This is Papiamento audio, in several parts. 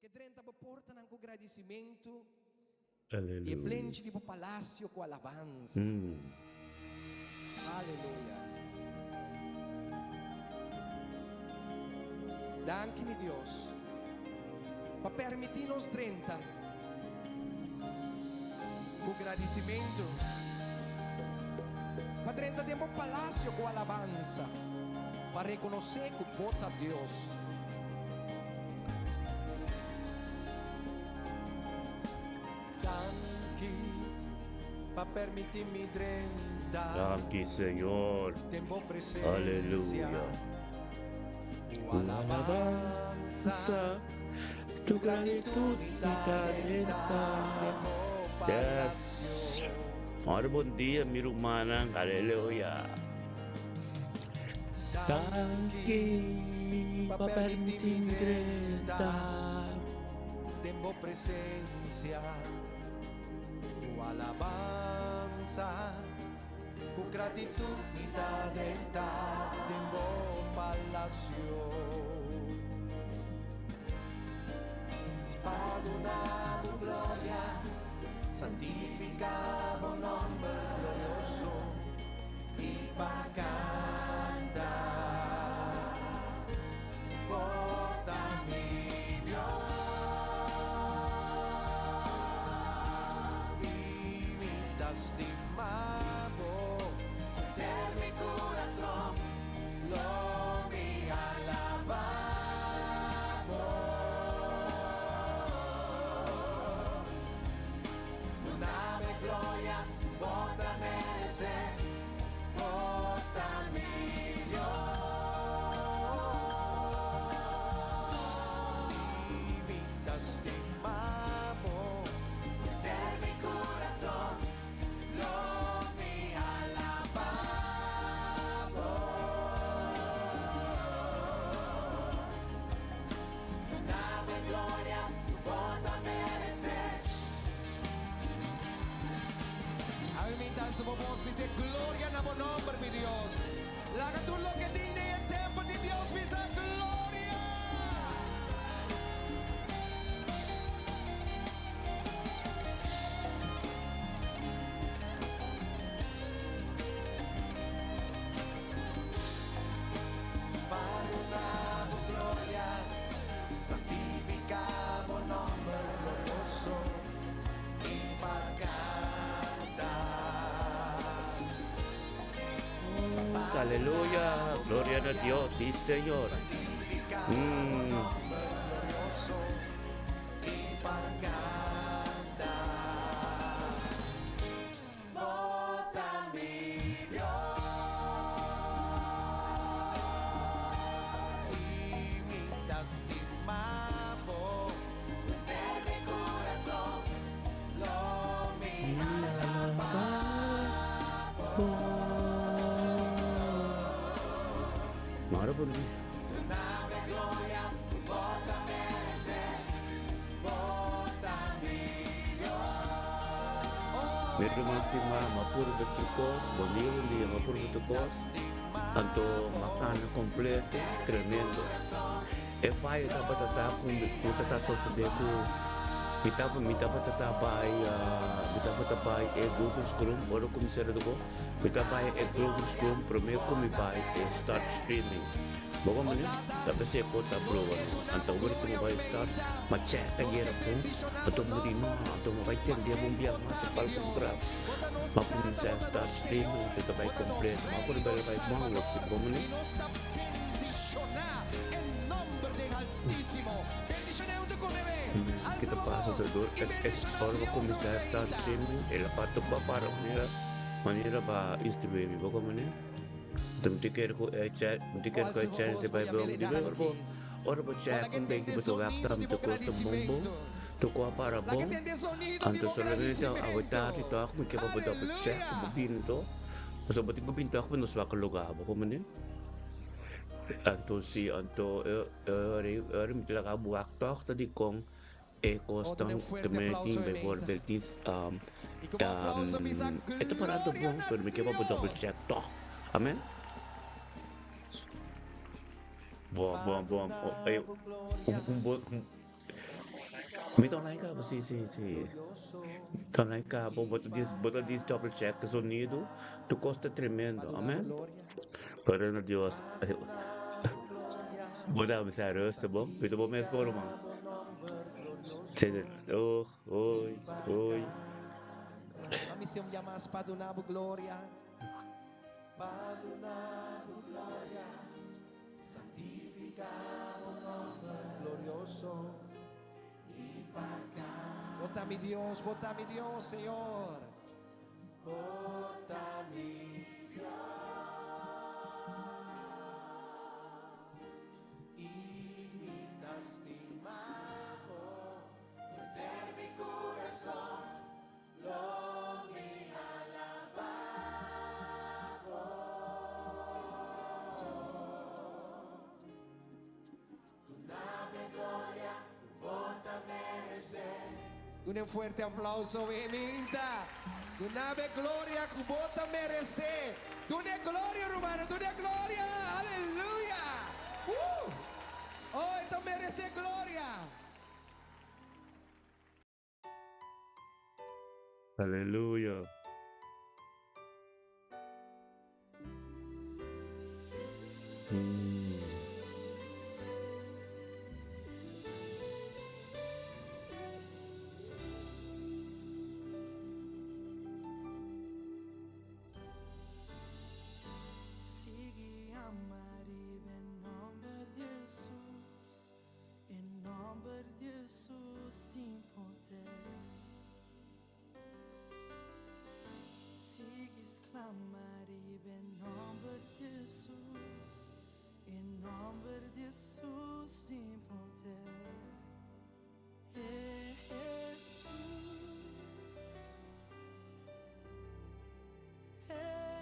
ke drenta bo portanan ku gradisimentu i e Aleluya. plenchi di bo palasio ku alabansa. Aleluya. Danki mi Dios pa permití nos drenta ku gradisimentu, pa drenta den bo palasio ku alabansa, pa rekonosé ku bo ta Dios. Danki pa permití mi drenta. Danki Señor. Den bo presencia. Aleluya. Ku alabansa. Tu gratitud mi ta drenta. Yes. Ora bon dia mi rumannan. Aleluya. Danki pa permití mi drenta. Den bo presencia ku alabansa, ku gratitud mi ta drenta den bo palacio. Pa duna bo gloria, santifica bo nomber glorioso i pa canta. Bo ta mi Dios i mi ta stima bo. Henter mi kurason lo mi alabá bo. Duna mi gloria, bo ta meresé. Bo ta mi Dios i mi ta stima bo. Henter mi kurason lo mi alabá bo. Duna bo e gloria ku bo ta meresé. Awe mi ta alsa bo bos bisa gloria na bo nomber, mi Dios. Laga tur loke tin den e tempel di Dios bisa gloria! Pa duna bo gloria, santifica bo nomber glorioso. Aleluya, gloria na Dios, sí Señor. Mara por mí. Mi ruman stima, m'a purba tur kos. Bon dia, bon dia, m'a purba tur kos. Anto m'a kana kompleto, tremendo. E fayo tabata ta ku mi ta ta sosodé ku mi taba mi tabata ta bai mi tabata bai e Google Chrome ora ku mi sera doko mi ta bai e Google Chrome promé ku mi bai e start streaming bo wak manera ta p'esei por ta proba no anto ora ku mi bai start ma check ayera bon anto mi di no anto mi bai tende bon bia mas e palco graf ma kuminsá start streaming anto ta bai kompleto ma por bai bai bon wak bo manera. Bendishoná e nomber den Altísimo. Bendishoné huntu ku mi, Ke Alsa ta bo pasa bos ta dor i e bendishoná ora bo Dios kuminsá rei start ta. streaming el a pa topa para manera manera pa instruí mi bo komo ne Anto mi ta kere ku e chat mi ta O kere ku alsa e bo channel bos ta bo bai yam'é bon le di ora bo danki. ora bo O check laga un beki tende bo ta wak zonido ta di mi bo ta kosta bon bon gradisimentu. toko a para Laga bon tende zonido di anto bo solamente awe tardi gradisimentu. tok mi ke pa bo double check ku bo Aleluya! bini to pasobra bo tin ku bini tok pa nos wak luga bo komo ne. Anto si anto e ora mi ta laga wak tòg ta dikon e Oh, kosnan duna un ku fuerte mi aplauso, tin Emeta. bijvoorbeeld tin I ku bo aplauso bisa e ta parando Gloria bon na pero mi ke pa bo double Dios! check tòg amen. Bon bon bon un un. Mi ta online caba, si, si, si. Ta online caba, bo ta dis, bo ta dis double check e sonido, tu cos ta tremendo, amen. Gloria na Dios. Bo ta bisa rustig, bo, mi ta bo mes bo ruman. Oh, oi, oi. Bo ta mi Dios, bo ta mi Dios, Señor. Bo ta mi Dios. I mi ta stima bo. Henter mi kurason lo mi alabá bo. Duna un fuerte aplauso, minta. Dun'E gloria ku bo ta meresé. Dun'E gloria, ruman. Dun'E gloria. Aleluya. Oh, e ta meresé gloria. Aleluya. Sigui yama riba e nòmber di Hesus, e nòmber di Hesus tin poder. Sigui sklama riba e nòmber di Hesus, e nòmber di Hesus tin poder. Hesus, Hesus.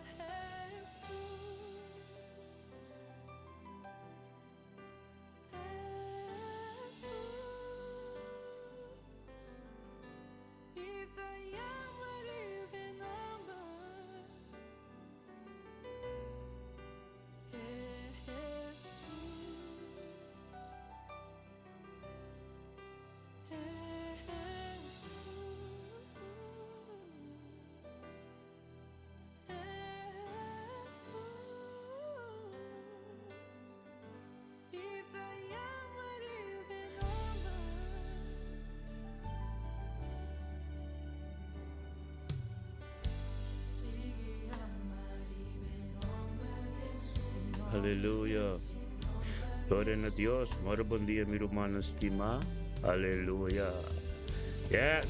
Aleluya. Gloria na Dios. Moro bon dia, mi rumannan stimá. Aleluya. Yes.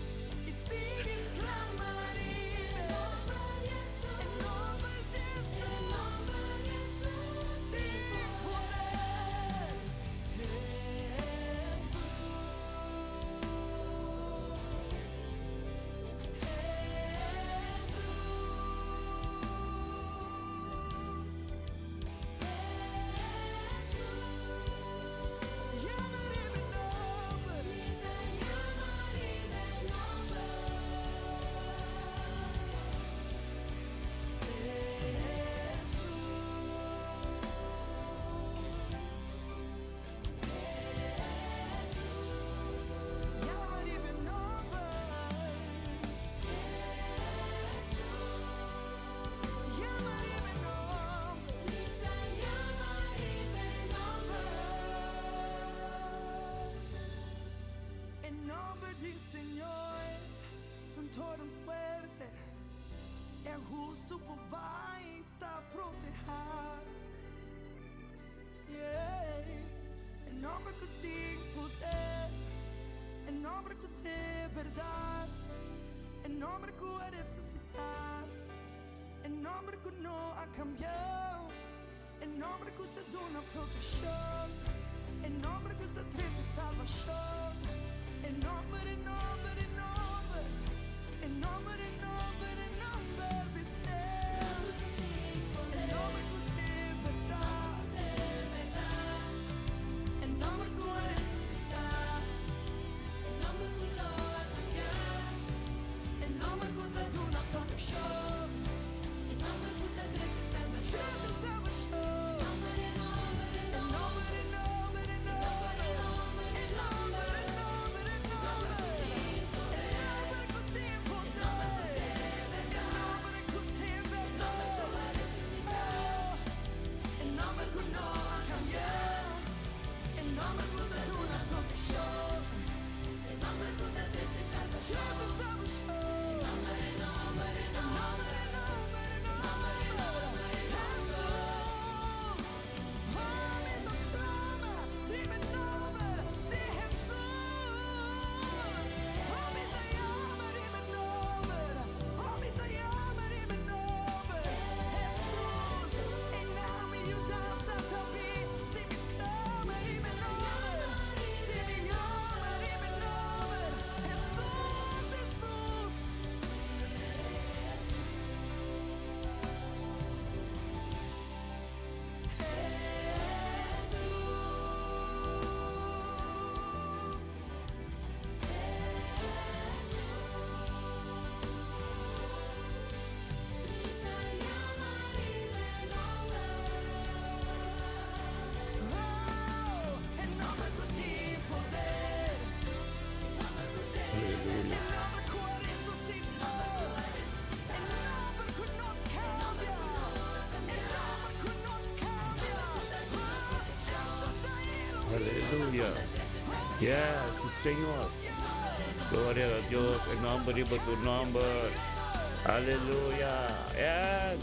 dia. Yes, si Señor. Gloria na Dios, e nomber riba tur nomber. Aleluya. Yes.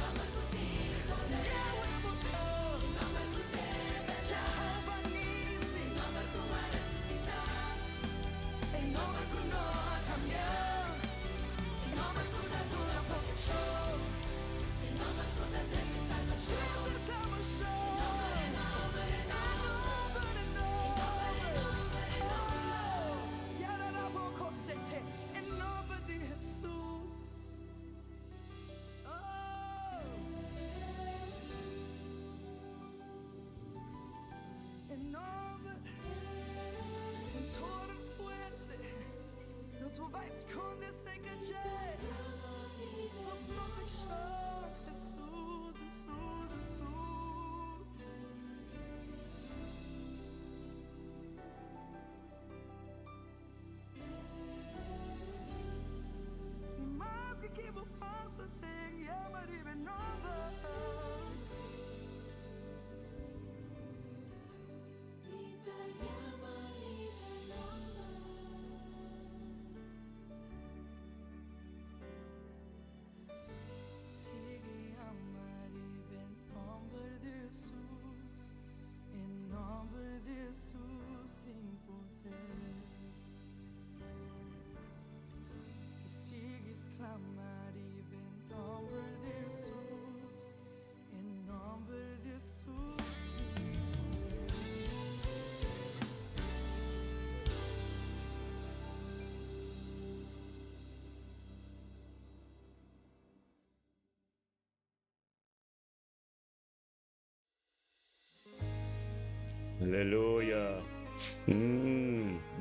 Aleluya.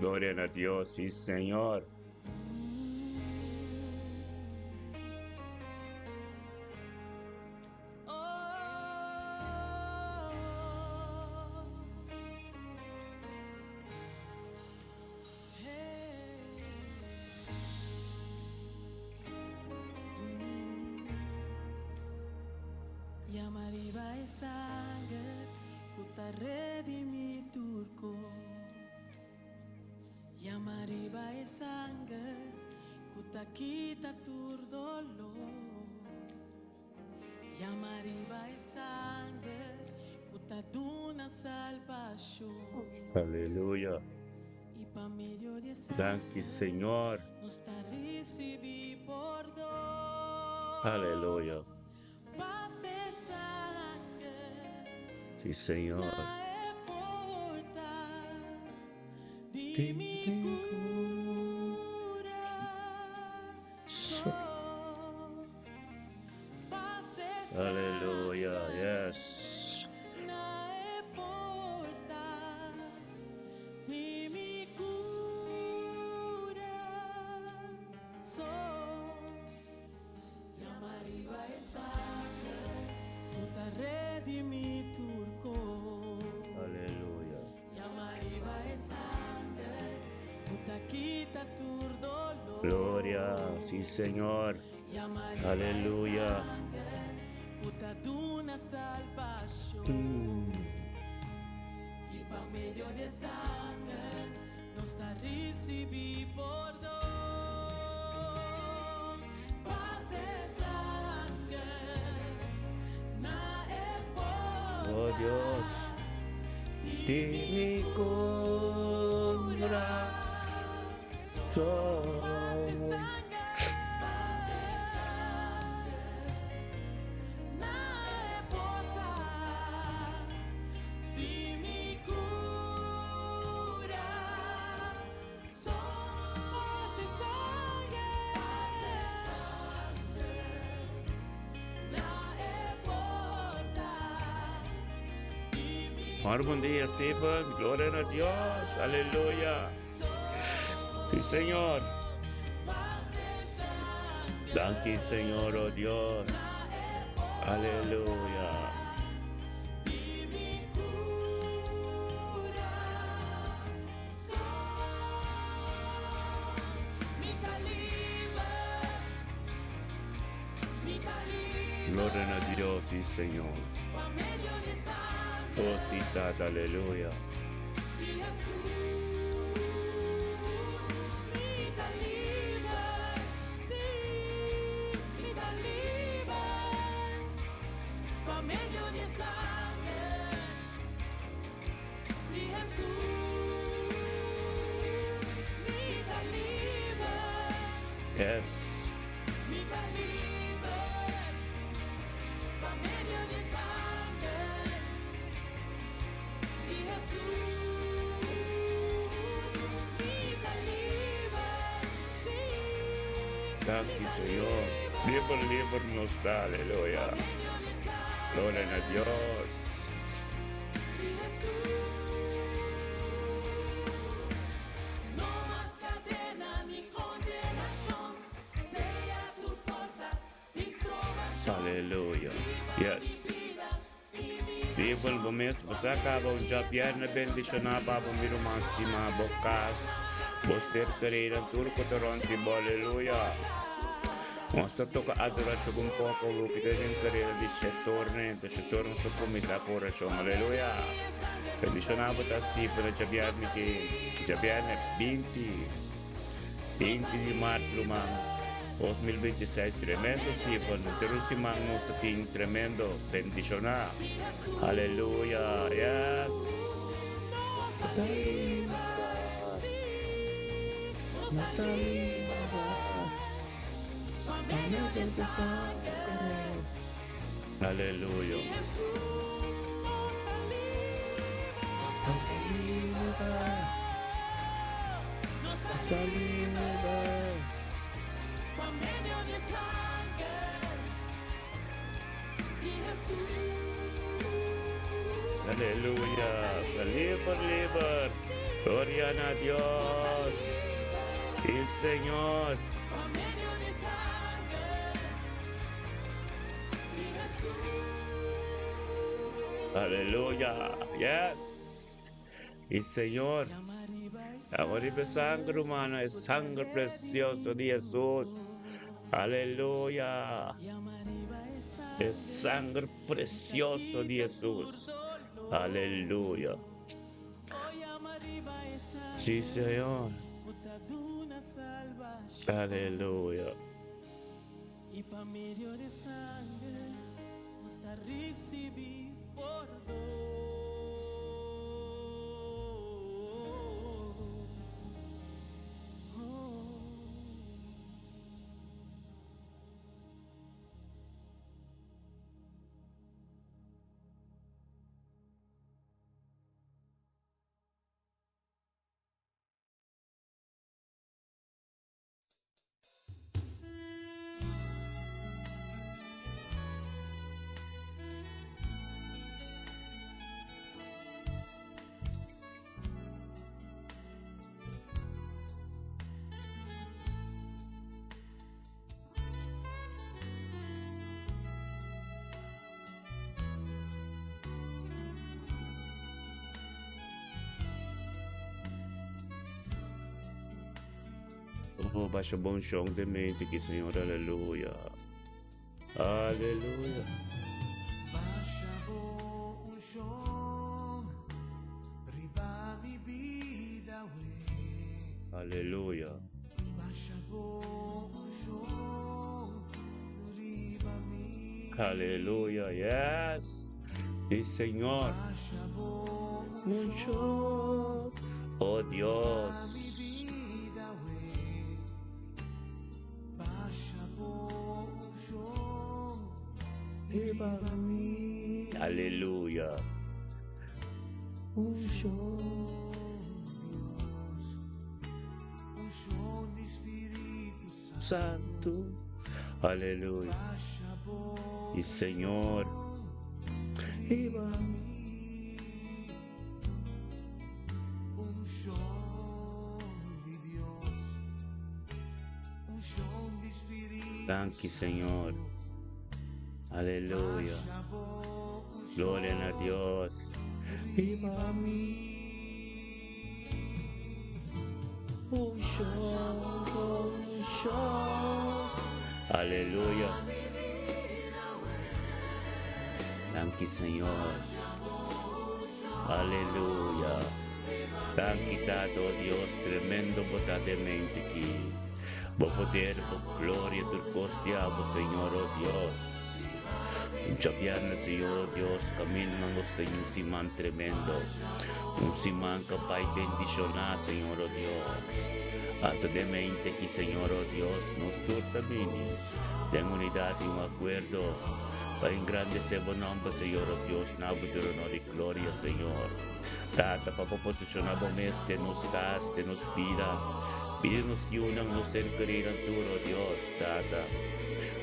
Gloria na Dios, sí Señor. Yama riba e sanger ku ta redimí tur kos. Yama riba e sanger ku ta kita tur doló. Yama riba e sanger ku ta duna salbashon. Aleluya. I pa medio di e Danki sanger Señor. nos ta risibí pordon. Aleluya. Pasa e sanger Sí Señor. na e porta di mi kurason. Pasa e Aleluya. sanger Yes. na e porta di mi kurason. Yama riba e sanger ku ta redimí tur kos. Aleluya. Yama riba e sanger ku ta kita tur doló. Gloria, sí Señor. Yama riba e Aleluya. sanger ku ta duna salbashon. I pa medio di e sanger nos ta risibí pordon. Pasa e sanger na e Oh porta Dios. di Di mi mi kurason. Pasa e corazón. sanger, pasa e sanger na e porta di mi kurason. Pasa e sanger, pasa e sanger na e porta di mi Mar bon dia, Stephen. Gloria na Dios. Aleluya. Sí, Señor. Pasa e sanger Danki, Señor, oh Dios. na e porta Aleluya. di mi kurason. Mi ta liber, mi ta liber Gloria na Dios, sí, Señor. pa medio di sanger Oh, sí, Tata, aleluya. di Yes. Danki Señor. Liber, liber nos ta, aleluya. Gloria na Dios. Aleluya. Yes. People, bo mes bo sa caba un djabierne bendiciona pa bo mi ruman stima, bo cas, bo ser querido, tur cu ta rond di bo. Aleluya. Nos ta toca adoracion un poco loke ta den carera di Shetorne, ta Shetorne su cuminsa cu oracion. Aleluya. Bendiciona bo ta Stephen e djabierne ki, djabierne 20, 20 di maart ruman, 2026. Tremendo Stephen, henter un siman nos ta tin tremendo. Bendiciona. Aleluya. Yes. Aleluya. Aleluya. Liber, liber. Gloria na Dios. Sí, Señor. Aleluya. Yes. Y Señor. Awor riba e sanger, humano, e sanger precioso di Jesús. Aleluya. E sanger precioso di Jesús. Aleluya. Sí, Señor. Aleluya. Oh, basha bon shong de mente ki Señor, aleluya. Aleluya. Basha bo unshon riba mi bida we. Aleluya. Basha bo unshon riba mi. Aleluya, yes. Sí, Señor. Basha bo Mucho. Oh Dios. mi bida we. Basha bo unshon riba mi. Aleluya. Unshon Dios. Unshon di Spiritu Santo. Santo. Aleluya. Basha bo Y Señor. riba mi. Unshon di Dios. Unshon di Spiritu Danki, Señor. Aleluya. Basha bo Gloria a Dios. riba mi. Aleluya. Danki, Señor. Aleluya. Danki Tata, oh Dios, tremendo bo ta den mente ki. Bo poder, bo gloria tur kos di abo, Señor, oh Dios. Un djabièrnè, Señor, oh Dios, kamindanan nos ta un siman tremendo. Un siman ka bai bendishoná, Señor, oh Dios. Anto den mente ki, Señor, oh Dios, nos tur ta bini den unidat i un akuerdo pa engrandesé bo nòmber, Señor, oh Dios, na bo tur honor i gloria, Señor. Tata, pa bo posishoná bo mes den nos kas, den nos bida, bida di nos yunan, nos ser kerinan tur, oh Dios, Tata.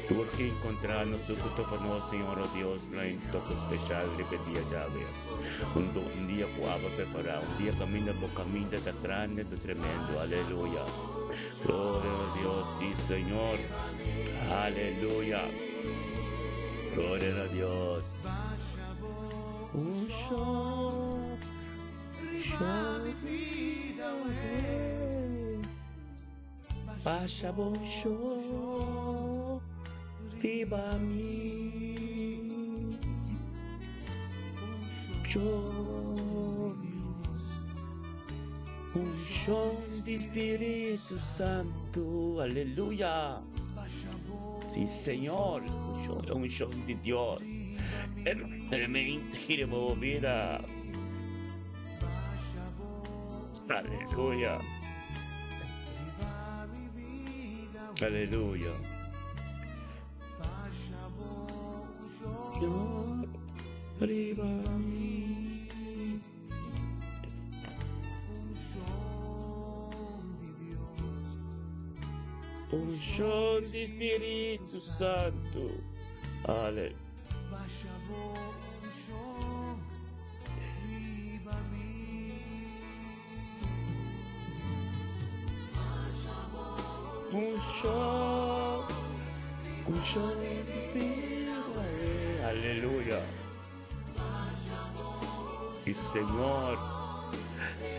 Tur ke enkontrá nos, tur ku topa nos, Señor, oh Dios, na un toko speshal riba e dia djawe. Un do, un dia ku abo a prepará, un dia kaminda bo kaminda ta grandi, ta tremendo. Aleluya. Gloria na Dios, sí, Señor. Aleluya. Gloria na Dios. Basha bo sho riba mi. Unshon di Spiritu Santu, aleluya. Sí, Señor, unshon di Dios. Tremendo giro bo vida. Aleluya. Aleluya. Riba mi. Unshon di Spiritu Santu. Aleluya. Unshon, unshon di Spiritu. Aleluya. Y Señor,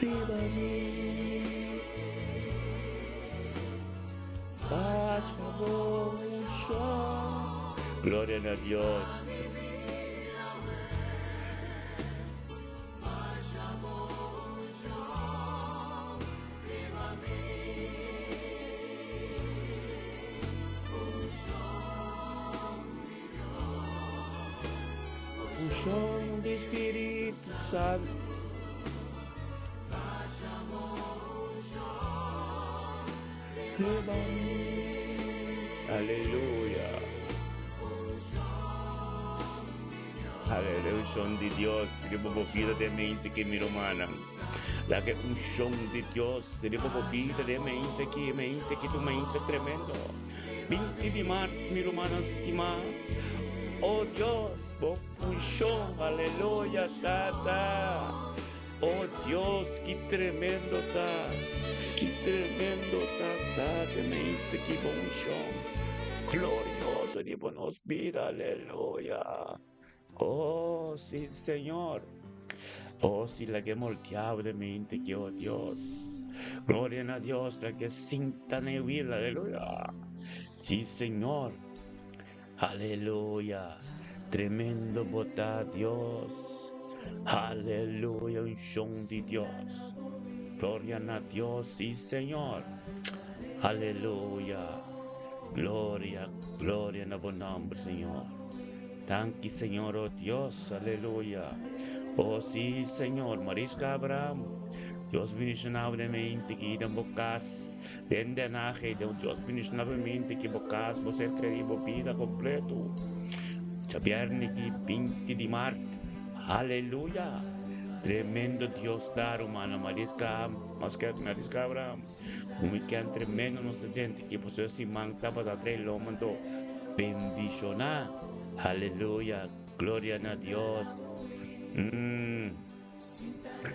riba mi. Basha bo unshon. Gloria na Dios. Unshon di Spiritu Santu. Riba mi. Aleluya. Aleluya. Unshon di Dios riba bo bida den mente ki mi rumannan. Laga e unshon di Dios riba bo bida den mente ki mente ki tu mente tremendo. 20 di mart mi rumannan stimá. Oh Dios, bo unshon. Aleluya, Tata. Oh Dios, ki tremendo ta! Ki tremendo ta, Tata mente, ki bo unshon glorioso riba nos bida, aleluya! Oh, si, Señor! Oh, si laga e moltiabo den mente ki, oh Dios! Gloria na Dios, laga e sinta na e wil, aleluya! Si, Señor! Aleluya! Tremendo bo ta Dios! Aleluya! Unshon di Dios! Gloria na Dios, si Señor! Aleluya! Gloria, gloria na bo nomber, Señor! Danki, Señor, oh Dios! Aleluya! Oh, si Señor! Mariska Abraham, Dios bendiciona bo den mente ki den bo cas. Den denahe den Dios bendiciona bo mente ki bo cas, bo ser keri, bo bida completo. Djabierne ki 20 di mart. Aleluya! Tremendo Dios ta, rumannan. Mariska, maske Mariska Abraham, un weekend tremendo nos ta dente ki boso siman tabata trae lomba anto bendiciona. Aleluya! Gloria na Dios. Mm.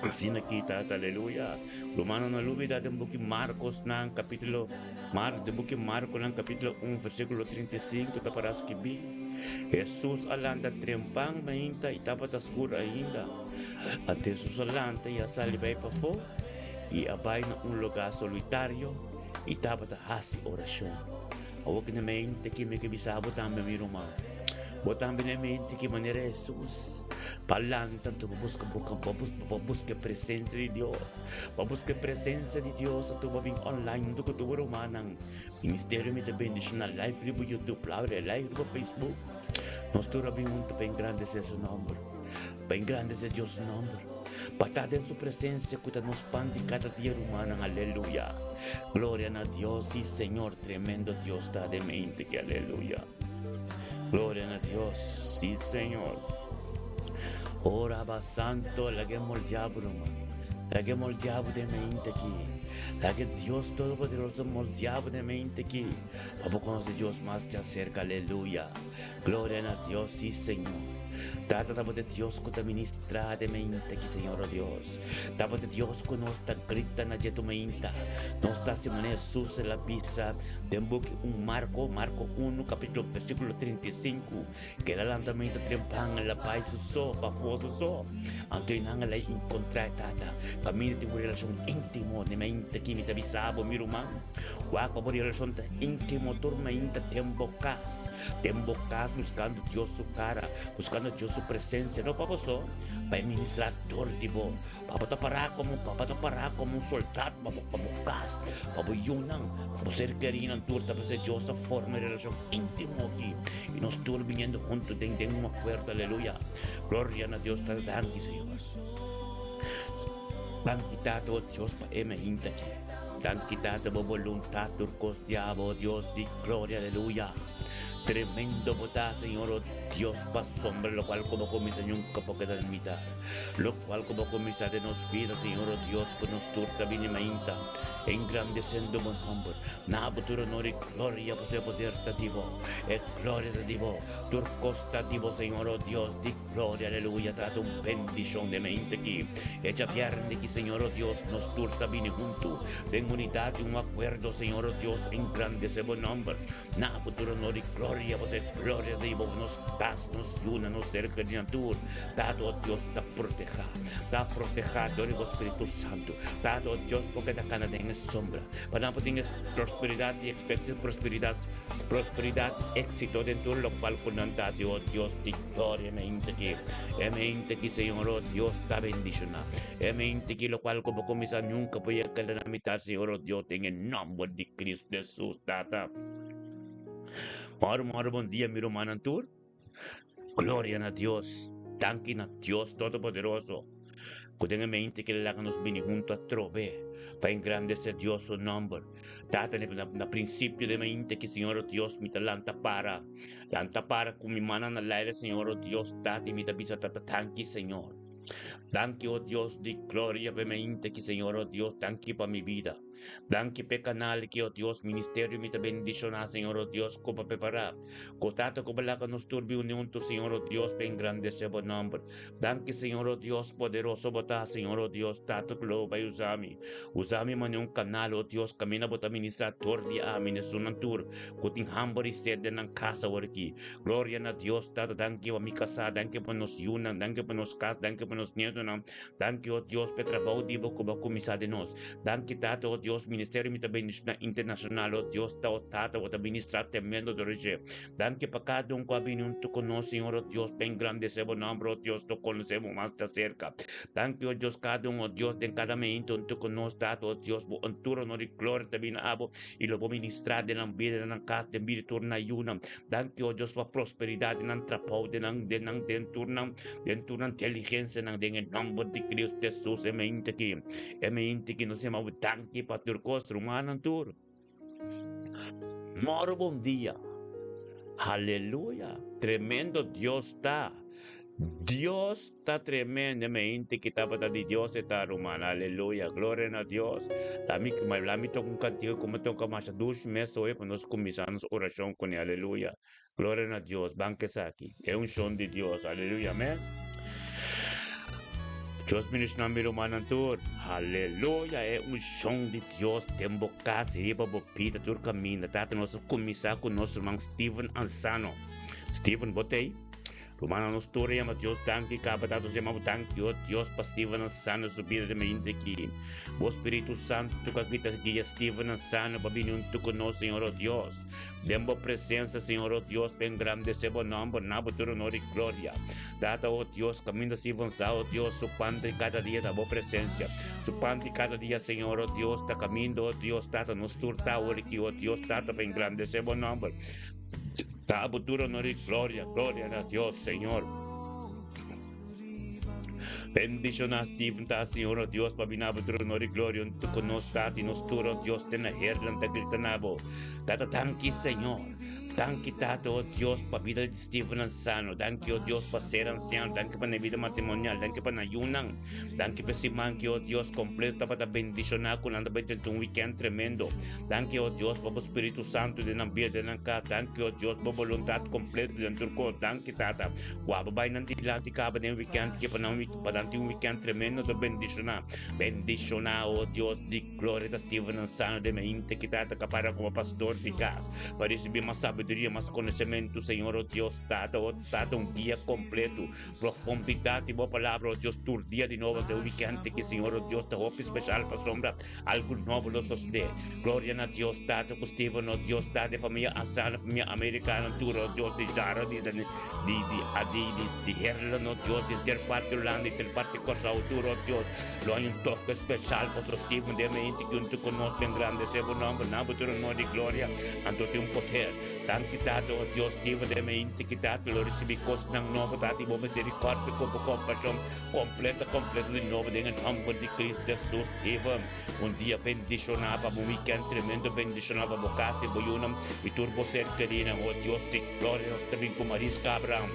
Asina ki tata, aleluya. Rumannan, no lubida den buki Marcos nan capítulo, Mar, den buki Marco nan capítulo 1 versículo 35 ta para skibí, Jesús a lanta trempan mainta i tabata skur ainda. Anto Jesús a lanta i a sali bai pafó i a bai na un lugá solitario i tabata hasi orashon. Awor ki na mente ki mi ke bisa bo tambe, mi ruman. Bo tambe na mente ki manera Jesús. Pa lanta anto bo buska bo bo bo buska e presencia di Dios. Bo buska e presencia di Dios anto bo bin online hunto ku tur bo rumannan. Ministerio mi ta bendiciona live riba YouTube, live riba Facebook. Nos tur a bin hunto pa engrandece su nomber, pa engrandece Dios su nomber, pa ta den su presencia cu ta nos pan di cada dia rumannan. Aleluya. Gloria na Dios, si Señor, tremendo Dios ta den mente ki aleluya. Gloria na Dios, si Señor. Ora ba santo, lag'e moldiabo ruman. Lag'e moldiabo den mente ki. Lag'e Dios Todopoderoso moldiabo den mente ki. Pa bo conoce Dios mas djacerca, aleluya. Gloria na Dios, si Señor. Tata ta bo de Dios cu ta ministra den mainta aki, Señor o Dios. Ta bo de Dios cu nos ta grita na dje tu mainta. Nos ta haci manera Jesus el a bisa den buki un Marco, Marco uno capitulo versiculo 35, cu el a lanta mainta trempan, el a bay su so, pafo su so. Anto e nan a lei encontra e Tata. Caminda tin un relacion intimo den mainta aki mi ta bisa bo, mi ruman. Wak pa bo relashon ta íntimo tur mainta den bo kas, den bo kas buskando Dios su kara, buskando Dios su presensia, no pa bo so, pa e ministrá dor di bo, pa bo ta pará komo, pa bo ta pará komo un soldat pa bo, pa bo kas, pa bo yunan, pa bo ser kerínan tur ta p'esei Dios ta forma e relashon íntimo aki i nos tur biniendo huntu den den un akuerdo, aleluya, gloria na Dios ta danki Señor. Danki Tata o Dios pa e mainta aki. Danki Tata bo boluntad tur cos di abo o Dios di gloria aleluya. Tremendo bo ta Señor o Dios pa sombra locual cu bo cuminsa nunca por keda den mitad. Locual cu bo cuminsa den nos bida Señor o Dios cu nos tur ta bini mainta engrandecendo bo nomber. Na bo tur honor y gloria pasobra e poder ta di bo e gloria ta di bo tur cos ta di bo Señor o Dios di Gloria, aleluya, trata un bendicion den mente aki. E djabièrnè aki, Señor o Dios, nos tur ta bini huntu den unidat i un akuerdo, Señor o Dios, engrandesé bo nòmber. Na bo tur honor i gloria, pasobra e gloria ta di bo, nos kas, nos yunan, nos ser kerinan tur. Tata o Dios ta protehá, ta protehá dor di bo Spiritu Santu. Tata o Dios, bo keda kana den e sombra, pa nan por tin e prosperidat i ekspekte prosperidat, prosperidat, éksito den tur lokual ku nan ta hasi, o Dios di. Gloria e mente ki, e mente ki Señor oh Dios ta bendiciona. E mente ki locual cu bo cuminsa nunca por yega keda na mitad Señor oh Dios den e nomber di Cristo Jesus Tata. Moro moro bon dia mi rumannan tur. Gloria na Dios. Danki na Dios Todopoderoso. Ku den e mente ki laga nos bini huntu atrobe pa engrandesé Dios su nòmber. Tata, na prinsipio den mente ki Señor o Dios mi ta lanta para, lanta para ku mi mannan na laire Señor o Dios Tata i mi ta bisa Tata danki Señor. Danki o Dios di gloria pa e mente ki Señor o Dios danki pa mi bida. Danki p'e kanal ki o Dios ministerio mi ta bendishoná Señor o Dios ku bo a prepará. Ku Tata ku bo laga nos tur bini huntu Señor o Dios pa engrandesé bo nòmber. Danki Señor o Dios poderoso bo ta Señor o Dios Tata ku lo bai usa mi. Usa mi manera un kanal o Dios kaminda bo ta ministrá tur di ami na esunnan tur ku tin hamber i sed den nan kas awor aki. Gloria na Dios Tata danki pa mi kasá danki pa nos yunan danki pa nos kas danki pa nos nietonan danki o Dios pa e trabou di bo ku bo a kuminsá den nos. Danki Tata o Dios ministerio mi ta bendishoná internashonal o Dios ta o Tata bo ta ministrá tremendo dor di dje. Danki pa kada un ku a bini huntu ku nos, Señor, o Dios, pa engrandesé bo nòmber, o Dios, lo konosé bo mas ta serka. Danki, o Dios, kada un, o Dios, den kada meinta huntu ku nos, Tata, o Dios, bo ontura, honor i gloria ta bini abo, i lo bo ministrá den nan bida, den nan kas, den bida tur nan yunan. Danki, o Dios, pa prosperidat den nan trabou, den nan, den nan, den tur nan, den tur nan diligensianan, den e nòmber di Cristo Jesus, e meinta aki, e meinta aki nos yama bo danki pa tur kos, rumannan tur. Moro bon dia. Haleluya. Tremendo Dios ta. Dios ta tremendo. Me hente que tabata di Dios e ta ruman. Aleluya. Gloria na Dios. Lami lami toca un cantiga como toca masha dushi mes hoy pa nos cuminsa nos oracion cune. Aleluya. Gloria na Dios, ban k'esaki. E unshon di Dios. Aleluya, amen. Dios bendiciona mi rumannan tur. Aleluya, e unshon di Dios den bo kas, riba bo bida, tur kaminda. Tata, nos a kuminsá ku nos ruman Steven Ansano. Steven, bo t'ei? Rumannan nos tur a yama Dios danki kaba ta nos yama bo danki o Dios pa Steven Ansano su bida den mente aki. Bo Spiritu Santu ku a kita guia Steven Ansano pa bini huntu ku nos Señor o Dios. Den bo presensia Señor o Dios pa engrandese bo nomber na bo tur honor i gloria. Tata o Dios kaminda Steven sa o Dios su pan di kada dia ta bo presensia. Su pan di kada dia Señor o Dios ta kaminda o Dios Tata nos tur ta awor aki o Dios Tata pa engrandese bo nomber. Ta bo tur honor y gloria, gloria na Dios, Señor. Bendiciona Steven ta Señor, oh Dios, pa bina bo tur honor y gloria, un tu con nos tati, nos tur, oh Dios, te na herlan ta grita na bo. Tata, danki, Señor. Danki, Tata, oh Dios, pa vida di Steven Ansano. Danki, oh Dios, pa ser anciano. Danki pa na vida matrimonial. Danki pa na yunan. Danki pa siman ki, oh Dios, completo tabata bendiciona cu nan ta bai un weekend tremendo. Danki, o Dios, pa bo Spiritu Santu den nan bida, den nan kas. Danki, o Dios, bo boluntat kompleto den tur kos. Danki, Tata. Wak bo bai nan dilanti kaba den wikènt aki pa nan pa nan tin un wikènt tremendo ta bendishoná. Bendishoná, o Dios di gloria, ta stiva nan sano den mente ki, Tata, ka para komo pastor di kas pa risibí mas sabiduria, mas konosementu, Señor, o Dios, Tata, o Tata, un guia kompleto. Profundidat di bo palabra, o Dios, tur dia di nobo den wikènt aki, Señor, o Dios, ta hopi speshal pasobra Algu nobo lo sosodé. Gloria na Dios Tata ku Steven o Dios Tata e famia Ansano famia Americano tur o Dios di Zara di di di di di di Herlan o Dios di henter parti Hulanda henter parti Kòrsou tur o Dios lo hay un toke speshal paso Steven den mente ku un ku nos den grandesé bo nòmber nan bo tur honor di gloria anto tin un poder Danki Tata o Dios Steven den mente ki Tata lo risibí kosnan nobo Tata i bo miserikòrdia ku bo kompashon Completa completo di nobo den e nomber di Cristo Jesus Steven. Un dia bendiciona pa bo weekend tremendo bendiciona pa bo casa y bo yunan y tur bo ser kerinan. Oh Dios di gloria nos ta bin cu Mariska Abraham.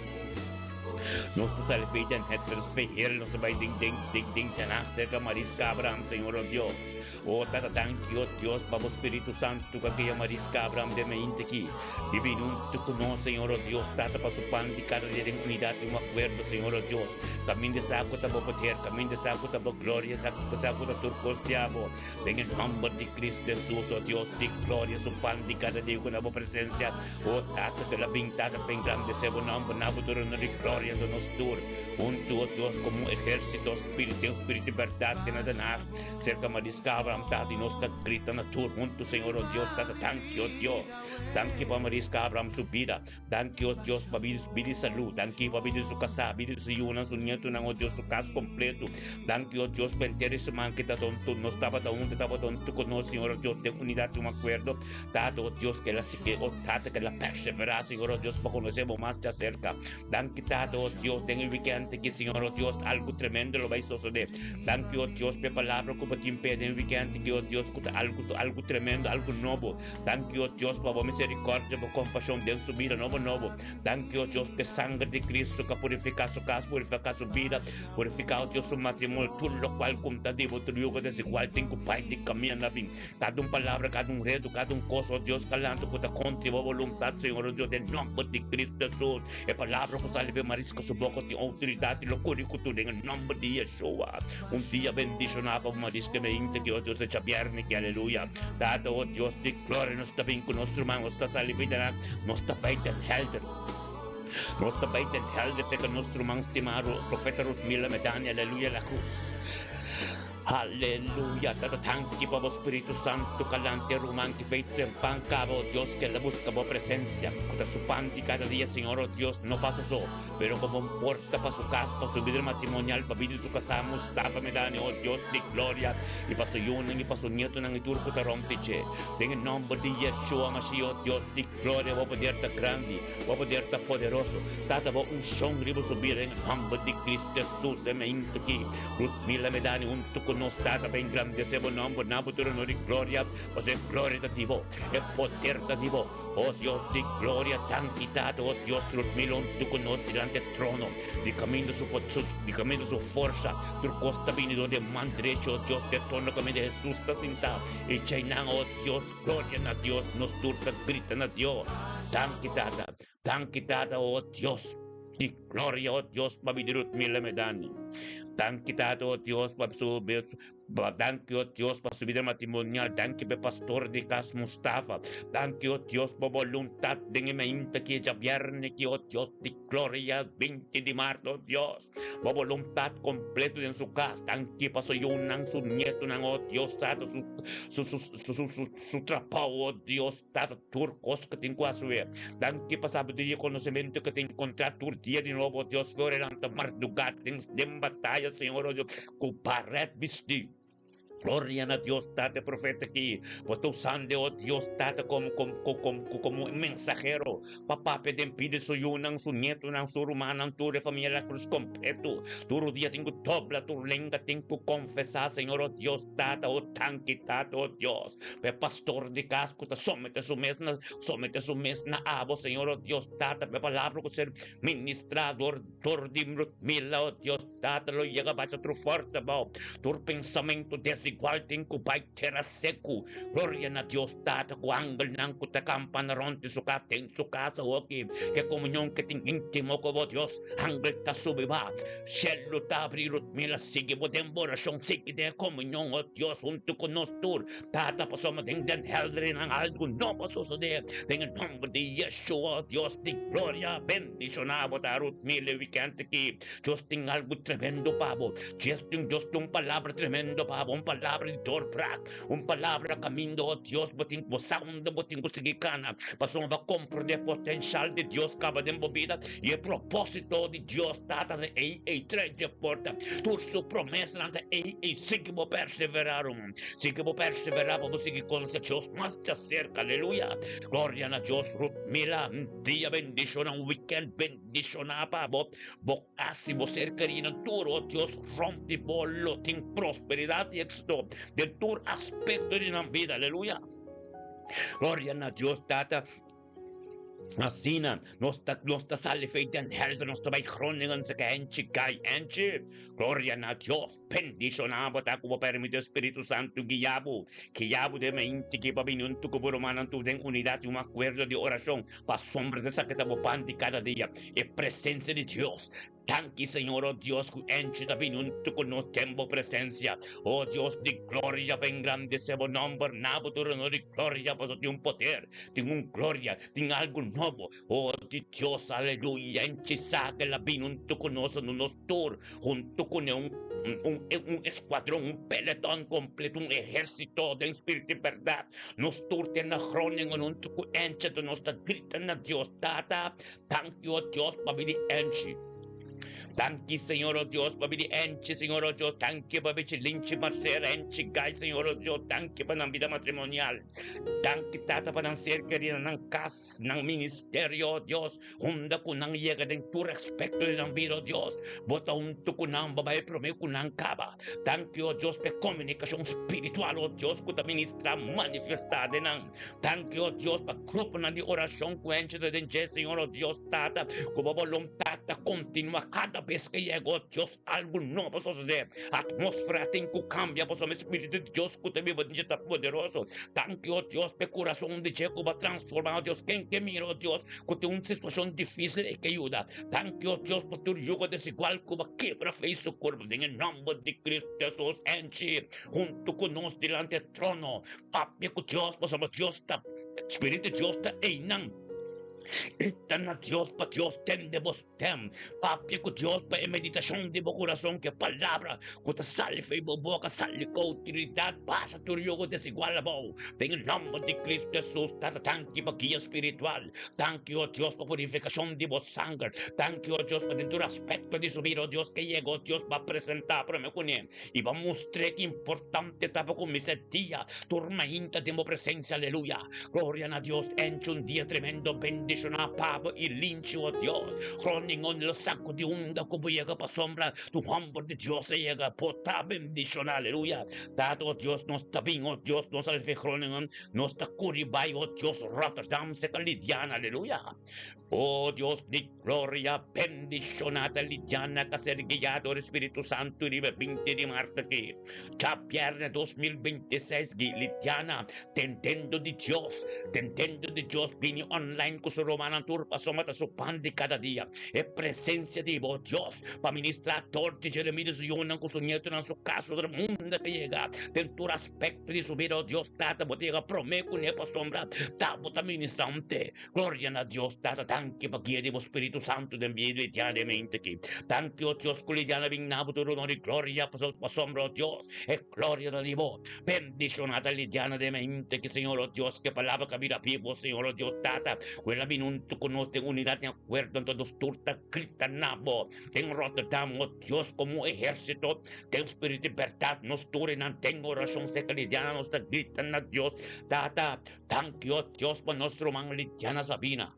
Nos ta sali fey den het pero fey hel nos ta bay den den den den Den Haag cerca Mariska Abraham Señor oh Dios. O Tata danki o Dios pa bo Spiritu Santu ku a guia Mariska Abraham den mainta aki. Di bini huntu ku nos Señor o Dios Tata pa su pan di kada dia den unidat i un akuerdo Señor o Dios. Kaminda sa ku ta bo poder, kaminda sa ku ta bo gloria, sa sa ku ta tur kos di abo. Den e nomber di Cristo Jesus o Dios di gloria su pan di kada dia ku na bo presensia o Tata te la bin Tata pa engrandese bo nomber na bo tur honor i gloria do nos tur huntu o Dios komo un ehersito spiritu den spiritu i bèrdat te na Den Haag. Cerca Mariska Abraham tata y nos ta grita na tur hunto Señor oh Dios tata danki oh Dios danki pa Mariska Abraham su bida danki oh Dios pa bida y salud danki pa bida di su casa bida di su yunan su nietonan oh Dios su cas completo danki oh Dios pa henter e siman ki ta hunto nos tabata hunto tabata hunto cu nos Señor oh Dios den unidad y un acuerdo tata oh Dios ke la sigui oh tata ke la persevera Señor oh Dios pa conoce bo mas di acerca Danki Tata, oh Dios, den e weekend aki, Señor, oh Dios, algu tremendo lo bai sosodé. Danki, oh Dios, p'e palabra ku bo tin p'e den weekend aki, oh Dios, ku ta algu, algu tremendo, algu nobo. Danki, oh Dios, pa bo misericordia, bo kompashon den su bida nobo nobo. Danki, oh Dios, p'e sanger di Cristo ku a purifiká su kas, purifiká su bida, purifiká, oh Dios, su matrimonio, tur lokual ku ta di bo tur yugo desigual tin ku bai di kaminda na bin. Kada un palabra, kada un redu, kada un kos, oh Dios, kalanta ku ta kontra bo boluntat, Señor, oh Dios, den nòmber di Cristo Jesus. E palabra ku sali den Mariska su boka tin outoridat i lo kuri ku tur den e nòmber di Yeshua. Un dia bendishoná pa bo Mariska meinta ki, oh Dios, e djabièrnè ki, aleluya. Tata, oh Dios di gloria, nos ta bin ku nos ruman, nos ta sali bida nan, nos ta bai den hèlder. Nos ta bai den hèlder serka nos ruman stimá, Profeta Ruthmila Medani, aleluya, la cruz. Aleluya Tata tanki pa bo Spiritu Santu kalante ruman ki fei trempan kaba o Dios ke la buska bo presensia ku ta su pan di kada dia Señor o Dios no pa su so pero komo un porta pa su kas pa su bida matrimonial pa bida di su kasá Mustafa Medani o Dios di gloria i pa su yunan i pa su nietonan i tur ku ta rònt di dje den e nòmber di Yeshua Mashiach o Dios di gloria bo poder ta grandi bo poder ta poderoso Tata bo unshon riba su bida den e nòmber di Cristo Jesus e meinta ki. Ruth Mila Medani huntu ku nos Tata pa engrandesé bo nòmber na bo tur honor i gloria, pasobra e gloria ta di bo, e poder ta di bo. O Dios di gloria, danki Tata, o Dios, Ruth Mila huntu ku nos dilanti e trono, di kaminda su di kaminda su forsa, tur kos ta bini dor di e man drecho, o Dios, di e trono kaminda Hesus ta sintá, i djainan, o Dios, gloria na Dios, nos tur ta grita na Dios, danki Tata, Danki Tata o Dios di gloria o Dios pa mi di Ruth Mila Medani. Danki Tata o Dios pa su Danki, oh Dios, pa su bida matrimonial. Danki pa e pastor di kas Mustafa. Danki, oh Dios, pa boluntat den e mainta ki e djabièrnè ki, oh Dios di gloria, 20 di mart, oh Dios. Bo boluntat kompleto den su kas. Danki pa su yunan, su nietunan, oh Dios, Tata, su, su, su, su, su, su, su trabou, oh Dios, Tata, tur kos ku tin ku hasié. Danki pa sabiduria i konosementu ku ta enkontrá tur dia di nobo, oh Dios, flor e lanta mardugá den, den bataya, Señor, oh Dios, ku barèt bistí. Gloria na Dios Tata, e profeta aki bo ta usando, oh Dios Tata, como, como, como, como un mensahero pa papia den pida su yunan, su nietonan, su rumannan, tur e famia La Cruz completo. Tur dia tin cu dobla tur lenga, tin cu confesa, Señor, oh Dios Tata, oh tanki Tata, oh Dios, pa e pastor di cas cu ta somete su mes na, somete su mes na abo, Señor, oh Dios Tata, pa e palabra cu ser ministra dor, dor di Mila, oh Dios Tata, lo yega basha tur forte abao. Tur pensamentu desigual tin ku bai tera seku. Gloria na Dios Tata ku angelnan ku ta kampa na rònt di su kas den su kas awoki. Ke komunion ke tin íntimo ku bo Dios. Angel ta subi ba. Shelu ta abri Rutmila sigui bo den bo orashon sigui den e komunion o Dios huntu ku nos tur. Tata pasobra den den hèlderinan algu nobo a sosodé den e nòmber di Yeshua o Dios di gloria. Bendishoná bo ta Rutmila e wikènt aki. Dios tin algu tremendo pa bo. Dios tin, Dios tin un palabra tremendo pa bo, un palabra di doorbraak, un palabra kaminda, oh Dios, bo tin, bo sa unda bo tin ku sigui kana, pasobra bo a komprendé e potenshal di Dios kaba den bo bida i e propósito di Dios Tata ta ei, ei tres di e porta. Tur su promesanan ta ei, ei. Sigui bo perseverá, ruman. Sigui bo perseverá pa bo sigui konosé Dios mas djaserka. Aleluya! Gloria na Dios. Ruth Mila, un dia bendishoná, un weekend bendishoná pa bo. Bo hasi bo ser kerí na tur, o Dios, rònt di bo lo tin prosperidat i éksito den tur aspekto di nan bida. Aleluya! Gloria na Dios Tata. Asina nos ta nos ta sali fei den Helder, nos ta bai Groningen, saka enchi gai enchi. Gloria na Dios. Bendishoná bo ta ku bo permití Spiritu Santu guia bo. Guia bo den mente ki pa bini huntu ku bo rumannan tur den unidat i un akuerdo di orashon. Pasobra esaki ta bo pan di kada dia, e presensia di Dios. Danki, Señor, o Dios, ku enchi ta bini huntu ku nos den bo presensia. O Dios di gloria, pa engrandesé bo nòmber. Na bo tur honor i gloria, pasobra tin un poder, tin un gloria, tin algu nobo. O di Dios, aleluya, enchi sa ku el a bini huntu ku nos, unu nos tur, huntu kuné un, un, un eskuadron, un peleton kompleto, un ehérsito den spiritu i bèrdat. Nos tur te na Groningen huntu ku Enchi, anto nos ta grita na Dios, Tata, danki, o Dios, pabia di Enchi. Danki, Señor, o Dios, pabia di Enchi, Señor, o Dios, danki pabia di Linchi, Marcela, Enchi, Guy, Señor, o Dios, danki pa nan bida matrimonial. Danki, Tata, pa nan ser kerí na nan kas, nan ministerio, o Dios, unda ku nan yega den tur aspekto di nan bida, o Dios. Bo ta huntu ku nan, bo bai promé ku nan kaba. Danki, o Dios, pa e komunikashon spiritual, o Dios, ku ta ministrá, manifestá den nan. Danki, o Dios, pa gruponan di orashon ku hende ta den dje, Señor, o Dios, Tata, ku bo boluntat ta kontinuá kada bes ke yega, o Dios, algu nobo sosodé. Atmósfera tin ku kambia pasobra e Spiritu di Dios ku ta biba den dje ta poderoso. Danki, o Dios, pa e kurason di dje ku bo a transformá, o Dios. Ken ke mira, o Dios, ku tin un situashon difísil e ke yuda. Danki, o Dios, pa tur yugo desigual ku bo a kebra fei su kurpa den e nòmber di Kristu Hesus. Enchi huntu ku nos dilanti e trono. Papia ku Dios pasobra Dios ta Spiritu di Dios ta einan. Grita na Dios pa Dios tende bo stem. Papia ku Dios pa e meditashon di bo kurason ku e palabra ku ta sali for di bo boka sali ku outoridat pasa tur yugo desigual abou. Den e nòmber di Kristu Hesus, Tata, danki pa guia spiritual. Danki, o Dios, pa purifikashon di bo sanger. Danki, o Dios, pa den tur aspekto di su bida, o Dios, ke yega, o Dios, bo a presentá promé kuné i bo a mustr'é ki importante ta pa kuminsá e dia tur mainta den bo presensia. Aleluya! Gloria na Dios! Enchi un dia tremendo bendishoná pa bo i linchi, o Dios. Groningen lo sa ku di unda ku bo yega pasobra tu hòmber di Dios a yega. Bo ta bendishoná. Aleluya! Tata, o Dios, nos ta bin, o Dios, nos a leve Groningen. Nos ta kuri bai, o Dios, Rotterdam seka Lidiana, aleluya. O Dios di gloria, bendishoná ta Lidiana ka ser guiá dor e Spiritu Santu riba e 20 di mart aki. Djabièrnè 2026 gui Lidiana, tendendo di Dios, tendendo di Dios bini online ku su. su rumannan tur pasobra ta su pan di kada dia. E presensia di bo, Dios, pa ministrá tur di Jeremias su yunan ku su nietonan, su kas, su unda ke yega den tur aspekto di su bida, o Dios Tata, bo ta yega promé kuné pasobra ta bo ta ministrante. Gloria na Dios Tata, danki pa guia di bo Spiritu Santu den bida diariamente aki. Danki, o Dios, ku Lidiana bin na bo tur honor i gloria pasobra, o Dios, e gloria ta di bo. Bendiciona ta Lidiana den mente ki Señor o Dios ke palabra ka bira bibo Señor o Dios Tata ku el a bini huntu ku nos den unidad den acuerdo anto nos tur ta grita na bo den Rotterdam o Dios komo un ehercito den spiritu di berdad nos tur enan den oracion serka Lidiana nos ta grita na Dios Tata danki o Dios pa nos ruman Lidiana Sabina.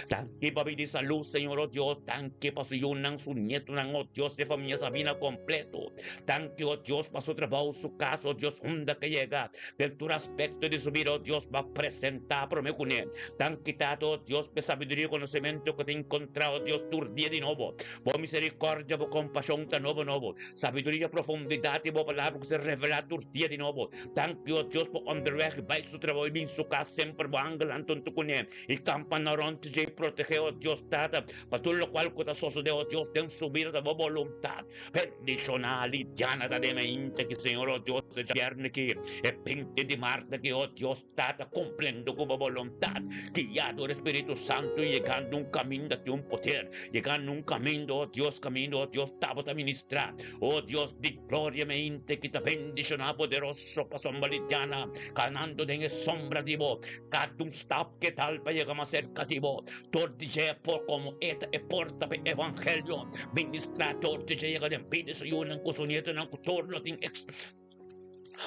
Danki pa bidi salú, Señor, oh Dios. Danki pa su yunan, su nietonan, oh Dios, e famia Sabina kompleto. Danki, oh Dios, pa su trabou, su kas, oh Dios, unda ke yega. Den tur aspekto di su bida, oh Dios, bo a presentá promé kuné. Danki, Tata, oh Dios, pa e sabiduria i konosementu ku ta enkontrá, oh Dios, tur dia di nobo. Bo miserikòrdia, bo kompashon ta nobo nobo. Sabiduria, profundidat di bo palabra ku ser revelá tur dia di nobo. Danki, oh Dios, pa onderweg bai su trabou i bin su kas semper bo angelnan tuntu kuné. I kampa na rònt dje i protegé, o Dios Tata, pa tur lokual ku ta sosodé, o Dios, den su bida ta bo boluntat. Bendishoná Lidiana ta den mente ki, Señor, o Dios, e djabièrnè ki, e binti di mart aki, o Dios Tata, kumpliendo ku bo boluntat, guiá dor e Spiritu Santu i yegando un kaminda tin un poder, yegando un kaminda, o Dios, kaminda, o Dios, ta bo ta ministrá, o Dios di gloria, mente ki ta bendishoná poderoso pasobra Lidiana, kanando den e sombra di bo. Kada un stap ke tal pa yega mas serka di bo. Dor di dje por komo e ta e porta pa e evangelio. Ministrá dor di dje yega den bida su yunan ku su nietonan ku tur lo tin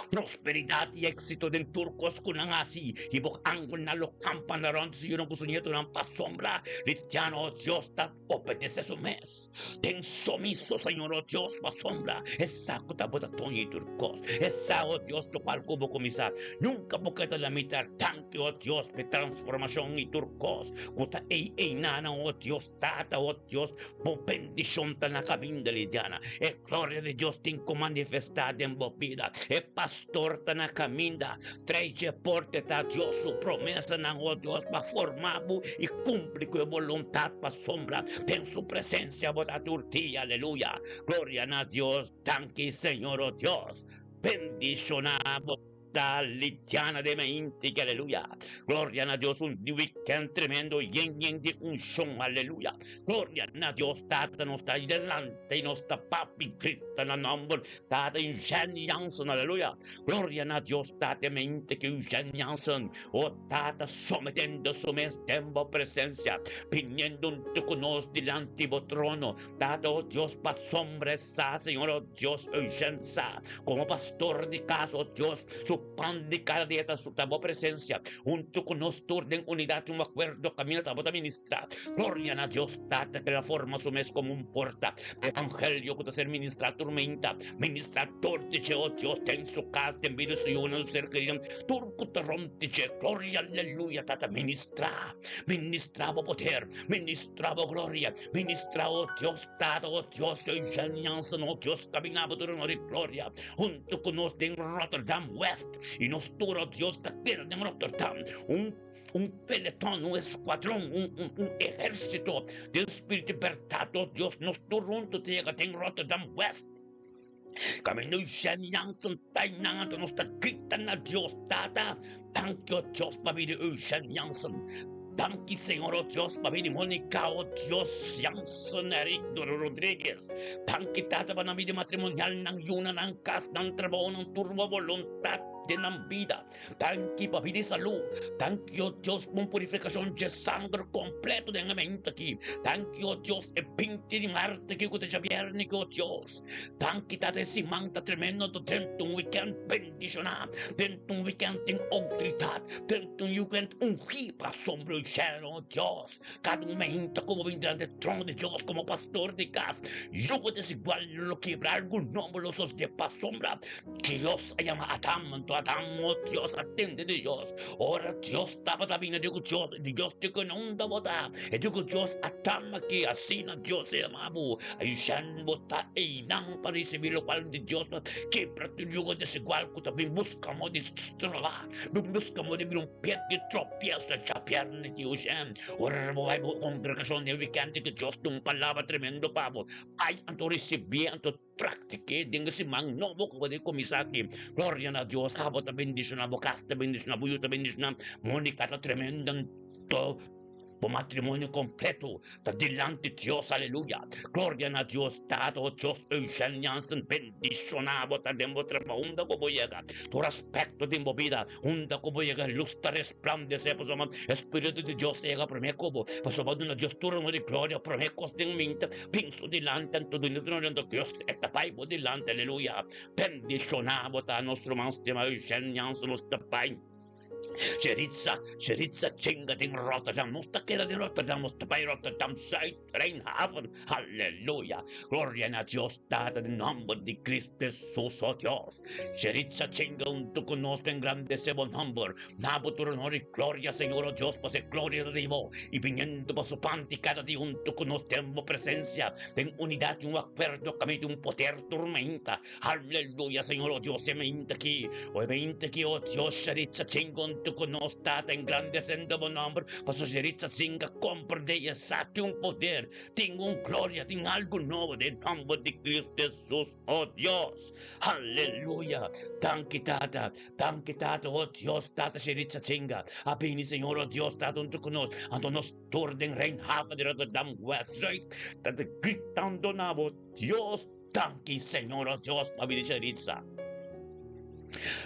prosperidat i éksito den tur kos ku nan hasi. I bo angelnan lo kampa na rònt su yunan ku su nietonan pasobra Lidiana, o Dios, ta obedesé su mes. Den sumiso, Señor, oh Dios, pasobra e sa ku ta bo ta doño di tur kos. E sa, oh Dios, lokual ku bo kuminsá. Nunka bo keda na mitar. Danki, oh Dios, pa e transformashon i tur kos ku ta ei einan, oh Dios, Tata, oh Dios, bo bendishon ta na kaminda, Lidiana. E gloria di Dios tin ku manifestá den bo bida. E pastor ta na kaminda. Trae dje porte ta Dios su promesanan, oh Dios, pa forma bo i kumpli ku e boluntat pasobra den su presensia bo ta tur dia. Aleluya! Gloria na Dios! Danki, Señor, oh Dios. Bendishoná bo ta Lidiana de Meinti, aleluya! Gloria na Dios! Un weekend tremendo yen yen di unshon, aleluya! Gloria na Dios! Tata nos ta delante i nos ta papi grita na nomber Tata Eugene Jansen, aleluya! Gloria na Dios Tata mente ke Eugene Jansen, o Tata sometendo su mes den bo presencia, biniendo hunto cu nos dilanti bo trono, Tata o Dios pasobra e sa, Señor o Dios Eugene sa, como pastor di cas o Dios, su pan di cada dia ta su ta bo presencia, hunto cu nos tur den unidad y un acuerdo caminda ta bo ta ministra. Gloria na Dios Tata ke la forma su mes como un porta pa evangelio cu ta ser ministra tur meinta. Ministra tur di dje, oh Dios, den su cas, den bida su yunan, su ser kerido, tur cu ta rond di dje. Gloria, aleluya, Tata, ministra, ministra bo poder, ministra bo gloria, ministra, oh Dios, Tata, oh Dios, Eugene Jansen, oh Dios, camina bo tur honor y gloria, hunto cu nos den Rotterdam West, y nos tur, oh Dios, ta keda den Rotterdam, un un peletón, un escuadrón, un, un, un ejército den spiritu di berdad, oh Dios, nos tur hunto ta yega den Rotterdam West. Caminda Eugene Jansen tainan anto nos ta grita na Dios, Tata, danki oh Dios pa bida Eugene Jansen. Danki Señor oh Dios pa bida Monica oh Dios Jansen Eric Rodriguez. Danki Tata pa nan bida matrimonial, nan yuna, nan cas, nan trabou, nan tur bo voluntad den nan bida. Danki pa bida i salú. Danki, o Dios, pa un purifikashon dje sanger kompleto den e mente aki. Danki, o Dios, e binti di mart aki ku ta djabièrnè aki, o Dios. Danki, Tata, e siman ta tremendo anto drenta un wikènt bendishoná, drenta un wikènt den outoridat, drenta un wikènt ungí pa asombro i shelu, o Dios. Kada un meinta ku bo bin delante e trono di Dios komo pastor di kas, yugo desigual lo kibra, algun nomber lo sosodé pasobra Dios a yama Adam. Anto Adam, oh Dios, a tende di Dios. Ora Dios tabata bini, di ku Dios, di Dios di ku nunda bo ta. E di ku Dios, Adam aki, asina Dios a yama bo. Ayshan bo ta einan pa risibí lokual di Dios ta kebra tur yugo desigual ku ta bin buska mo di stroba, bin buska mo di bira un pier di tropieso djabièrnè ki Ushen. Ora bo bai bo kongregashon den wikènt ku Dios ta un palabra tremendo pa bo. Bai anto risibí anto praktik'é den e siman nobo ku bo ta kuminsá aki. Gloria na Dios, abo ta bendishoná, bo kas ta bendishoná, bo yu ta bendishoná. Monica ta tremendo anto. Bo matrimonio completo ta dilanti Dios, aleluya. Gloria na Dios Tata, o Dios Eugene Jansen bendiciona bo ta den bo trabao unda cu bo yega. Tur aspecto den bo bida unda cu bo yega luz ta resplandece pasobra Espiritu di Dios ta yega prome cu bo pasobra duna Dios tur honor y gloria prome cos den mente bin su dilanti anto duna tur honor Dios e ta bay bo dilanti aleluya. Bendiciona bo ta nos ruman stima Eugene Jansen nos ta bay. Sheritsa, Sheritsa chinga den Rotterdam. Nos ta keda den Rotterdam, nos ta bai Rotterdam Zuid, Rijnhaven. Halleluja. Gloria na Dios Tata den nomber di Cristo Jesus, oh Dios. Sheritsa chinga hunto cu nos pa engrandece bo nomber. Na bo tur honor y gloria, Señor, oh Dios, pase gloria ta di bo. Y biniendo pa su panti cada dia hunto cu nos den bo presencia, den unidad y un acuerdo caminda un poder tormenta. Aleluya, Señor, oh Dios, e mente aki, oh e mente aki, oh Dios, Sheritza chingon tu ku nos Tata engrandecendo bo nomber, paso Sheritza chinga comprende y e sa tin un poder, tin un gloria, tin algo nobo den nomber di Cristo Jesus, oh Dios. Aleluya. Danki, Tata. Danki, Tata, oh Dios, Tata Sheritza chinga. A bini, Señor, oh Dios, Tata, unto ku nos. Anto nos tur den Rijnhaven di Rotterdam West Zuid, Tata gritando na bo, Dios, Danki Señor oh Dios pa bida Sheritza.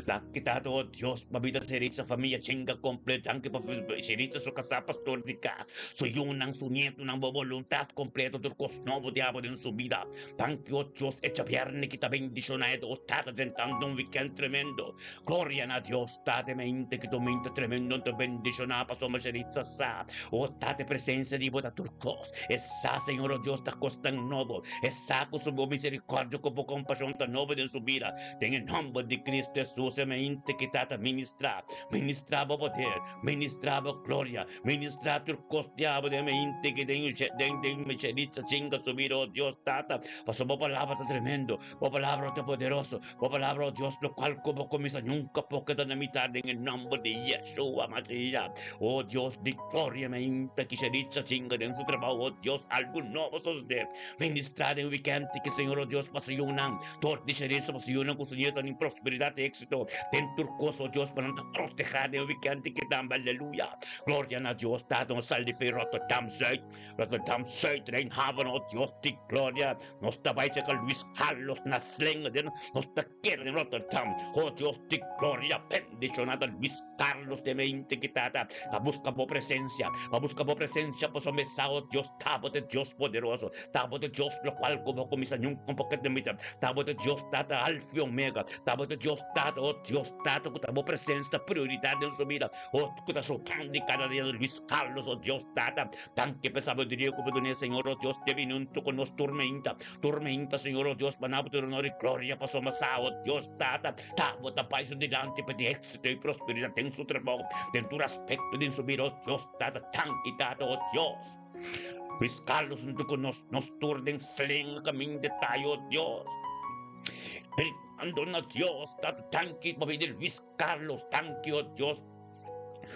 Danki Tata oh Dios pa bida Sheritza familia chinga completo. Danki pa Sheritza su casá pastor di cas, su yunan, su nietonan, bo voluntad completo tur cos nobo di abo den su bida. Danki oh Dios e djabierne ki ta bendiciona e oh Tata drentando un weekend tremendo. Gloria na Dios Tata e mente ki dominta tremendo ta bendiciona pasobra Sheritza sa oh Tata e presencia di bo ta tur cos. E sa, Señor, o Dios, ta kosnan nobo. E sa ku su bo misericordia ku bo kompashon ta nobo den su bida. Den e nomber di Cristo Jesus, e mente ki ta ta ministrá. Ministrá bo poder, ministrá bo gloria, ministrá tur kos di abo den e mente ki den den den misericordia chinga su bida, o Dios Tata. Pasobra bo palabra ta tremendo, bo palabra ta poderoso, bo palabra, o Dios, lokual ku bo kuminsá nunka por keda na mitar den e nomber di Yeshua Mashiach. O Dios di gloria, mi ainda kisha dicha chinga den su trabao, o Dios, algo nobo sosode. Ministra den weekend ki Señor, o Dios, pa su yunan. Tor di sherizo pa su yunan ku su nieto den prosperidad y éxito. Den tur cos, o Dios, pa nan ta proteha den weekend ki tambe. Aleluya. Gloria na Dios, Tata, nos sal di fe Rotterdam Zuid, Rotterdam Zuid, Rijnhaven, o Dios di gloria. Nos ta bai cerca Luis Carlos na Slinge, den nos ta keda den Rotterdam. O Dios di gloria, bendicionada Luis Carlos de mente ki tata a busca bo presencia, a busca bo presencia pasobra mi sa, oh Dios, ta bo ta Dios poderoso, ta bo ta Dios locual cu bo cuminsa nunca por keda mita, ta bo ta Dios tata Alfa y Omega, ta bo ta Dios tata, oh Dios tata cu ta bo presencia ta prioridad den su bida, oh cu ta su pan di cada dia Luis Carlos, oh Dios tata, danki pa e sabiduria cu bo duna e Señor, oh Dios, te bini hunto cu nos tormenta, tormenta Señor, oh Dios, pa na bo tur honor y gloria pasobra mi sa, oh Dios tata, ta bo ta bai su dilanti pa di Éxito y prosperidad den su trabou, den tur aspecto den su bida, oh Dios Tata, danki Tata, oh Dios. Luis Carlos hunto cu nos, nos tur den slenga caminda tayo, oh Dios. Gritando na Dios, Tata, danki pa bida di Luis Carlos, danki, oh Dios.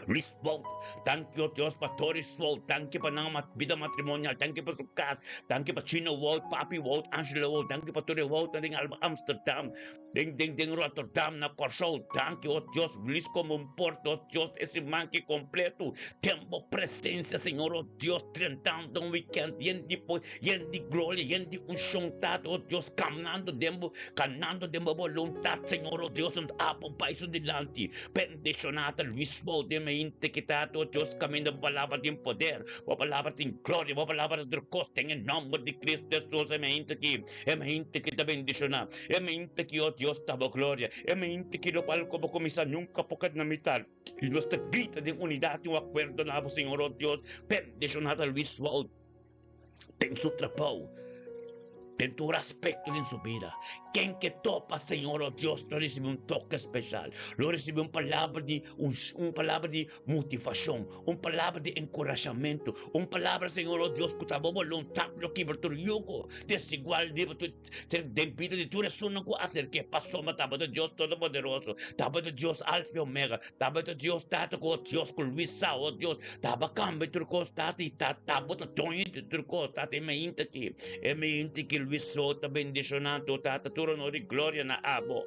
Luis Wout, danki, oh Dios, pa Doris Wout, danki pa nan bida matrimonial, danki pa su cas, danki pa Chino Wout, Papi Wout, Angela Wout, danki pa tur e Woutnan den Amsterdam. Den den den Rotterdam na Kòrsou danki o Dios Luis komo un porta o Dios e siman ki kompleto den bo presensia Señor o Dios drentando un weekend yen di po yen di gloria yen di unshon Tata o Dios kamnando den bo kanando den bo boluntat Señor o Dios un abo bai su dilanti bendishoná ta Luis bo den mente ki Tata o Dios kaminda bo palabra tin poder bo palabra tin gloria bo palabra ta tur kos den e nòmber di Cristo Hesus e mente ki E mente ki ta bendishoná, e mente ki, oh Dios, ta bo gloria, e mente ki lokual ku bo kuminsá nunka por keda na mitar. I nos ta grita den unidat i un akuerdo na bo, Señor, oh Dios, bendishoná ta Luis Wout den su trabou. Den tur aspekto den su bida. Ken ke topa Señor o Dios lo risibí un toke speshal, lo risibí un palabra di un palabra di motivashon, un palabra di enkurashamentu, un palabra Señor o Dios ku ta bo boluntat lo kibra tur yugo desigual riba tur ser den bida di tur esunnan ku aserk'é pasobra tabata Dios Todopoderoso, tabata Dios Alfa i Omega, tabata Dios Tata ku o Dios ku Luis sa o Dios taba kambia tur kos Tata i ta tabata doño di tur kos Tata e mainta aki e mainta aki Luis so ta bendishoná tur Tata tur honor i gloria na abo.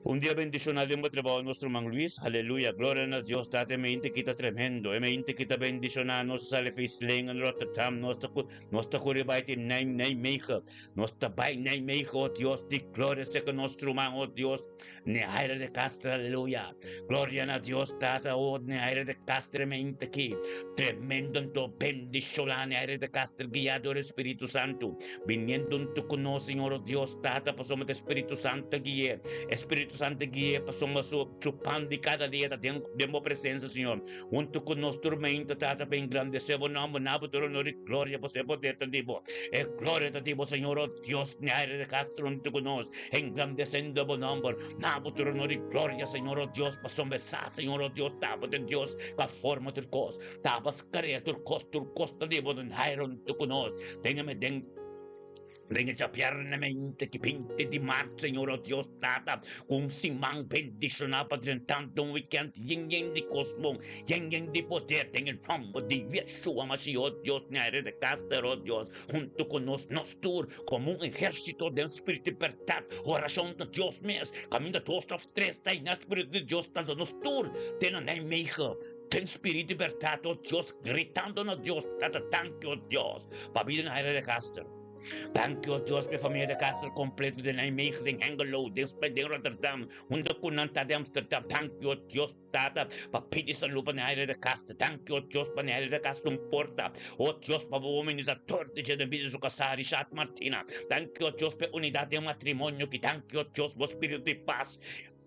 Un dia bendishoná den bo trabou nos ruman Luis, aleluya, gloria na Dios Tata e mainta aki ta tremendo e mainta aki ta bendishoná nos ta sali Vlissingen, Rotterdam nos ta ku nos ta kore bai te Nijmegen nos ta bai Nijmegen o Dios di gloria seka nos ruman o Dios Nehaira de Castro, aleluya. Gloria na Dios Tata, oh Nehaira de Castro mente aki. Tremendo anto bendiciona Nehaira de Castro guiado door Espíritu Santo. Viniendo unto con nos, Señor, oh Dios Tata, pasobra ta Espíritu Santo guié. Espíritu Santo guié pasobra su, su pan di cada dia ta den, den bo presencia, Señor. Hunto con nos tur mente, Tata, pa engrandece bo nomber, na bo tur honor y gloria, pasobra e poder ta di bo. E gloria ta di bo, Señor, oh Dios, Nehaira de Castro hunto con nos. Engrandesendo bo nomber, na bo tur honor i gloria, Señor, o Dios, pasobra sa, Señor, o Dios, ta bo den Dios pa forma tur kos, ta bo krea tur kos, tur kos ta di bo den haira huntu ku nos. Tene me den den e djabièrnè mente ki binti di mart, Señor, o Dios, Tata, ku un siman bendishoná pa drentando un wikènt yen yen di kos bon, yen yen di poder, den e nòmber di Yeshua Mashiach, o Dios, Neire de Caster, o Dios, huntu ku nos, nos tur, Komo un ehérsito den spiritu di bèrdat, orashon ta Dios mes. Kaminda dos òf tres ta i na spiritu di Dios ta nos tur te na Nijmegen. Den spiritu di bèrdat, o Dios, gritando na Dios, Tata, danki, o Dios, pa bida na Haire de Castro. Danki, o Dios, pa e famia de Castro kompleto den Nijmegen, den Hengelo, den Spijk, den Rotterdam, huntu ku nan ta den Amsterdam. Danki, o Dios. Tata, pa pidi salú pa Neaira de Castro. Danki, o Dios, pa Neaira de Castro un porta. O Dios, pa bo ministrador di dje den bida di su kasá, Richard Martina. Danki, o Dios, pa e unidat den matrimonio aki. Danki, o Dios, bo spiritu di pas,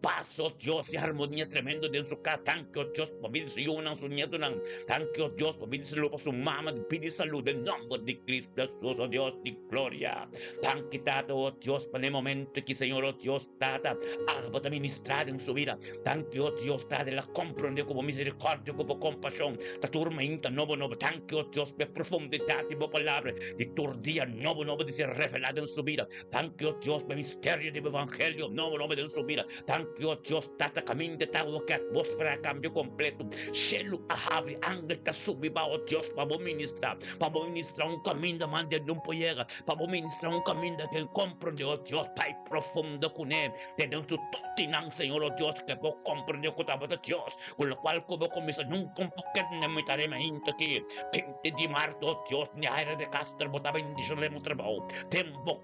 pas, o Dios, i harmonia tremendo den su kas. Danki, o Dios, pa bida di su yunan, su nietonan. Danki, o Dios, pa pidi salú pa su mama, pidi salú den nòmber di Cristo Hesus, o Dios di gloria. Danki, Tata, o Dios, pa n'e momento aki, Señor, o Dios, Tata, abo ta ministrá den su bida. Danki, o Dios, Tata, el a komprondé ku bo miserikòrdia, ku bo kompashon ta tur mainta nobo nobo. Danki, o Dios, pa e profundidat di bo palabra di tur dia nobo nobo di ser revelá den su bida. Danki, o Dios, pa e misterio di bo evangelio nobo nobo den su bida. Danki, o Dios, Tata, kaminda ta awa ku e atmósfera a kambia kompleto. Shelu a habri, angel ta subi ba, o Dios, pa bo ministrá, pa bo ministrá un kaminda manda el un por yega, pa bo ministrá un kaminda ku el komprondé, o Dios, bai profundo kuné. Te den su totinan, Señor, o Dios, ke bo komprendé ku tabata Dios, ku lokual ku bo kuminsá nunka un poket na mitad e mainta aki, binti di marto, o Dios, ni aire de Castro bo ta bendishoná den bo trabou. Den bo,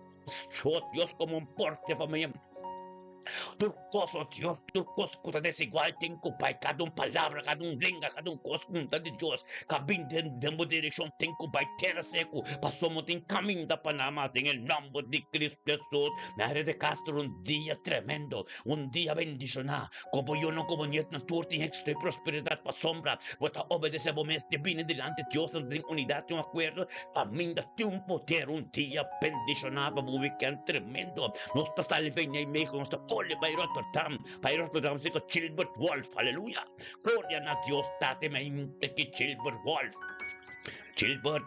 o Dios, komo un porte famia. Tur kos, o Dios, tur kos ku ta desigual tin ku bai, kada un palabra, kada un lenga, kada un kos ku no ta di Dios, ka bin den den bo direkshon tin ku bai tera seku, pasobra bo tin kaminda pa nan mas den e nòmber di Cristo Hesus. Mary de Castro un dia tremendo, un dia bendishoná. Ku bo yunan ku bo nietnan tur tin éxito i prosperidat pasobra bo ta obedesé bo mes di bini dilanti Dios nan ta den unidat i un akuerdo kaminda tin un poder. Un dia bendishoná pa bo weekend tremendo. Nos ta sali ven Nijmegen, nos ta kole bai Rotterdam, bai Rotterdam seka Gilbert Wolf, aleluya! Gloria na Dios Tata i Mainte ki Gilbert Wolf. Gilbert.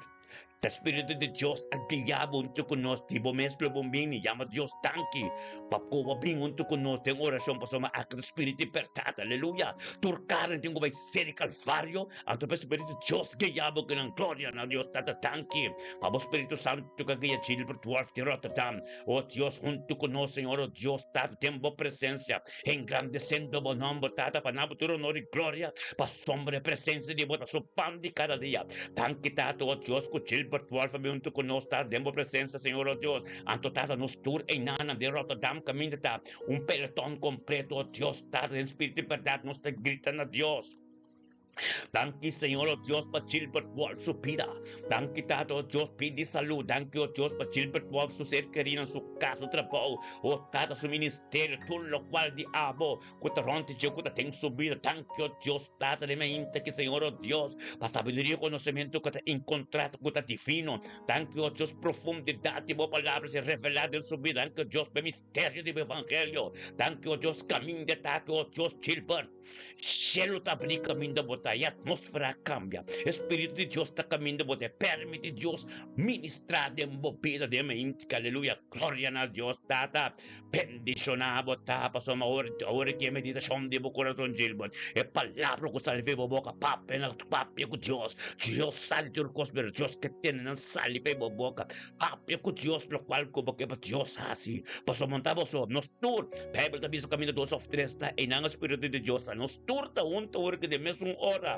Ta Spiritu di Dios a guia bo huntu ku nos. Di bo mes lo bo bini. Yama Dios danki pa ku bo bin huntu ku nos den orashon pasobra aki ta Spiritu di bèrdat. Aleluya! Tur karni tin ku bai seri Kalvario, anto pa e Spiritu di Dios guia bo kinan. Gloria na Dios Tata. Danki pa bo Spiritu Santu ku a guia Gilbert Wolff di Rotterdam. O Dios, huntu ku nos, Señor, o Dios Tata, den bo presensia, engrandesendo bo nòmber, Tata, pa na bo tur honor i gloria, pasobra e presensia di bo ta su pan di kada dia. Danki, Tata, o Dios, ku Gilbert Wolff a bin huntu ku nos, Tata, den bo presensia, Señor, o Dios. Anto, Tata, nos tur einan den Rotterdam kaminda ta un peloton kompleto, o Dios, Tata, den spiritu i bèrdat nos ta grita na Dios. Danki Señor o Dios pa Gilbert Wolf su bida. Danki Tata o Dios pidi salud. Danki o Dios pa Gilbert Wolf su ser kerinan, su kas, su trabou, o Tata su ministerio, tur lokual di abo ku ta rònt di dje ku ta den su bida. Danki o Dios Tata den mainta ki Señor o Dios pa sabiduria i konosementu ku ta enkontrá ku ta divino. Danki o Dios profundidat di bo palabra ser revelá den su bida. Danki o Dios pa e misterio di bo evangelio. Danki o Dios kaminda ta aki o Dios Gilbert. Shelu ta abrí kaminda bo ta, e atmósfera a kambia. E Spiritu di Dios ta kaminda bo ta, e pèrmití Dios ministrá den bo bida den mainti. Aleluya! Gloria na Dios Tata. Bendishoná bo ta, pasobra awor, awor aki e meditashon di bo kurason, Gilbert, e palabra ku sali for bo boka, papia na, papia ku Dios. Dios sa di tur kos, pero Dios ke tene nan sali for bo boka. Papia ku Dios lokual ku bo ke pa Dios hasi. Pasobra no ta bo so, nos tur. Beibel ta bisa kaminda dos òf tres ta, einan e spiritu di Dios ta. Nos tur ta huntu awor ki den mesun ora.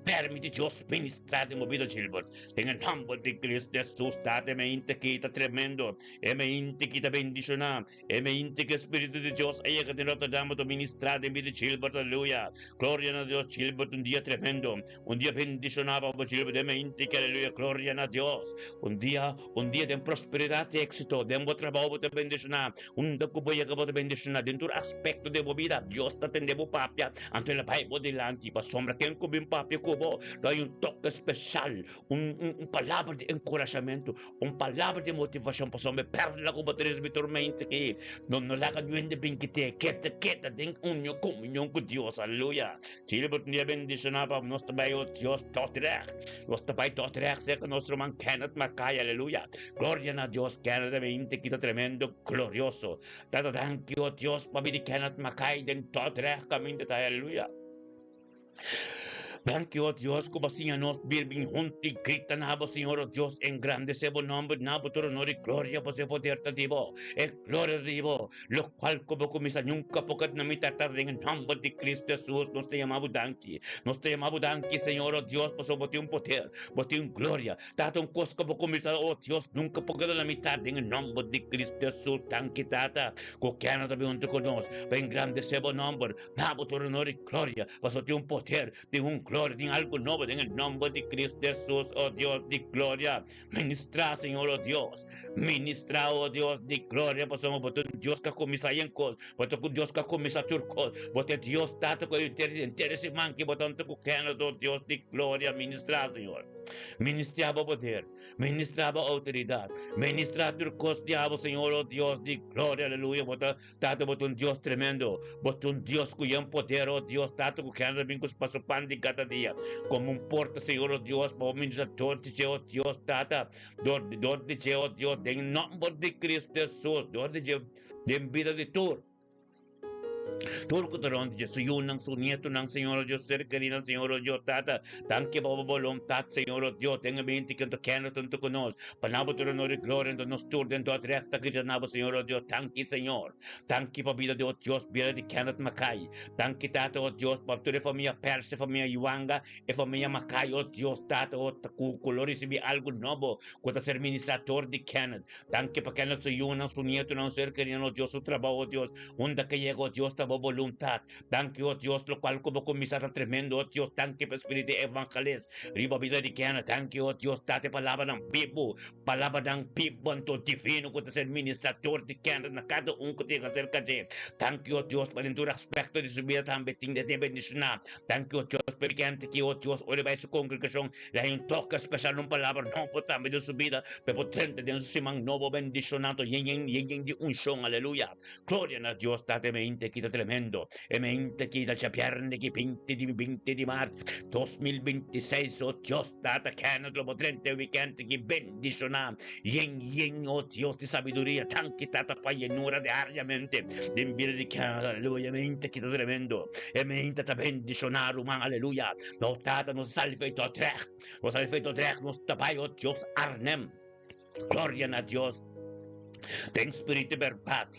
Permiti Dios ministrá den bo bida, Gilbert. Den e nòmber di Cristo Jesus, Tata, e mente ki ta tremendo, e mente ki ta bendishoná, E mente ku e Spiritu di Dios a yega den Rotterdam ta ministrá den bida Gilbert, aleluya. Gloria na Dios, Gilbert, un dia tremendo, un dia bendishoná pa bo, Gilbert, e mente ku aleluya, gloria na Dios. Un dia, un dia den prosperidat i éksito, den bo trabou bo ta bendishoná, unda ku bo yega bo ta bendishoná, den tur aspekto den bo bida, Dios ta tende bo papia, anto el a bai bo dilanti, pasobra ken ku bin papia ku bo, lo hay un toke speshal, un, un, un palabra di enkurashamentu, Un palabra di motivashon pasobra mi pèrdida ku bo ta risibí tur mente ki no no laga niun bin kit'é. Keda keda den union komunion ku Dios. Aleluya. Chile bo tin dia bendishoná pa nos ta bai o Dios Dordrecht. Nos ta bai Dordrecht serka nos ruman Kenneth Mackay. Aleluya. Gloria na Dios. Kenneth a mente kita tremendo glorioso. Tata danki o Dios pa bini Kenneth Mackay den Dordrecht kaminda ta. Aleluya. Danki, o Dios, ku bo siña nos birbin huntu i grita na bo, Señor, o Dios, engrandesé bo nòmber, na bo tur onor i gloria, pasobra e poder ta di bo, e gloria ta di bo, lokual ku bo kuminsá nunka por keda na mitar ta den e nòmber di Kristu Hesus nos ta yama bo danki. Nos ta yama bo danki, Señor, o Dios, pasobra bo tin un poder, bo tin un gloria. Tata, un kos ku bo kuminsá, o Dios, nunka por keda na mitar den e nòmber di Kristu Hesus. Danki, Tata, ku kende ta bin huntu ku nos pa engrandesé bo nòmber. Na bo tur honor i gloria, pasobra tin un poder, tin un gloria, tin algu nobo den e nomber di Cristo Jesus, o Dios di gloria. Ministrá, Señor, o Dios. Ministrá, o Dios di gloria, pasobra bo ta un Dios ku a kuminsá yen kos, bo ta un Dios ku a kuminsá tur kos. Bo ta e Dios Tata ku a henter henter e siman ki bo ta huntu ku Kenneth, o Dios di gloria. Ministrá, Señor. Ministrá bo poder. Ministrá bo outoridat. Ministrá tur kos di abo, Señor, o Dios di gloria. Aleluya. Bo ta Tata, bo ta un Dios tremendo. Bo ta un Dios ku yen poder, o Dios. Tata, ku kende ta bin ku pa su pan di kada dia. Komo un porta, Señor, o Dios, pa bo ministra dor di dje, o Dios, Tata. Dor, dor di dje, o Dios, den nomber di Cristo Jesus, dor di dje, den bida di tur. Tur ku ta rond di dje, su yunan, su nietonan, Señor, o Dios, ser kerinan, Señor, o Dios, Tata. Danki pa bo boluntat, Señor, o Dios, den e mente ku kende ta huntu ku nos. Pa na bo tur honor i gloria, enton nos tur den dot recht ta grita na bo, Señor, o Dios. Danki, Señor. Danki pa bida di o Dios, bida di Kenneth Mackay. Danki, Tata, o Dios, pa tur e famia Percy, e famia Yuanga, e famia Mackay, o Dios, Tata, o ku ku lo risibi algu nobo ku ta ser ministrá dor di Kenneth. Danki pa Kenneth su yunan, su nietonan, su ser kerinan, o Dios, su trabou, o Dios. Unda ke yega, o Dios, ta bo boluntat. Danki, o Dios, lokual ku bo kuminsá ta tremendo, o Dios. Danki pa e spiritu evangelis. Riba bida di kena, danki, o Dios Tata, e palabranan bibu, palabranan bibu anto divino ku ta ser ministrá dor di kena na kada un ku ta yega serka dje. Danki, o Dios, pa den tur aspekto di su bida tambe tin den bendishoná. Danki, o Dios, pa e kende ki, o Dios, ora e bai su kongregashon, le haña un toke spesial, un palabra nobo tambe den su bida, pa e por drenta den su siman nobo bendishoná anto yen yen yen yen di unshon. Aleluya! Gloria na Dios Tata e mente ki ta tremendo e mente ki ta djabierne ki binti di binti di mart 2026 o Dios Tata Kenneth lo bo drenta e weekend ki bendiciona yen yen o Dios di sabiduria danki Tata pa yenura di ariamente den bida di Kenneth aleluya e mente ki ta tremendo e mente ta bendiciona ruman aleluya no Tata nos salva e Dordrecht nos salva e Dordrecht nos ta bai o Dios Arnhem Gloria na Dios. Den spiritu berdat.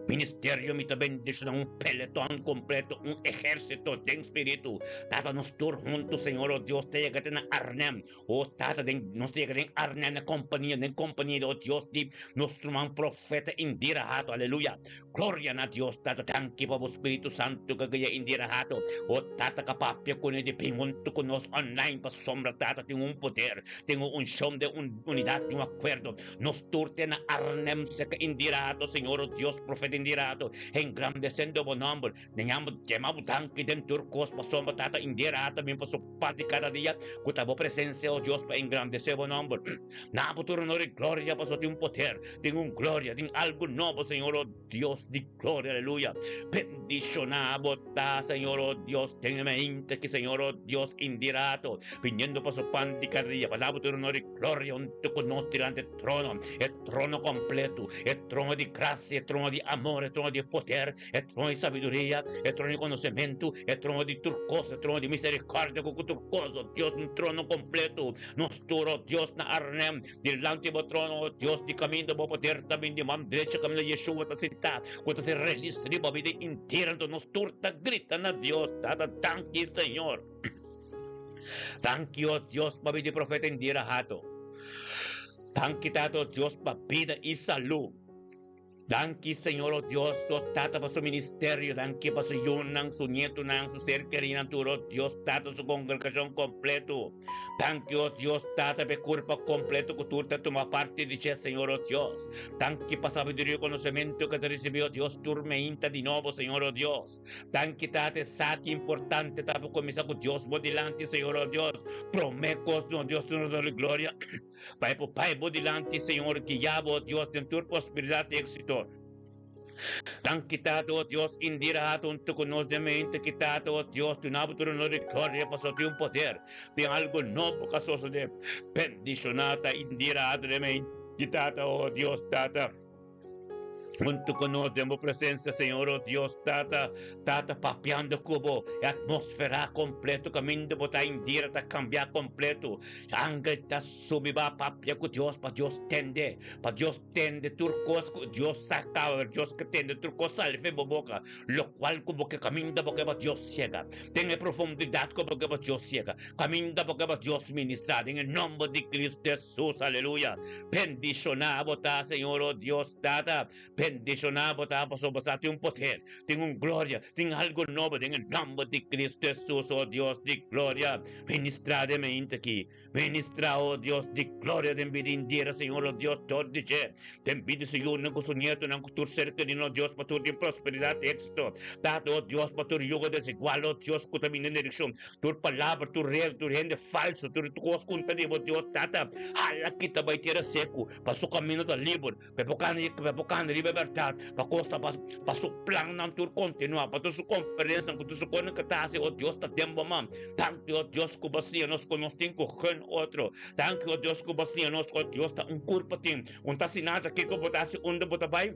Ministerio mi ta bendiciona un peloton completo, un ehercito den spiritu. Tata nos tur hunto, Señor, oh Dios, ta yega te na Arnhem. Oh Tata, den, nos ta yega den Arnhem na compania, den compania, oh Dios, di nos ruman profeta Indira Hato. Aleluya. Gloria na Dios, Tata, danki pa bo Spiritu Santo ka guia Indira Hato. Oh Tata, ka papia kune di bin hunto ku nos online pasobra Tata tin un poder, tin un unshon den un unidad, den un acuerdo. Nos tur te na Arnhem seka Indira Hato, Señor, oh Dios, profeta Indira Hato, engrandecendo bo nomber. Neña bo yama bo danki den tur kos pasobra Tata Indira Hato bin pa su parti kada dia ku ta bo presencia, oh Dios, pa engrandece bo nomber. Na bo tur honor y gloria pasobra tin un poder, tin un gloria, tin algo nobo, Señor, oh Dios di gloria, aleluya. Bendiciona bo ta, Señor, oh Dios, den e mente aki, Señor, oh Dios, Indira Hato, biniendo pa su pan di kada dia, pa na bo tur honor y gloria hunto ku nos dilanti e trono, e trono kompleto, e trono di grasia, e trono di amor, e trono di poder, e trono di sabiduria, e trono di konosementu, e trono di tur kos, e trono di miserikordia ku tur kos, oh Dios, un trono kompleto. Nos tur, oh Dios, na Arnhem, dilanti bo trono, oh Dios, di kaminda bo poder ta bin di man drecha kaminda Yeshua ta sintá, ku ta ser relis riba bida intera. Anto nos tur ta grita na Dios, Tata, danki, Señor. Danki, oh Dios, pa bida di profeta Indira Hato. Danki, Tata, oh Dios, pa bida i salú. Danki Señor oh Dios, oh Tata pa su ministerio, danki pa su yunan, su nietonan, su ser kerinan tur, oh Dios Tata, su congregacion completo. Danki oh Dios Tata pa e curpa completo cu tur ta tuma parti di dje Señor oh Dios. Danki pa sabiduria y conocemento cu ta ricibi oh Dios tur meinta di nobo Señor oh Dios. Danki Tata e sa ki importante ta pa cuminsa cu Dios bo dilanti Señor oh Dios. Prome cos nos Dios nos dor gloria. Bai bo bai bo dilanti, Señor, guia bo, Dios, den tur prosperidad y éxito. Danki, Tata, oh Dios, Indira Hato hunto cu nos den mente ki, Tata, oh Dios, duna bo tur honor y gloria pasobra tin un poder, tin algo nobo ca sosode. Bendiciona ta Indira Hato den mente, Tata, oh Dios, Tata. Hunto cu nos den bo presencia, Señor, oh Dios, Tata, Tata, papiando cu bo, e atmosfera completo caminda bo ta Indira ta cambia completo. Angel ta subi ba papia cu Dios pa Dios tende, pa Dios tende tur cos cu Dios sa caba, Dios ke tende tur cos sali fe bo boca, locual cu bo ke caminda bo ke pa Dios yega, den e profundidad cu bo ke pa Dios yega, caminda bo ke pa Dios ministra, den e nomber di Cristo Jesus. Sus, aleluya. Bendishoná bo ta, Señor, o Dios Tata. Bendishoná bo ta, pasobra bo sa tin un poder, tin un gloria, tin algu nobo den e nòmber di Cristo Hesus, o Dios di gloria. Ministrá den mente aki. Ministrá, o Dios di gloria, den bida Indira, Señor, o Dios, dor di dje. Den bida su yunan ku su nietonan ku tur ser kerí, no Dios, pa tur tin prosperidat i éksito. Tata, o Dios, pa tur yugo desigual, o Dios, ku ta bini den direkshon. Tur palabra, tur regla, tur hende falso, tur kos ku ta di bo Dios Tata, hala kita bai tera seku, pa su kamino ta liber, pa e por kanda, pa e por kanda riba e bèrdat, pa kos ta pa su plannan tur kontinuá, pa tur su konferensianan ku tur su kosnan ku e ta hasi, o Dios ta den bo man. Danki, o Dios, ku bo siña nos ku nos tin ku gun otro. Danki, o Dios, ku bo siña nos ku Dios ta un kurpa tin. Un ta hasi nada kiko bo ta hasi unda bo ta bai.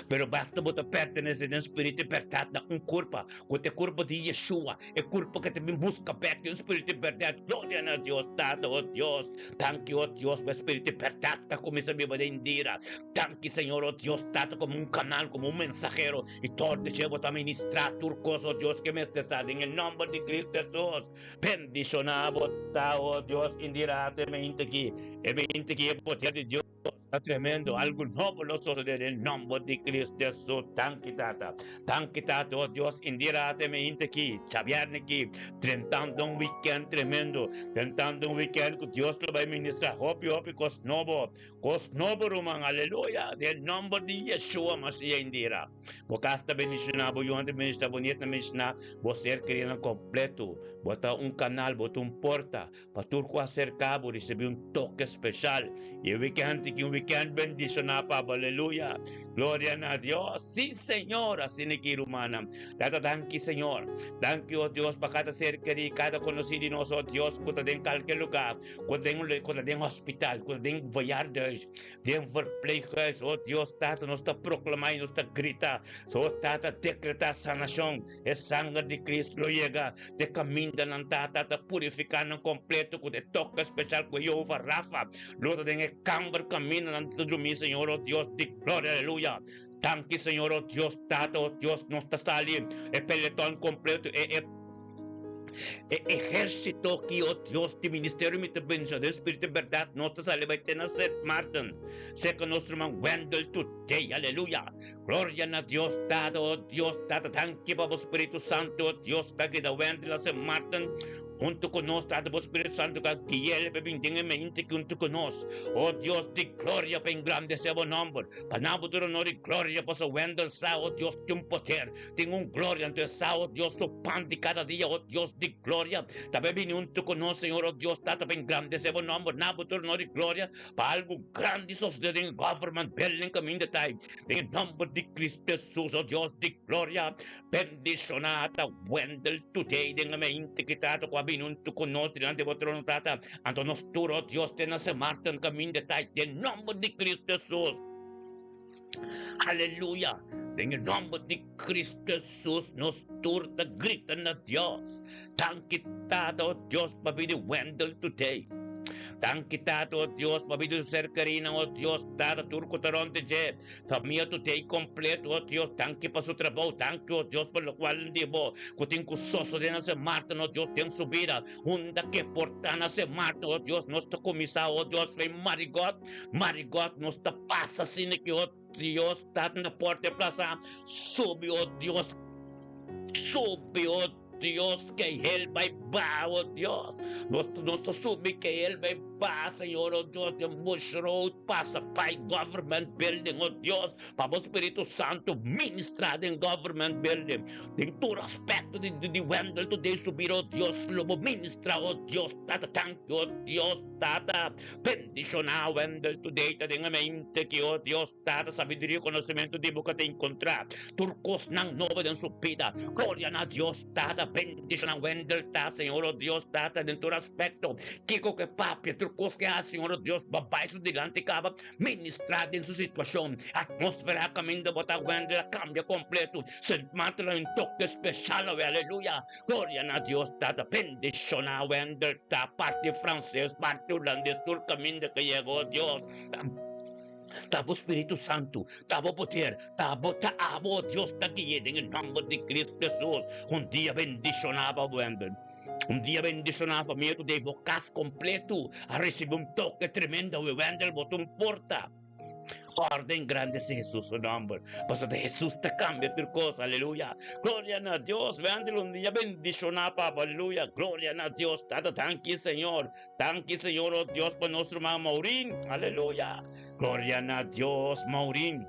Pero basta bo ta pertenece den spiritu di berdad na un curpa, cu ta e curpa di Yeshua, e curpa cu ta bin busca bek den spiritu di berdad. Gloria na Dios Tata, oh Dios. Danki, oh Dios, pa e spiritu di berdad ta cuminsa biba den Indira. Danki, Señor, oh Dios Tata, como un canal, como un mensahero, y tor di dje bo ta ministra tur cos, oh Dios, ke mester sa den e nomber di Cristo Jesus. Bendiciona bo ta, oh Dios, Indira, ata e mente aki, e mente aki e poder di Dios. Ta tremendo, algu nobo lo sosode den nomber di Cristo Jesus. Danki Tata. Danki Tata, oh Dios, Indira ate me hinte ki, djabierne ki, drentando un weekend tremendo, drentando un weekend ku Dios lo bai ministra hopi hopi kos nobo, kos nobo ruman, aleluya, den nomber di Yeshua Mashiach Indira. Bo kas ta bendishoná, bo yunan ta bendishoná, bo nietnan ta bendishoná, bo ser kerinan kompleto. Bo ta un kanal, bo ta un porta. Pa tur ku aserká bo risibí un toke speshal. I e wikènt aki un wikènt bendishoná pa bo. Aleluya! Gloria na Dios! Sí, Señor! Asina ki, rumannan. Tata, danki, Señor. Danki, o Dios, pa kada ser kerí, kada konosí di nos, o Dios, ku ta den kalke lugá, ku ta den ku ta den hospital, ku ta den bejaardenhuis, den verpleeghuis. O Dios, Tata, nos ta proklamá i nos ta grita. O Tata, dekretá sanashon. E sanger di Cristo lo yega te caminda nan Tata ta purifica nan completo cu e toque special cu Jehovah Rafa lo ta den e camber caminda nan ta drumi Señor oh Dios di gloria aleluya. Danki Señor, oh Dios Tata, oh Dios, nos ta sali e peloton completo, e e e ehérsito ki, oh Dios, di ministerio mi ta bendiciona den spiritu i berdad, nos ta sali bai te na Sint Maarten, serka nos ruman Wendell today, aleluya. Gloria na Dios Tata, oh Dios Tata, danki pa bo Spiritu Santo, oh Dios, ka keda Wendell na Sint Maarten huntu ku nos, Tata, bo Spiritu Santo ka guiel pa bin den e mente ki huntu ku nos, oh Dios di gloria, pa engrandesé bo nòmber. Pa nan bo tur honor i gloria, pasobra Wendell sa, o Dios, tin un poder, tin un gloria, anto e sa, o Dios, su pan di kada dia, o Dios di gloria, ta bai bini huntu ku nos, Señor, o Dios Tata, pa engrandesé bo nòmber, nan bo tur honor i gloria, pa algu grandi sosodé den e government building kaminda ta ei, den e nòmber di Cristo Hesus, o Dios di gloria, bendishoná ta Wendell today den e mente ki Tata ku a bini huntu ku nos dilanti bo trono, Tata. Anto nos tur, oh Dios, te na Sint Maarten kaminda ta den nomber di Cristo Jesus. Aleluya! Den e nomber di Cristo Jesus nos tur ta grita na Dios. Danki Tata, oh Dios, pa bini Wendell today. Danki Tata, oh Dios, pa bini su ser kerinan, oh Dios, Tata, tur ku ta rond di dje. Famia today completo, oh Dios, danki pa su trabou, danki, oh Dios, pa lokual di bo ku tin ku sosode na Sint Maarten, oh Dios, den su bida. Unda ke por ta na se marta, oh Dios, nos ta kuminsá, oh Dios, rei Marigot, Marigot, nos ta pasa asina ki, oh Dios, ta na porta e plasa, subi, oh Dios, subi, oh Dios, ke hel bai baha, oh Dios, nos, nos ta subi ke hel bai baha, Señor, oh Dios, den Bush Road, pasa bai Government Building, oh Dios, Pa bo Spiritu Santu ministrá den Government Building, den tur aspekto di di Wendell today su bida, oh Dios, lo bo ministrá, oh Dios Tata, tanki, oh Dios Tata, bendishoná Wendell today ta den e mente ki, oh Dios Tata, sabiduria i konosementu di bo ka ta enkontrá tur kosnan nobo den su bida, gloria na Dios Tata, bendishoná Wendell ta, Señor, oh Dios Tata, den tur aspekto, kiko ke papia, tur kos ke hasi, Señor, oh Dios, bo bai su dilanti kaba. Ministrá den su situashon. Atmósfera kaminda bo ta wende a kambia kompleto. Sint Maarten a un toke speshal awe. Aleluya! Gloria na Dios Tata. Bendishoná Wendel ta parti franses, parti hulandes, tur kaminda ke yega, o Dios. Ta bo Spiritu Santu, ta bo poder, ta bo ta abo, o Dios, ta gui'é den e nòmber di Cristo Hesus. Un dia bendishoná bo, Wendel. Un dia bendishoná famia today bo kas kompletu a risibi un toke tremendo awe Wendel bo ta un porta. Orden engrandesé Hesus su nòmber pasobra ta Hesus ta kambia tur kos aleluya gloria na Dios Wendel un dia bendishoná papa aleluya gloria na Dios tata danki Señor danki Señor oh Dios pa nos ruman Maureen aleluya gloria na Dios Maureen.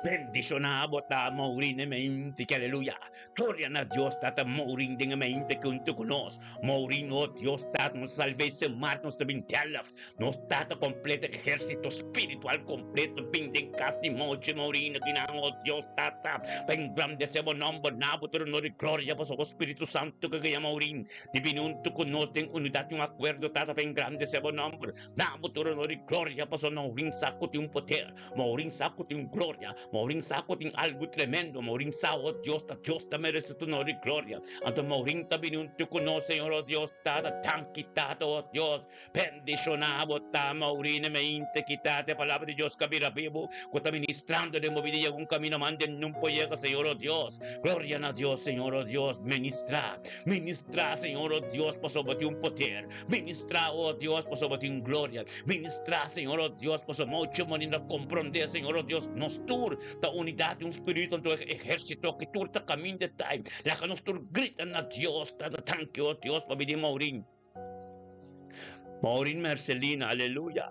Bendishoná bo ta Maureen e mente ki aleluya. Gloria na Dios Tata Maureen den e mente ki huntu ku nos. Maureen oh Dios Tata nos salvese mar nos ta bin Delft. Nos Tata completo ehersito spiritual completo bin den kas di Mochi Maureen akinan oh Dios Tata pa engrandese bo nomber na bo tur honor i gloria pasobra bo Spiritu Santo ke guia Maureen di bin huntu ku nos den unidat i un akuerdo Tata pa engrandese bo nomber na bo tur honor i gloria pasobra Maureen sa ku tin un poder. Maurin sa ku tin gloria, Maurin sa ku tin algu tremendo, Maurin sa, oh Dios, ta Dios ta merece tur honor i gloria. Anto Maurin ta bini huntu ku nos, Señor, oh Dios, Tata, danki, Tata, oh Dios, bendiciona bo ta, Maurin, e meinte ki Tata, e palabra di Dios ka bira bibu, ku ta ministrando den bo bida i algun camino mande nun por yega, Señor, oh Dios. Gloria na Dios, Señor, oh Dios, ministra, ministra, Señor, oh Dios, pasobra bo tin un poder, ministra, oh Dios, pasobra bo tin gloria. Ministrá, Señor, oh Dios, pasobra mucho manera comprendé, Señor, oh Dios, nos tur ta unidad di un spiritu, anto e ejército aki tur ta caminda tai. Laga nos tur grita na Dios, Tata, danki, oh Dios, pa bini Maureen. Maureen Mercelina, aleluya.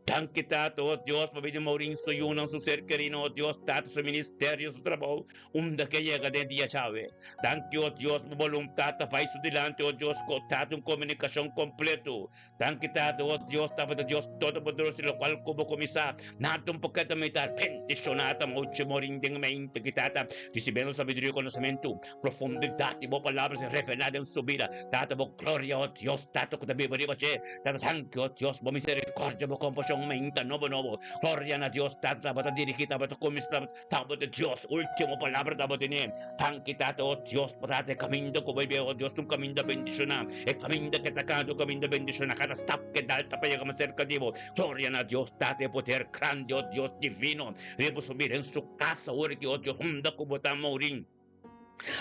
Danki, Tata, oh Dios, pa bini Maureen, su yunan, su ser querido, oh Dios, Tata, su ministerio, su trabou, unda ke yega den dia djawe. Danki, oh Dios, bo voluntad ta bai su dilanti, oh Dios, Tata, un comunicacion completo. Danki Tata, oh Dios, Tabata Dios Todopoderoso, lokual ku bo kuminsá, nada un poketo mi ta bendishoná ta mochi morin den mente ki Tata, risibiendo sabiduria i konosementu, profundidat di bo palabra ser revelá den su bida. Tata, bo gloria, oh Dios, Tata ku ta biba riba dje. Tata, danki, oh Dios, bo miserikòrdia, bo kompashon. un mainta nobo nobo. Gloria na Dios, Tata tabata dirigí, tabata kuminsá, tabata Dios último palabra tabatin. Danki Tata, oh Dios, pa Tata e kaminda ku bo bai, oh Dios, ta un kaminda bendishoná. E kaminda ke ta kanta un kaminda bendishoná. Kada stap ke dal ta pa yega mas serka di bo. Gloria na Dios, Tata, e poder grandi, oh Dios divino, riba su bida, den su kasa, ora ki, oh Dios, unda ku bo ta, Maurin.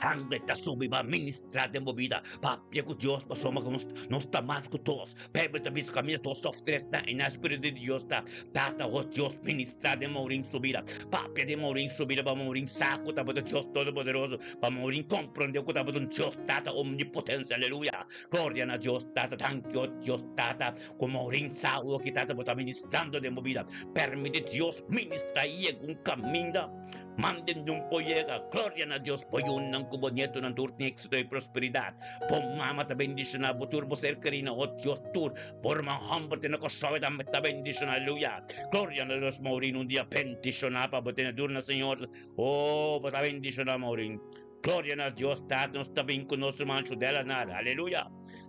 Angel ta subi pa ministra den bo bida. Papia ku Dios pasobra ku nos ta mas ku dos. Bijbel ta bisa kaminda dos òf tres ta i na Spiritu di Dios ta. Tata o Dios ministra den Maurin su bida. Papia den Maurin su bida pa Maurin sa ku tabata Dios Todopoderoso. Pa Maurin komprende ku tabata un Dios Tata omnipotente. Aleluya. Gloria na Dios Tata. Danki o Dios Tata ku Maurin sa oki Tata bo ta ministrando den bo bida. Permiti Dios ministra i yega un kaminda. Manden di un por yega. Gloria na Dios bo yunan ku bo nietonan tur tin éxito i prosperidat. Bo mama ta bendishoná bo tur bo ser kerí na oh Dios tur bo ruman hòmber te na Kòrsou e tambe ta bendishoná aleluya. Gloria na Dios Maureen un dia bendishoná pa bo tene dur na Señor oh bo ta bendishoná Maureen. Gloria na Dios Tata nos ta bin ku nos ruman Shudela nar aleluya.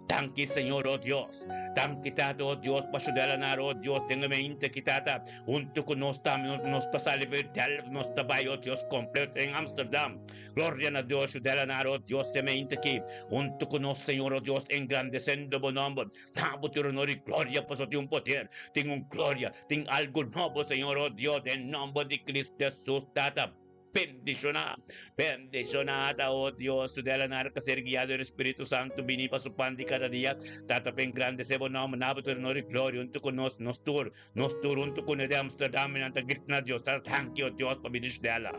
Danki Señor oh Dios. Danki Tata oh Dios pa Shudela nar oh Dios den e mente ki Tata hunto ku nos tambe nos ta sali for Delft nos ta bai oh Dios completo den Amsterdam. Gloria na Dios Shudela nar oh Dios e mente ki hunto ku nos Señor oh Dios engrandecendo bo nomber. Ta bo tur honor y gloria paso tin un poder, tin un gloria, tin algo nobo Señor oh Dios den nomber di Cristo Jesus Tata. Bendishoná, bendishoná ta, o Dios, su dela na arka ser guiado el Espíritu Santo bini pa su pan di kada dia. Tata pa engrandesé bo nòmber, na bo tur honor i gloria huntu ku nos, nos tur, nos tur huntu ku ne di Amsterdam i nan ta grita na Dios, Tata danki, o Dios, pa bini Shudela.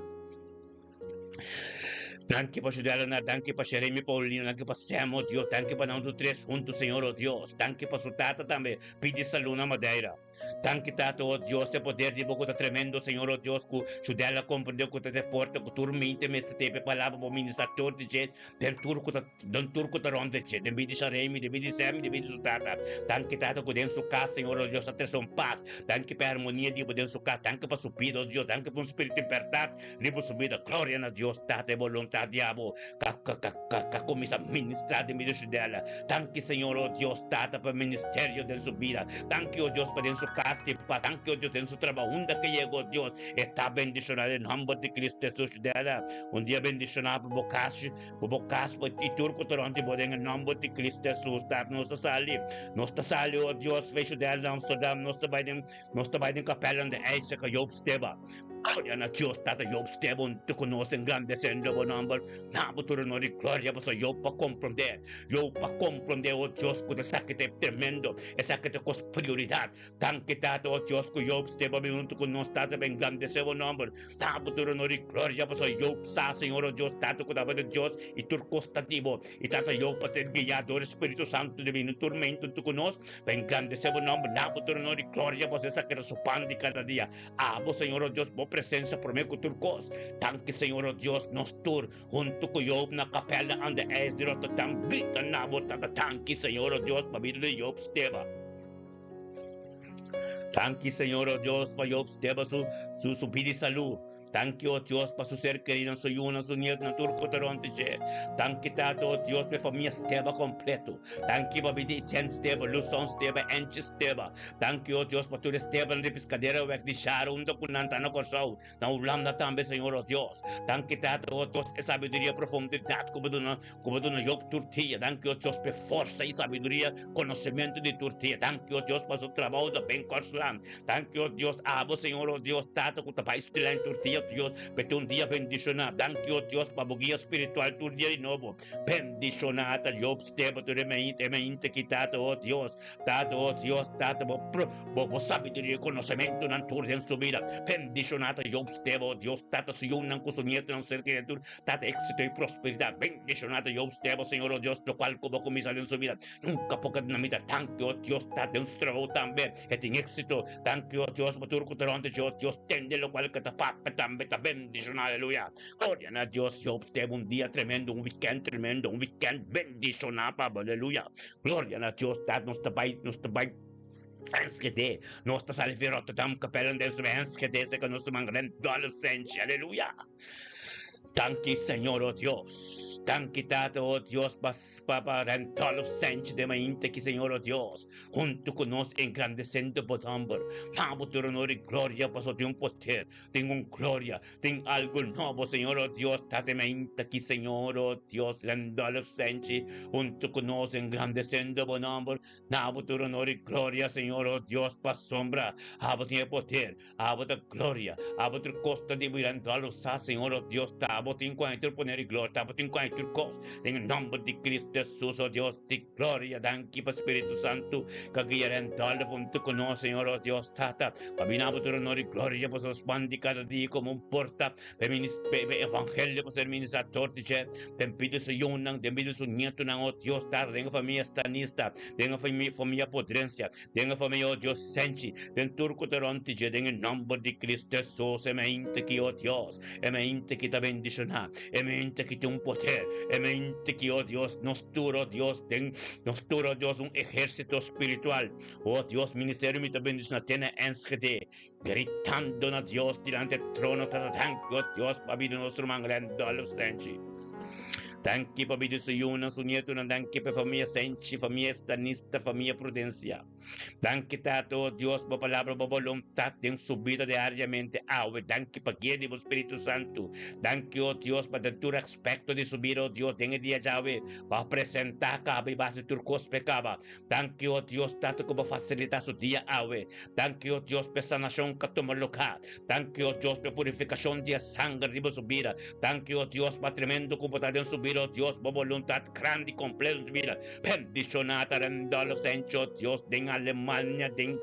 Danki pa Shudela na, danki pa Sheremi Paulina, danki pa Sam, o Dios, danki pa nan tur tres huntu, Señor, o Dios. Danki pa su tata tambe, pidi salú na Madeira. Danki Tata, o Dios, e poder di bo ku ta tremendo, Señor, o Dios, ku Judel a komprendé ku ta te forte, ku tur mente mester tepe palabra bo ministrá tur di dje, den tur ku ta, den tur ku ta rònt di dje, den bida di Sharemi, den bida di Semi, den bida di su tata. Danki Tata ku den su kas, Señor, o Dios, a trese un pas. Danki pa e armonia di bo den su kas. Danki pa su bida, o Dios. Danki pa un spiritu di bèrdat riba su bida. Gloria na Dios, Tata, e boluntat di abo ka, ka, ka, ka, ka kuminsá ministrá den bida di Judel. Danki, Señor, o Dios, Tata, pa e ministerio den su bida. Danki, o Dios, pa den su kas tin pas. Danki, o Dios, den su trabou unda ke yega, o Dios, e ta bendishoná den nòmber di Cristo Hesus. Dada un dia bendishoná pa bo kas, pa bo kas pa i tur ku ta rònt di bo den e nòmber di Cristo Hesus. Tata, nos ta sali, nos ta sali, o Dios, fe Judel na Amsterdam, nos ta bai den, nos ta bai den kapèlnan di Isaac Job Steba. Gloria na Dios, Tata Job Steba, un ku nos engrandesendo bo nòmber. Na bo tur honor i gloria, pasobra Job a komprondé. Yo pa komprondé, o Dios, ku esaki ta e tremendo, esaki ta kos prioridat. Danki, Tata, o Dios, ku Job steba bin huntu ku nos, Tata, pa engrandesé bo nòmber. Ta bo tur honor i gloria, pasobra Job sa, Señor, o Dios, Tata, ku tabata Dios i tur kos ta di bo. I Tata, Job a ser guiá dor e Spiritu Santu di bini tur mente huntu ku nos, pa engrandesé bo nòmber. Na bo tur honor i gloria, pasobra esaki ta su pan di kada dia. Abo, Señor, o Dios, bo presensia promé ku tur kos. Danki, Señor, o Dios, nos tur. Huntu ku Job na kapèl aan de ijs di Rotterdam grita na bo tata danki Señor o Dios pa bida di Job Steba. Danki Señor o Dios pa Job Steba su su su bida i salú. Danki o Dios pa su ser kerinan, su yunan, su nietonan tur ku ta rònt di dje. Danki Tata o Dios pa e famia Steba kompleto. Danki pa bida Etienne Steba, Luson Steba, Angie Steba. Danki o Dios pa tur e Stebanan di Piscaderaweg di Shara unda ku nan ta na Kòrsou. Na Hulanda tambe, Señor, o Dios. Danki, Tata, o Dios, e sabiduria profundidad ku bo duna, ku bo duna Job tur dia. Danki, o Dios, p'e forsa i sabiduria, konosementu di tur dia. Danki, o Dios, pa su trabou ta ben Kòrsland. Danki, o Dios, abo, Señor, o Dios, Tata, ku ta bai spilèn tur dia, o Dios, p'e ta un dia bendishoná. Danki, o Dios, pa bo guia spiritual tur dia di nobo. Bendishoná ta Job Steba tur e mainta, e mainta ki, Tata, o Dios. Tata, o Dios, Tata, bo pro, bo, bo sabiduria i konosementunan tur den su bida. Bendishoná ta Job Steba, o Dios, Tata, su yunan ku su nietonan, su ser kerido tur, Tata, éksito i prosperidat. Bendishoná ta Job Steba, Señor, o Dios, lokual ku bo kuminsá den su bida, nunka por keda na mita. Danki, o Dios, Tata, den su trabou tambe e tin éksito. Danki, o Dios, pa tur ku ta rònt dje, o Dios, tende lokual ku ta papia tambe ta bendishoná. Aleluya. Gloria na Dios, Job Steba, un dia tremendo, un wikènt tremendo, un wikènt bendishoná pa bo. Aleluya. Gloria na Dios, dat nos ta bai, nos ta bai Enschede, nos ta sali fi Rotterdam, Capelle en den Enschede, seka nos man ren dollar cents, aleluya. Danki Señor, oh Dios. Danki Tata, oh Dios, pa pa Randolph Sánchez den mainta aki, Señor, oh Dios, hunto ku nos engrandesendo bo nomber. Na bo tur honor i gloria, pasobra tin un poder, tin un gloria, tin algo nobo, Señor, oh Dios, Tata, mainta aki, Señor, oh Dios, Randolph Sánchez, hunto ku nos engrandesendo bo nomber. Na bo tur honor i gloria, Señor, oh Dios, pasobra abo tin e poder, Abo ta gloria, abo tur kos ta di bo Randolph sa, Señor, oh Dios, ta abo tin ku tur poner i gloria, ta abo tin ku tur kos. Den e nomber di Cristo Jesus, oh Dios di gloria, danki pa Spiritu Santu ka guia Randolph huntu ku nos, Señor, oh Dios, Tata, pa bini abo tur honor i gloria, pasobra spandi kada dia komo un porta pa e minis pa e evangelio pa ser ministrador di dje den bida su yunan, den bida su nietunan, oh Dios, Tata, den e famia Stanista, den e famia Podrencia, Den e famia, o Dios, senchi den tur ku ta rònt di dje, den e nòmber di Kristu Hesus, e mente ki, o Dios, e mente ki ta bendishoná, e mente ki tin un poder, e mente ki, o Dios, nos tur, o Dios, den nos tur, o Dios, un ehérsito spiritual, o Dios, ministerio mi ta bendishoná te na Enschede, gritando na Dios dilanti e trono, Tata, danki, o Dios, pa bida nos ruman Randolph Senchi. Danki pa bida su yunan, su nietunan, danki pa e famia Senchi, famia Estanista, famia Prudencia. Danki, Tata, o Dios, bo palabra, bo boluntat den su bida diariamente awe. Danki pa guia di bo Spiritu Santu. Danki, o Dios, pa den tur aspekto di su bida, o Dios, den e dia djawe, bo a presentá kaba i bo a hasi tur kos p'e kaba. Danki, o Dios, Tata, ku bo fasilitá su dia awe. Danki, o Dios, p'e sanashon ku a tuma lugá. Danki, o Dios, p'e purifikashon di e sanger riba su bida. Danki, o Dios, pa tremendo ku bo ta den su bida, o Dios, bo boluntat grandi i kompleto den su bida. Bendishoná ta Randolph Sencho, o Dios, den Alemania, den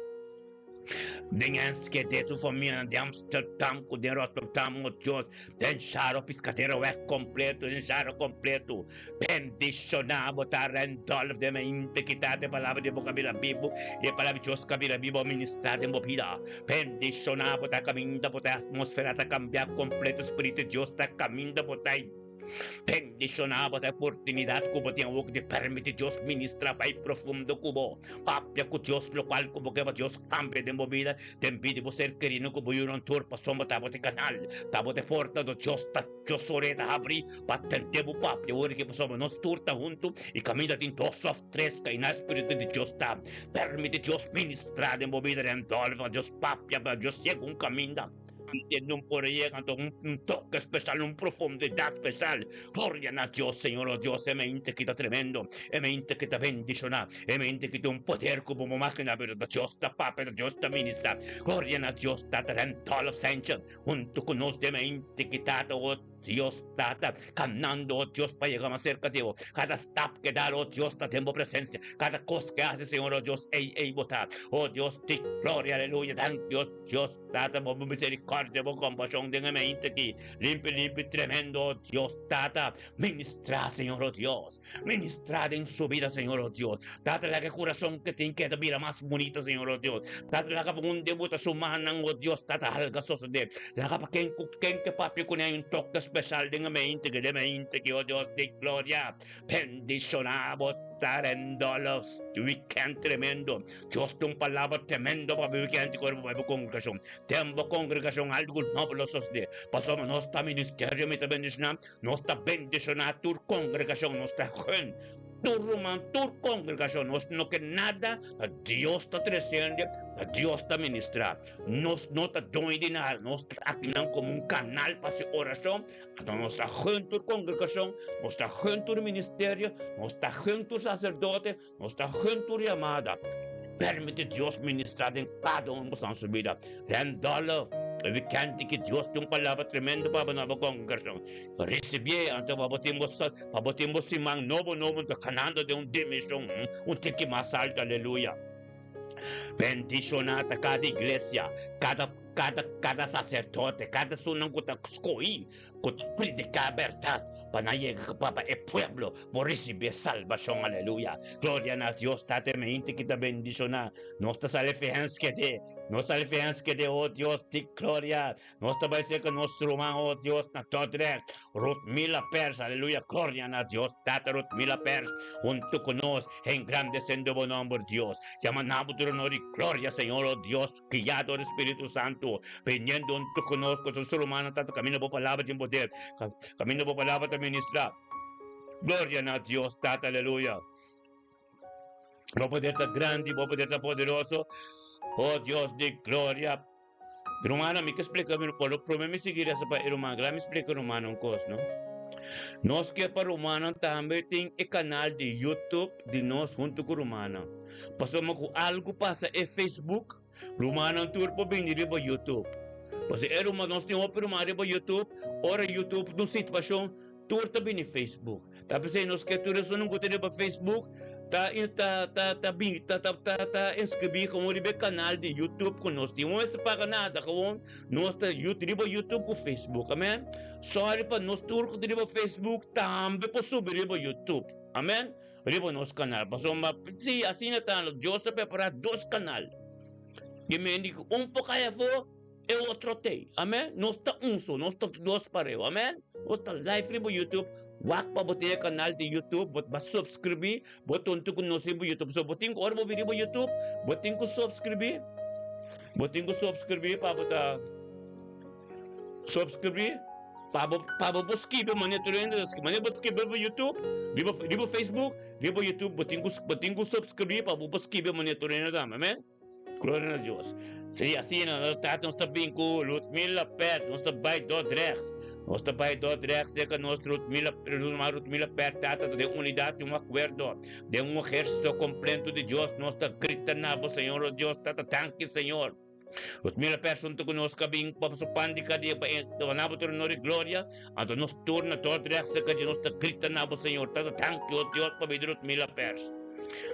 den Enschede, su famianan, den Amsterdam ku den Rotterdam, o Dios, Den Sharo Piscadero weg completo, den Sharo completo. Bendiciona bo ta Randolph den mente kita e palabra di bo kabira bibu y e palabra di Dios kabira bibu a ministra den bo bida. Bendiciona bo ta caminda bo ta atmosfera ta cambia completo Spiritu di Dios ta caminda bo ta Bendiciona bo ta oportunidad cu bo tin awor di permiti Dios ministra bay profundo cu bo. Papia cu Dios locual cu bo ke pa Dios cambia den bo bida. Den bida bo ser kerido ku bo yunan tur pasobra tabata e kanal, tabata e porta do Dios ta Dios ora e ta habri pa tende bo papia ora ke pasobra nos tur ta huntu i kaminda tin dos òf tres ka i na Spiritu di Dios ta permiti Dios ministra den bo bida Randolph pa Dios papia pa Dios yega un kaminda Ante un por yega anto un toke spesial un profundidat spesial Gloria na Dios Señor oh Dios e mente ki ta tremendo e mente ki ta bendiciona e mente ki tin un poder ku bo makina pero ta Dios ta papia ta Dios ta ministra Gloria na Dios Tata Randolph Sanchez hunto ku nos den mente ki tata oh Dios Tata kanando oh Dios pa yega mas serka di bo kada stap ke dal oh Dios ta den bo presencia kada kos ke hasi Señor oh Dios ey ey bo ta oh Dios di gloria aleluya danki oh Dios Tata, bo misericordia, bo compasion den e mente aki. Limpi, limpi, tremendo, oh Dios. Tata, ministra, Señor, oh Dios. Ministra den su vida, Señor, oh Dios. Tata, laga e corazon ke tin keda bira mas bunita, Señor, oh Dios. Tata, laga pa un dia bo ta su mannan, oh Dios, Tata, alga sosode. Laga pa ken ku ken ke papia kuné un toke special den e mente aki, den e mente aki, oh Dios di gloria. Bendiciona bo ta rendolos weekend tremendo. Dios tin un palabra tremendo pa bo weekend ku ora bo bai bo congregacion. Den bo congregacion algo nobo lo sosode. Pasobra nos ta ministerio mi ta bendiciona, nos ta bendiciona tur congregacion, nos ta gun tur ruman, tur congregacion. Nos no ke nada, ta Dios ta treciendo, ta Dios ta ministra. Nos no ta doño di nada, nos ta akinan como un canal pa haci oracion. Anto nos ta gun tur kongregashon, nos ta gun tur ministerio, nos ta gun tur saserdote, nos ta gun tur yamada. Permiti Dios ministrá den kada un bosan su bida. Randolph, e wikènt ki Dios tin un palabra tremendo pa bo na bo kongregashon. Risibié, anto pa bo tin bo pa bo tin bo siman nobo nobo ta kanando den un dimenshon un tiki mas alto. Aleluya. Bendishoná ta kada iglesia, kada kada kada saserdote, kada esunnan ku ta skohí ku ta prediká bèrdat pa nan yega pa pa e pueblo por risibí e salbashon. Aleluya! Gloria na Dios Tata e mente ki ta bendishoná. Nos ta sali fianskede, nos sali fianskede, o Dios di gloria. Nos ta bai serka nos ruman, o Dios, na Dordrecht, Rutmila Pers, aleluya, gloria na Dios Tata, Rutmila Pers, huntu ku nos, engrandesendo bo nomber, Dios. Yama na bo tur honor i gloria, Señor, o Dios, guiado di Spiritu Santu, biniendo huntu ku nos, ku nos rumannan, Tata, kaminda bo palabra tin poder, kaminda bo palabra ta ministra. Gloria na Dios Tata, aleluya. Bo poder ta grandi, bo poder ta poderoso. Oh Dios di gloria. Rumannan, mi ke splika mi por lo prome mi sigui resa pa e ruman, kla mi splika rumannan un kos, no? Nos ke pa rumannan tambe tin e kanal di YouTube di nos huntu ku rumannan. Pasobra ku algu pasa e Facebook, rumannan tur por bini riba YouTube. Pasobra e ruman, nos tin hopi ruman riba YouTube, ora YouTube un situashon, Tur ta bini Facebook. Ta p'esei nos ke tur esunnan ku ta riba Facebook ta ta ta ta bini ta ta ta ta inskribí gewoon riba e kanal di YouTube ku nos tin. No mester paga nada, gewoon nos ta riba YouTube ku Facebook. Amen. Sòri pa nos tur ku ta riba Facebook tambe por subi riba YouTube. Amen. Riba nos kanal. Pasobra si asina ta Dios a prepará dos kanal. Di mende ku un por kai afó. E otro tei. Amen. Nos ta un so, nos ta dos pareu. Amen. Nos ta live riba YouTube. Wak pa bo tin e kanal di YouTube, bo ba subscribi, bo tonto ku nos riba YouTube. So bo tin ku ora bo bin riba YouTube, bo tin ku subscribi. Bo tin ku subscribi pa bo ta subscribi pa bo pa bo por skibi manera tur hende ta skibi. Manera bo skibi riba YouTube, riba riba Facebook, riba YouTube bo tin ku bo tin ku subscribi pa bo por skibi manera tur hende tambe. Amen. Gloria na Dios. Sí, asina nos tata nos ta bin ku Ludmila Pert, nos ta bai Dordrecht. Nos ta bai Dordrecht serka nos Ludmila, ruman Ludmila Pert, tata ta den unidat i un akuerdo, den un ehérsito kompleto di Dios, nos ta grita na bo, Señor, o Dios, tata, danki, Señor. Ludmila Pert huntu ku nos ka bin pa su pan di kada dia pa dona bo tur honor i gloria, anto nos tur na Dordrecht serka dje nos ta grita na bo, Señor, tata, danki, o Dios, pa bida Ludmila Pert.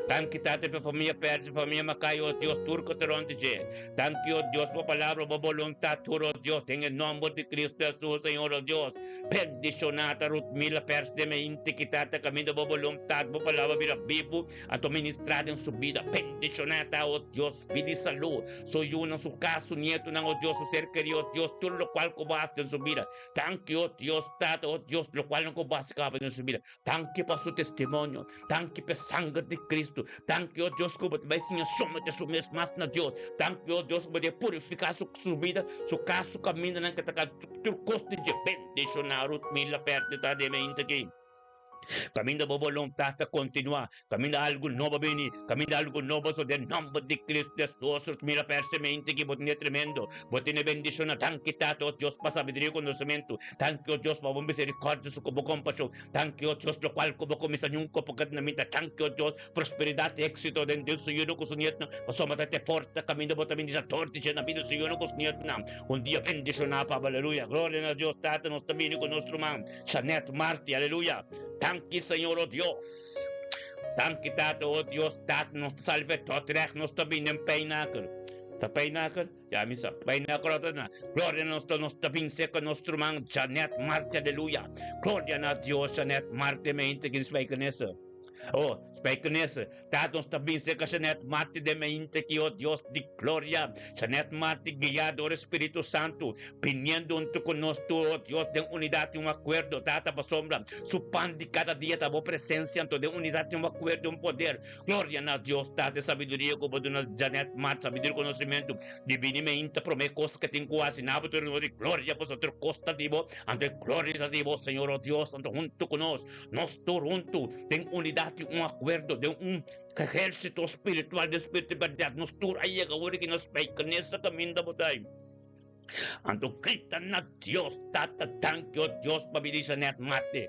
Danki Tata pa famia Percy, famia Mackay, oh Dios, tur ku ta rond di dje. Danki, oh Dios, pa palabra, bo boluntat tur, oh Dios, den e nomber di Cristo Jesus, Señor, oh Dios. Bendiciona ta Ruthmila Percy den e inti ki Tata kaminda bo boluntat, bo palabra bira bibu, anto ministra den su bida. Bendiciona ta, oh Dios, bida i salud, su yunan, su kas, su nietunan, oh Dios, su ser keri, oh Dios, tur lokual ku bo hasi den su bida. Danki, oh Dios, Tata, oh Dios, lokual ku bo hasi kaba den su bida. Danki pa su testimonio. Danki pa e sanger di Cristo. Danki, oh Dios, ku bo ta bai siña somete su mes mas na Dios. Danki, oh Dios, ku bo ta purifiká su su bida, su kas, su kamindanan ku ta ka tur kos di dje. Bendishoná Ruth Mila Pérez ta den mente aki. Kaminda bo boluntat ta kontinuá. Kaminda algu nobo bini. Kaminda algu nobo so den nòmber di Cristo Hesus. Ruth Mila Pérez mente aki bo tene tremendo. Bo tene bendishoná. Danki Tata, oh Dios, pa sabiduria i konosementu. Danki, oh Dios, pa bo misericordia su ku bo kompashon. Danki, oh Dios, lokual ku bo kuminsá nunka por keda na mita. Danki, oh Dios, prosperidat i éksito den den su yunan ku su nietnan, pasobra ta te porta kaminda bo ta bini dor di dje na bida su yunan ku su nietnan. Un dia bendishoná pa bo. Aleluya. Gloria na Dios Tata, nos ta bini ku nos ruman Shanet Marti. Aleluya. Danki, Señor, oh Dios. Danki, Tata, oh Dios, Tata, nos ta sali fe Dordrecht, nos ta bini den Pijnacker. Ta Pijnacker? Ya mi sa bai na grota na. Gloria nos ta nos ta bin seca nos ruman Janet Marte aleluya. Gloria na Dios Janet Marte meinte kin Spijkenisse. Oh, Spijkenisse. Ta nos ta bin seca Janet Marte de meinte ki oh Dios di gloria. Janet Marte guia door Espíritu Santo biniendo hunto con nos tur oh Dios den unidad y un acuerdo. Tata pasobra su pan di cada dia ta bo presencia anto den unidad y un acuerdo un poder. Gloria na Dios Tata e sabiduria ku bo duna Janet Mart sabiduria konosementu di bini meinta prome kos ke tin ku hasi na bo tur di gloria pasobra tur kos ta di bo anto e gloria ta di bo Señor o Dios anto huntu ku nos nos tur huntu den unidat i un akuerdo den un ehersito spiritual den spiritu di bèrdat nos tur a yega awor aki na Spijkenisse kaminda bo ta anto grita na Dios Tata danki o Dios pa bini Janet Marte.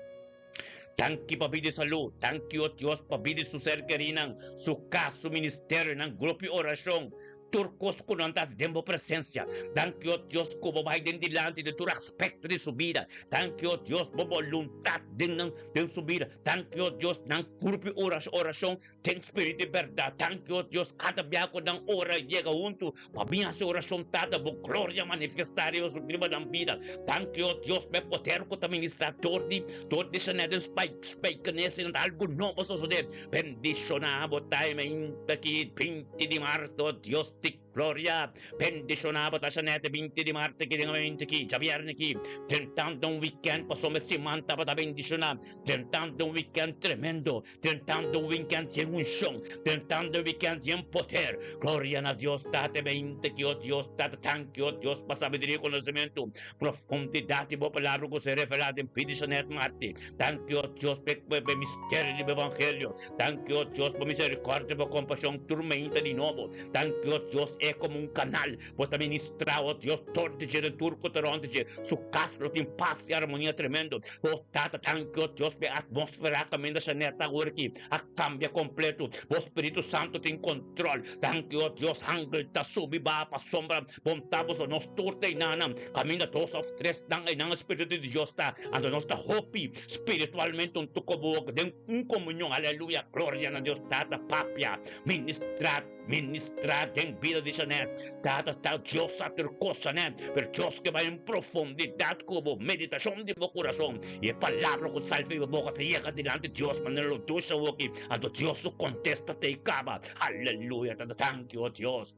Danki pa bida i salú. Danki, o Dios, pa bida di su ser kerínan, su kas, su ministerio, nan grupo i orashon, tur kos ku nan ta hasi den bo presensia. Danki, o Dios, ku bo bai den dilanti den tur aspekto di su bida. Danki, o Dios, bo boluntat den nan, den su bida. Danki, o Dios, nan grupo i orashon den spiritu i bèrdat. Danki, o Dios, kada bia ku nan ora yega huntu Pa mi hasi orashon, Tata, bo gloria manifestá riba su riba nan bida. Danki, o Dios, pa e poder ku ta ministrá dor di dor di Shanel den Spijkenisse nan ta algu nobo sosodé. Bendishoná bo time ainda aki, binti di marto, Dios di. gloria. Bendishoná bo ta Shanette 20 di mart aki den momento aki, djabièrnè aki, drentando un weekend pasobra e siman tabata bendishoná, drentando un weekend tremendo, drentando un weekend yen unshon, drentando un weekend yen poder. Gloria na Dios Tata e 20 aki, o Dios Tata, tanki o Dios pa sabiduria i konosementu, profundidat di bo palabra ku ser revelá den bida di Shanette Marti. Danki, o Dios, p'e p'e misterio di bo evangelio. Danki, o Dios, bo misericordia, bo compasion tur meinta di nobo. Danki, o Dios, e como un canal bo ta ministra, o Dios, tur di dje den tur cu ta rond di dje. Su cas lo tin paz y armonia tremendo. O Tata, danki, o Dios, p'e atmosfera caminda Shanette ta awor aki a cambia completo. Bo Spiritu Santo tin control. Danki, o Dios, angel ta subi baha pasobra Bon ta boso, nos tur ta einanan, kaminda dos òf tres nan einan e Spiritu di Dios ta, anto nos ta hopi spiritualmente un toko boka den un komunion, aleluya, gloria na Dios Tata, papia, ministra, ministra den bida di Shanette, Tata ta Dios sa tur kos Shanette, pero Dios ke bai en profundidat ku bo meditashon di bo kurason, i e palabra ku sali for di bo boka ta yega dilanti Dios manera lo dusha awoki, anto Dios su kontesta ta ei kaba, aleluya, Tata, danki o Dios.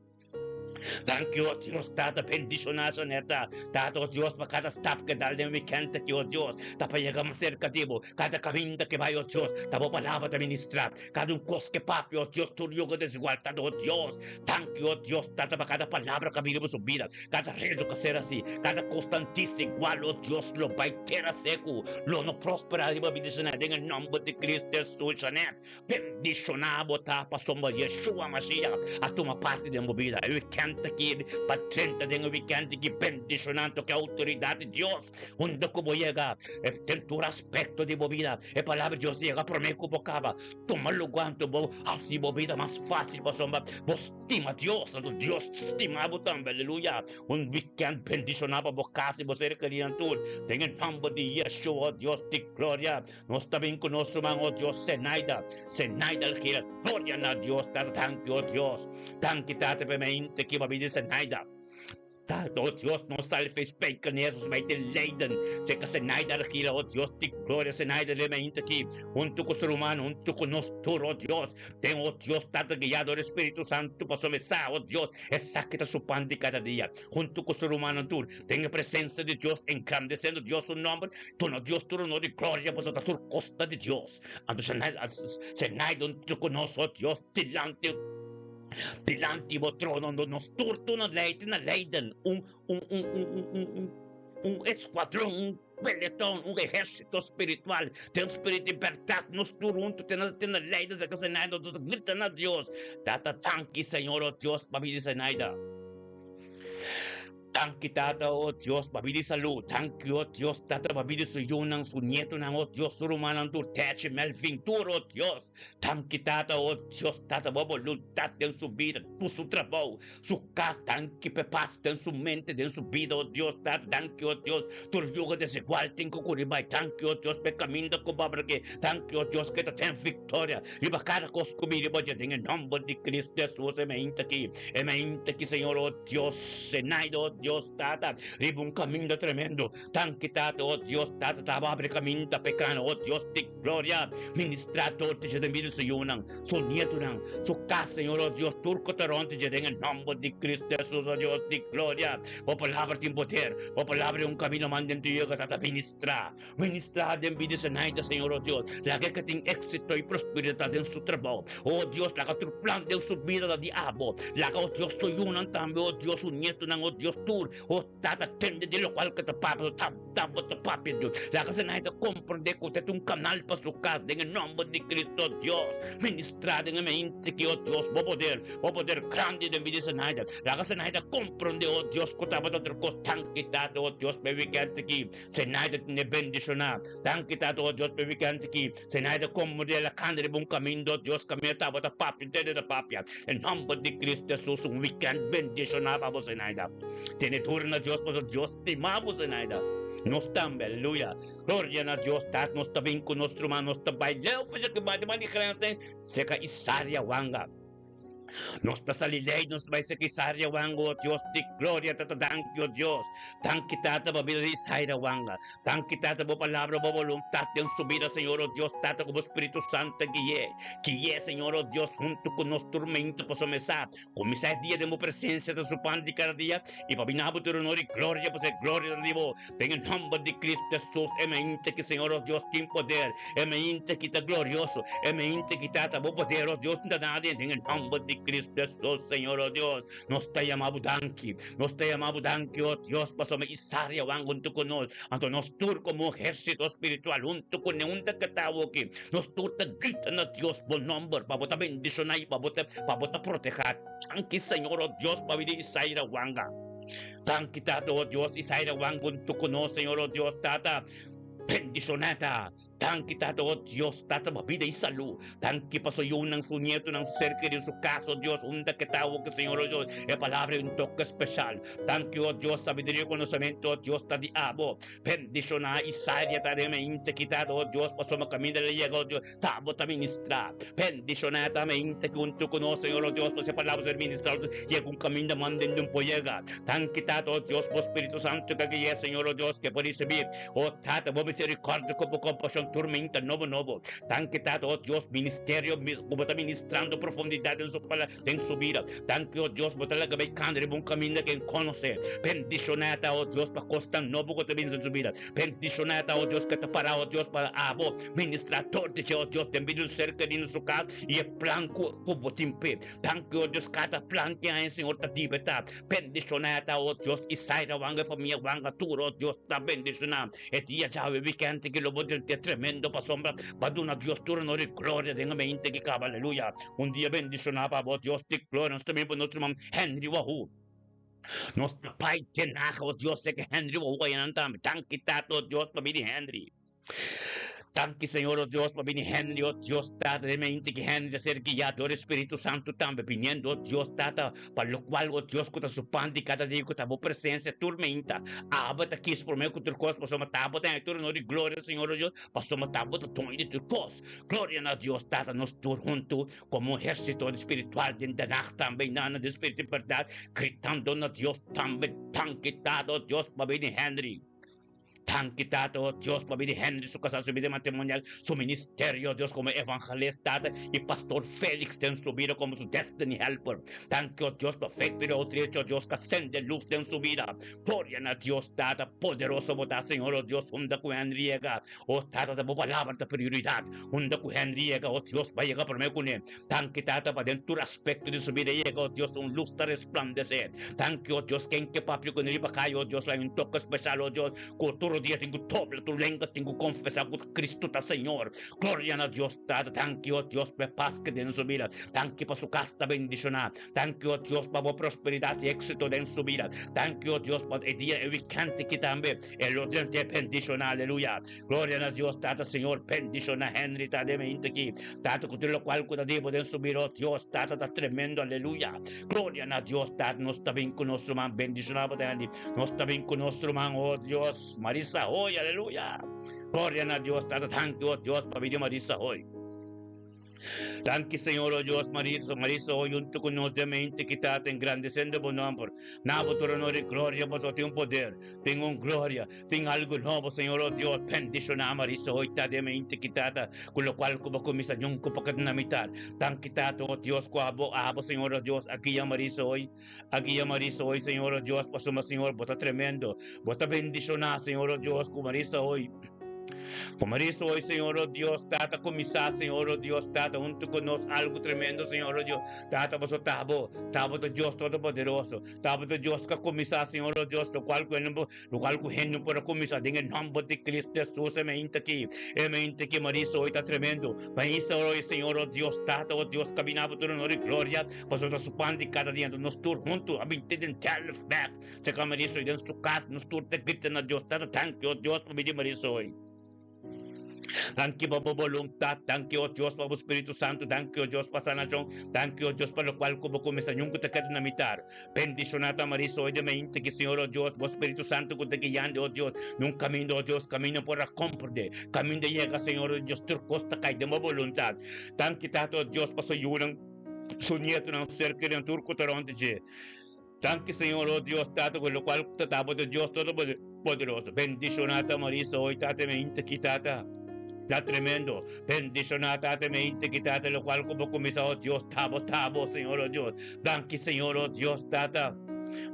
Danki, o Dios, Tata, bendishoná Shanetta. Tata, o Dios, pa kada stap ke dal den wikènt aki, o Dios, ta pa yega mas serka di bo. Kada kaminda ke bai, o Dios, ta bo palabra ta ministrá. Kada un kos ke papia, o Dios, tur yugo desigualtat, o Dios. Danki, o Dios, Tata, pa kada palabra ku a bini bo su bida, kada redu ku a ser hasi, kada kos tan desigual, o Dios, lo bai tera seku, lo no prosperá riba bida di Shanetta, den e nòmber di Cristo Hesus, Shanette. Bendishoná bo ta pasobra Yeshua Mashiach a tuma parti den bo bida. E wikènt aki pa drenta den e wikènt aki bendishoná anto ku e outoridat di Dios unda ku bo yega den tur aspekto di bo bida. E palabra di Dios yega promé ku bo kaba. Tuma lugá anto bo hasi bo bida mas fásil pasobra bo stima Dios anto Dios stima bo tambe. Aleluya! Un wikènt bendishoná pa bo kas i bo ser kerinan tur den e nòmber di Yeshua, Dios di gloria. Nos ta bin ku nos ruman, o Dios, Zenaida, Zenaida Algira, gloria na Dios, Tata, danki, o Dios, danki, Tata, pa e mente ki bo a bini Zenaida. Tata, o Dios, nos sali fe Spijkenisse, nos bai te Leiden, serka Zenaida Algira, o Dios di gloria, Zenaida den e mente aki, huntu ku su ruman, huntu ku nos tur, o Dios, den, o Dios, Tata, guiá dor e Spiritu Santu, pasobra e sa, o Dios, esaki ta su pan di kada dia. Huntu ku su rumannan tur, den e presensia di Dios, engrandesiendo Dios su nòmber, duna Dios tur honor i gloria, pasobra ta tur kos ta di Dios. Anto Senai huntu ku nos, o Dios, dilanti dilanti bo trono, nos tur tur na lei na leiden un un un un un un un eskuadron, un peleton, un ehérsito spiritual, den spiritu di bèrdat, nos tur huntu te na te na leiden, serka Senaida, nos ta grita na Dios, Tata, danki Señor, o Dios, pa bini Senaida. Danki Tata, o Dios, pa bini salú. Danki, o Dios, Tata, pa bini su yunan, su nietonan, o Dios, su rumannan tur, Techi, Melvin, tur, o Dios. Danki Tata, o Dios, Tata, bo boluntat den su bida, tur su trabou, su kas. Danki p'e pas den su mente, den su bida, o Dios, Tata. Danki, o Dios, tur yugo desigual tin ku kuri bai. Danki, o Dios, p'e kaminda ku bo abra aki. Danki, o Dios, ku e ta ten viktoria riba kada kos ku bini bo dje den e nòmber di Cristo Hesus. E mainta aki. E mainta ki Señor, o Dios, Zenaida, o Dios, Tata, riba un kaminda tremendo. Danki, Tata, o Dios, Tata, ta bo abri kaminda pa e kana, o Dios di gloria. Ministrá tur di dje den bida su yunan, su nietonan, su kas, Señor, o Dios, tur ku ta rònt di dje den e nòmber di Cristo Hesus, o Dios di gloria. Bo palabra tin poder. Bo palabra e un kamino man den tu yega, Tata, ministrá. Ministrá den bida Zenaida, Señor, o Dios. Laga ke tin éxito i prosperidat den su trabou. O Dios, laga tur plan den su bida ta di abo. Laga, o Dios, su yunan tambe, o Dios, su nietonan, o Dios, tur, o Tata, tende di lokual ke ta papia, su tabta bo ta papia, Dios. Laga Zenaida komprendé ku ta un kanal pa su kas, den e nòmber di Cristo, Dios. Ministrá den e mente ki, o Dios, bo poder, bo poder grandi den bida Zenaida. Laga Zenaida komprendé, o Dios, ku tabata otro kos. Danki, Tata, o Dios, pa e wikènt aki. Zenaida tene bendishoná. Danki Tata o Dios pa e weekend aki. Zenaida komo di el a kanda riba un kaminda o Dios kaminda tabata papia tende ta papia. Den nòmber di Cristo Jesus un weekend bendishoná pa bo Zenaida. Tene duru na Dios pasobra Dios stima bo Zenaida. Nos tambe aleluya. Gloria na Dios Tata nos ta bin ku nos ruman nos ta bai leu for dje ki bai di grensnan seka Isaria Wanga. Nos ta sali lei, nos ta bai serka Isaria Wanga, o Dios di gloria, Tata danki, o Dios. Danki, Tata, pa bida di Isaira Wanga. Danki, Tata, bo palabra, bo boluntat den su bida, Señor, o Dios, Tata, ku bo Spiritu Santu ta gui'é. Gui'é, Señor, o Dios, huntu ku nos tur meinta pasobra mi sa Kuminsá e dia den bo presensia ta su pan di kada dia i pa bina bo tur honor i gloria pasobra e gloria ta di bo. Den e nòmber di Cristo Hesus e mainta ki Señor nos Dios tin poder, e mainta ki ta glorioso, e mainta ki ta ta bo poder, oh Dios, no ta nada den e nòmber di Cristo Hesus, Señor oh Dios, nos ta yama bo danki, nos ta yama bo danki, oh Dios, pasobra Isaria wan huntu ku nos, anto nos tur komo ehérsito spiritual huntu ku neun ta keda awoki. Nos tur ta grita na Dios bo nomber pa bo ta bendiciona y pa bo ta pa bo ta proteha. Danki Señor oh Dios pa bida Isaira Wanga. Danki Tata oh Dios Isaira Wanga hunto cu nos Señor oh Dios Tata bendiciona ta. Danki Tata oh Dios Tata pa bida y salud. Danki pa su yunan su nietonan su ser querido su casa oh Dios unda que ta awo Señor oh Dios e palabra y un toque especial. Danki oh Dios sabiduria y conocemento oh Dios ta di abo. Bendishoná i saria ta den mente kitá oh Dios pasobra kaminda el a yega oh Dios ta bo ta ministrá. Bendishoná ta mente ki huntu ku nos Señor oh Dios pasobra e palabra ser ministrá oh Dios yega un kaminda manda den un por yega. Danki Tata oh Dios bo Spiritu Santu ke gui'é Señor oh Dios ke por risibí oh Tata bo misericordia ku bo kompashon tur mente nobo nobo. Danki Tata oh Dios ministerio ku bo ta ministrando profundidat den su palabra den su bida. Danki, o Dios, bo ta laga bay kanda riba un kaminda ke N konosé. Bendishoná ta, o Dios, pa kosnan nobo ku ta bini den su bida. Bendishoná ta, o Dios, ke ta pará, o Dios, pa abo ministrá tur di dje, o Dios, den bida un ser kerí na su kas i e plan ku ku bo tin p'e. Danki, o Dios, kada plan ke haña Señor ta dibertá. Bendishoná ta, o Dios, Isaira wanga e famia wanga tur, o Dios, ta bendishoná. E dia djawe wikènt ki lo bo den te tremendo pasobra pa duna Dios tur honor i gloria den e mente ki kaba. Aleluya! Un dia bendishoná pa bo, Dios di gloria. Nos ta bin pa nos ruman Henry Wahoo. Nos ta pai tenaha, o Dios, seke Henry Wahoo ayanan tambe. Danki Tata, o Dios, pa bini Henry. Danki Señor, o Dios, pa bini Henry, o Dios, Tata, den mente ki Henry ta ser guiá dor e Spiritu Santu tambe, biniendo, o Dios, Tata, Pa lokual, o Dios, ku ta su pan di kada dia ku ta bo presensia tur meinta, abo ta kis promé ku tur kos, pasobra ta bo ta haña tur honor i gloria, Señor o Dios, pasobra ta bo ta doño di tur kos. Gloria na Dios Tata, nos tur huntu komo un ehérsito di spiritual den danag tambe i nana den spiritu i bèrdat, gritando na Dios tambe, Danki, Tata, o Dios, pa bini Henry. Danki Tata, oh Dios, pabia di Henry su kasá, su bida matrimonial, su ministerio, oh Dios, komo evangelist, Tata, i Pastor Felix den su bida komo su destiny helper. Danki, oh Dios, pa Victory Outreach, oh Dios, ka sende lus den su bida. Gloria na Dios, Tata, poderoso bo ta, Señor, oh Dios, unda ku Henry yega, oh Tata, ta bo palabra ta prioridat. Unda ku Henry yega, oh Dios, bai yega promé kuné. Danki, Tata, pa den tur aspekto di su bida yega, oh Dios, un lus ta resplandesé. Danki, oh Dios, ken ke papia ku riba kai, oh Dios, laña un toke spesial, oh Dios, ku tur dia tin ku dobla tur lenga tin ku konfesá ku Kristu ta Señor. Gloria na Dios, Tata. Danki, oh Dios, pa e pas ke den su bida. Danki pa su kas ta bendishoná. Danki, oh Dios, pa bo prosperidat i éksito den su bida. Danki, oh Dios, pa e dia, e wikènt aki tambe, e lo den te bendishoná. Aleluya. Gloria na Dios Tata Señor bendiciona Henry ta den mente aki Tata cu tur locual cu ta debo den su bida oh Dios Tata ta tremendo aleluya Gloria na Dios Tata nos ta bin cu nos ruman bendiciona bo ta Henry nos ta bin cu nos ruman oh Dios Marisa Hoy aleluya Gloria na Dios Tata danki oh Dios pa bida Marisa Hoy. Danki Señor, oh Dios, Marisa, Marisa, oh junto cu nos den mente ki Tata engrandeciendo bo nomber. Na bo tur honor y gloria, pasobra tin un poder, tin un gloria, tin algo nobo, Señor, oh Dios, bendiciona Marisa hoy ta den mente ki Tata, cu locual cu bo cuminsa nunca por keda na mitad. Danki Tata, oh Dios, cu abo, abo, Señor, oh Dios, a guia Marisa hoy, a guia Marisa hoy, Señor, oh Dios, pasobra, Señor, bo ta tremendo, bo ta bendiciona, Señor, oh Dios, cu Marisa hoy. Como dice hoy, Señor, oh Dios, Tata, comienza, Señor, oh Dios, Tata, junto con nos algo tremendo, Señor, oh Dios, Tata, paso tabo, tabo de Dios Todopoderoso, tabo de Dios que comienza, Señor, oh Dios, lo cual que no, lo cual que no puede comenzar, en el nombre de Cristo Jesús, me inta aquí, me inta aquí, Marisa, hoy está tremendo, Marisa, hoy, Señor, oh Dios, Tata, oh Dios, camina por tu honor y gloria, paso su pan de cada día, nos tur junto, a 20 den back. Seka Marisa den su kas, nos tur ta grita na Dios, Tata, danki, oh Dios, pa bini Marisa hoy. Danki pa bo boluntat, danki, oh Dios, pa bo Spiritu Santu, danki, oh Dios, pa sanashon, danki, oh Dios, pa lokual ku bo kuminsá nunka ta keda na mitar. Bendishoná ta Marisa hoy den mente ki Señor, oh Dios, bo Spiritu Santu ku ta guiando, oh Dios, nun kaminda, oh Dios, kaminda por a komprende, kaminda yega, Señor, oh Dios, tur kos ta kai den bo boluntat. Danki, Tata, oh Dios, pa su yunan. su nietonan, su ser kerinan, tur ku ta rònt di dje. Danki Señor, oh Dios Tata, ku lokual ku ta ta bo ta Dios Todopoderoso. Bendishoná ta Marisa hoy Tata, mi inta ki Tata. Ta tremendo. Bendishoná Tata, mi inta ki Tata, lokual ku bo kuminsá, oh Dios, ta bo ta bo, Señor, oh Dios. Danki Señor, oh Dios Tata.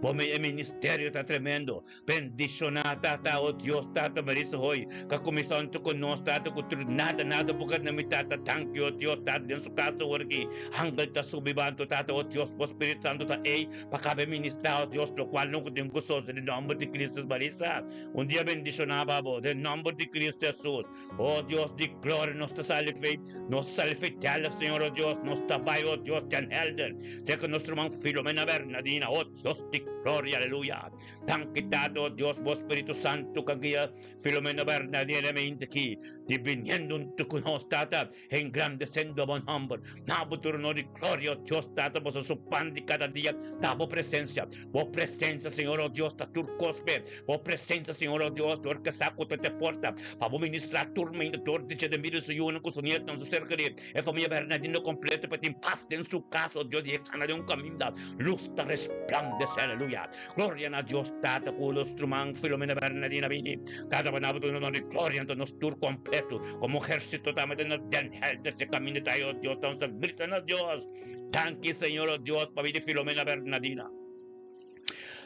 Bo mi e ministerio ta tremendo. Bendishoná Tata, oh Dios Tata, Marisa hoy ka kuminsá huntu ku nos Tata, ku tur nada nada bo ka na mi Tata. Danki, oh Dios Tata, den su kas awor aki angel ta subi bantu Tata, oh Dios, bo Spiritu Santu ta ei pa kabe ministrá, oh Dios, lokual no ku tin ku sosodé den nòmber di Kristus. Marisa, un dia bendishoná pa bo den nòmber di Kristu Hesus. Oh Dios di gloria, nos ta sali fei, nos ta sali fei tèlè, Señor, oh Dios, nos ta bai, oh Dios, den Helder, serka nos ruman Filomena Bernadina, oh Dios di gloria, aleluya. Danki Tata, oh Dios, bo Spiritu Santu ka guia Filomena Bernadina mente aki, di biniendo huntu ku nos, Tata, engrandesendo bo nòmber. Na bo trono di gloria, oh Dios, Tata, boso su pan di kada dia ta bo presensia. Bo presensia, Señor, oh Dios, ta tur kos p'e. Bo presensia, Señor, oh Dios, dor ke sa ku ta te porta pa bo ministrá tur mente dor di dje den bida di su yunan ku su nietnan, su ser kerí, e famia Bernardino kompleto pa tin pas den su kas, oh Dios, i e kana den un kaminda lus ta resplandesé. Aleluya! Gloria na Dios Tata ku nos ruman Filomena Bernardina bini. Tata pa nabo duna nos di gloria anto nos tur kompleto komo ehérsito ta mete na den helder si kaminda ta oh Dios ta nos ta grita na Dios. Danki Señor oh Dios pa bini Filomena Bernardina.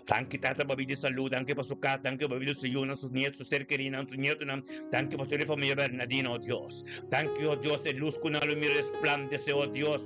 Danki Tata pa bini salud, danki pa su kas, danki pa bini su yunan, su nieto, su ser kerinan, su nietonan, danki pa tur e familia Bernardina oh Dios. Danki oh Dios e lus ku nan lo mira resplandese oh Dios.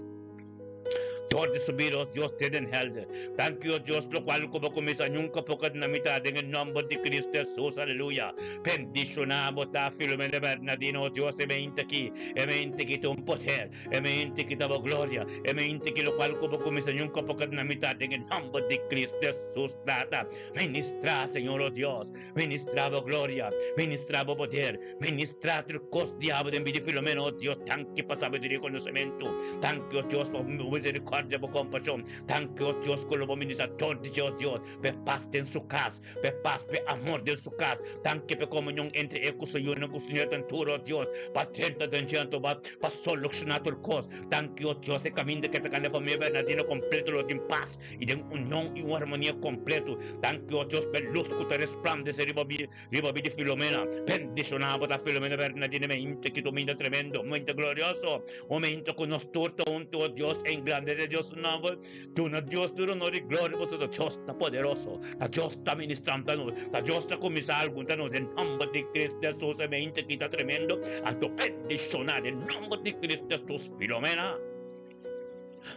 Dor di su bida, oh Dios, te den helder. Danki, oh Dios, locual cu bo cuminsa nunca por keda na mitad den e nomber di Cristo Jesus, aleluya. Bendiciona bo ta Filomena Bernardino, oh Dios, e mente aki, e mente aki ta un poder, e mente aki ta bo gloria, e mente aki locual cu bo cuminsa nunca por keda na mitad den e nomber di Cristo Jesus, Tata. Ministra, Señor, oh Dios, ministra bo gloria, ministra bo poder, Ministrá tur kos di abo den bida Filomena, oh Dios, danki pa sabiduria i konosementu. Danki, oh Dios, pa bo miserikòrdia, bo kompashon. Danki, oh Dios, ku lo bo ministrá tur di dje, oh Dios, pa e pas den su kas, pa e pas, pa e amor den su kas. Danki pa e komunion entre e ku su yunan ku su nietunan tur, oh Dios, pa drenta den dje anto pa pa solukshoná tur kos. Danki, oh Dios, e kaminda ke ta kanda e famia Bernardino kompleto lo tin pas i den union i un harmonia kompleto. Danki, oh Dios, pa e lus ku ta resplandesé riba bi. Riba bida Filomena, bendiciona bo ta Filomena Bernardina mente ki dominda tremendo, mente glorioso, un mente cu nos tur ta hunto, oh Dios, engrandece Dios su nomber, duna Dios tur honor y gloria pasobra ta Dios ta poderoso, ta Dios ta ministrando nos, ta Dios ta cuminsa algun ta nos den nomber di Cristo Jesus e mente ki ta tremendo, anto bendiciona den nomber di Cristo Jesus Filomena.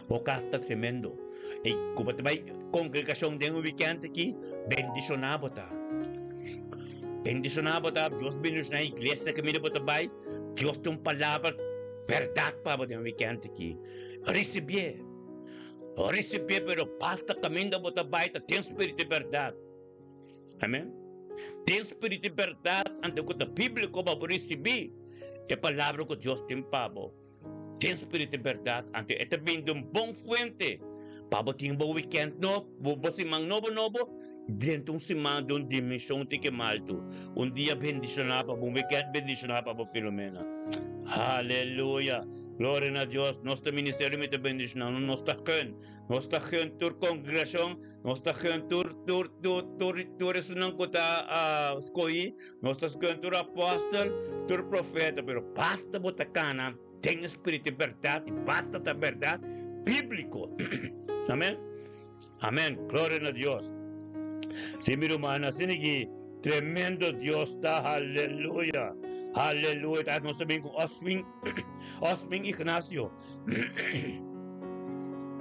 Bo cas ta tremendo. Y cu bo ta bay congregacion den un weekend aki, bendiciona bo ta. Bendiciona bo ta. Dios bendiciona iglesia caminda bo ta bay. Dios tin un palabra berdad pa bo den un weekend aki. Ricibié. Ricibié, pero basta caminda bo ta bay ta den spiritu di berdad. Amen. Den spiritu di berdad, anto cu ta biblico pa bo ricibi e palabra cu Dios tin pa bo. Den spiritu di bèrdat, anto e ta bin di un bon fuente pa bo tin bo wikènt nobo, bo siman nobo nobo, drenta un siman di un dimenshon tiki maltu. Un dia bendishoná pa bo, un wikènt bendishoná pa bo, Filomena. Aleluya! Gloria na Dios! Nos ta ministerio mi ta bendishoná nos, nos ta gun, nos ta gun tur kongregashon, nos ta gun tur tur tur tur tur esunnan ku ta skohí. Nos ta scoge tur apostel, tur profeta, pero basta bo ta cana den espiritu di berdad y basta ta berdad biblico. Amen. Amen. Gloria na Dios. Si mi ruman, asina ki tremendo Dios ta. Aleluya. Aleluya. Ta nos ta bin cu Oswin, Oswin Ignacio.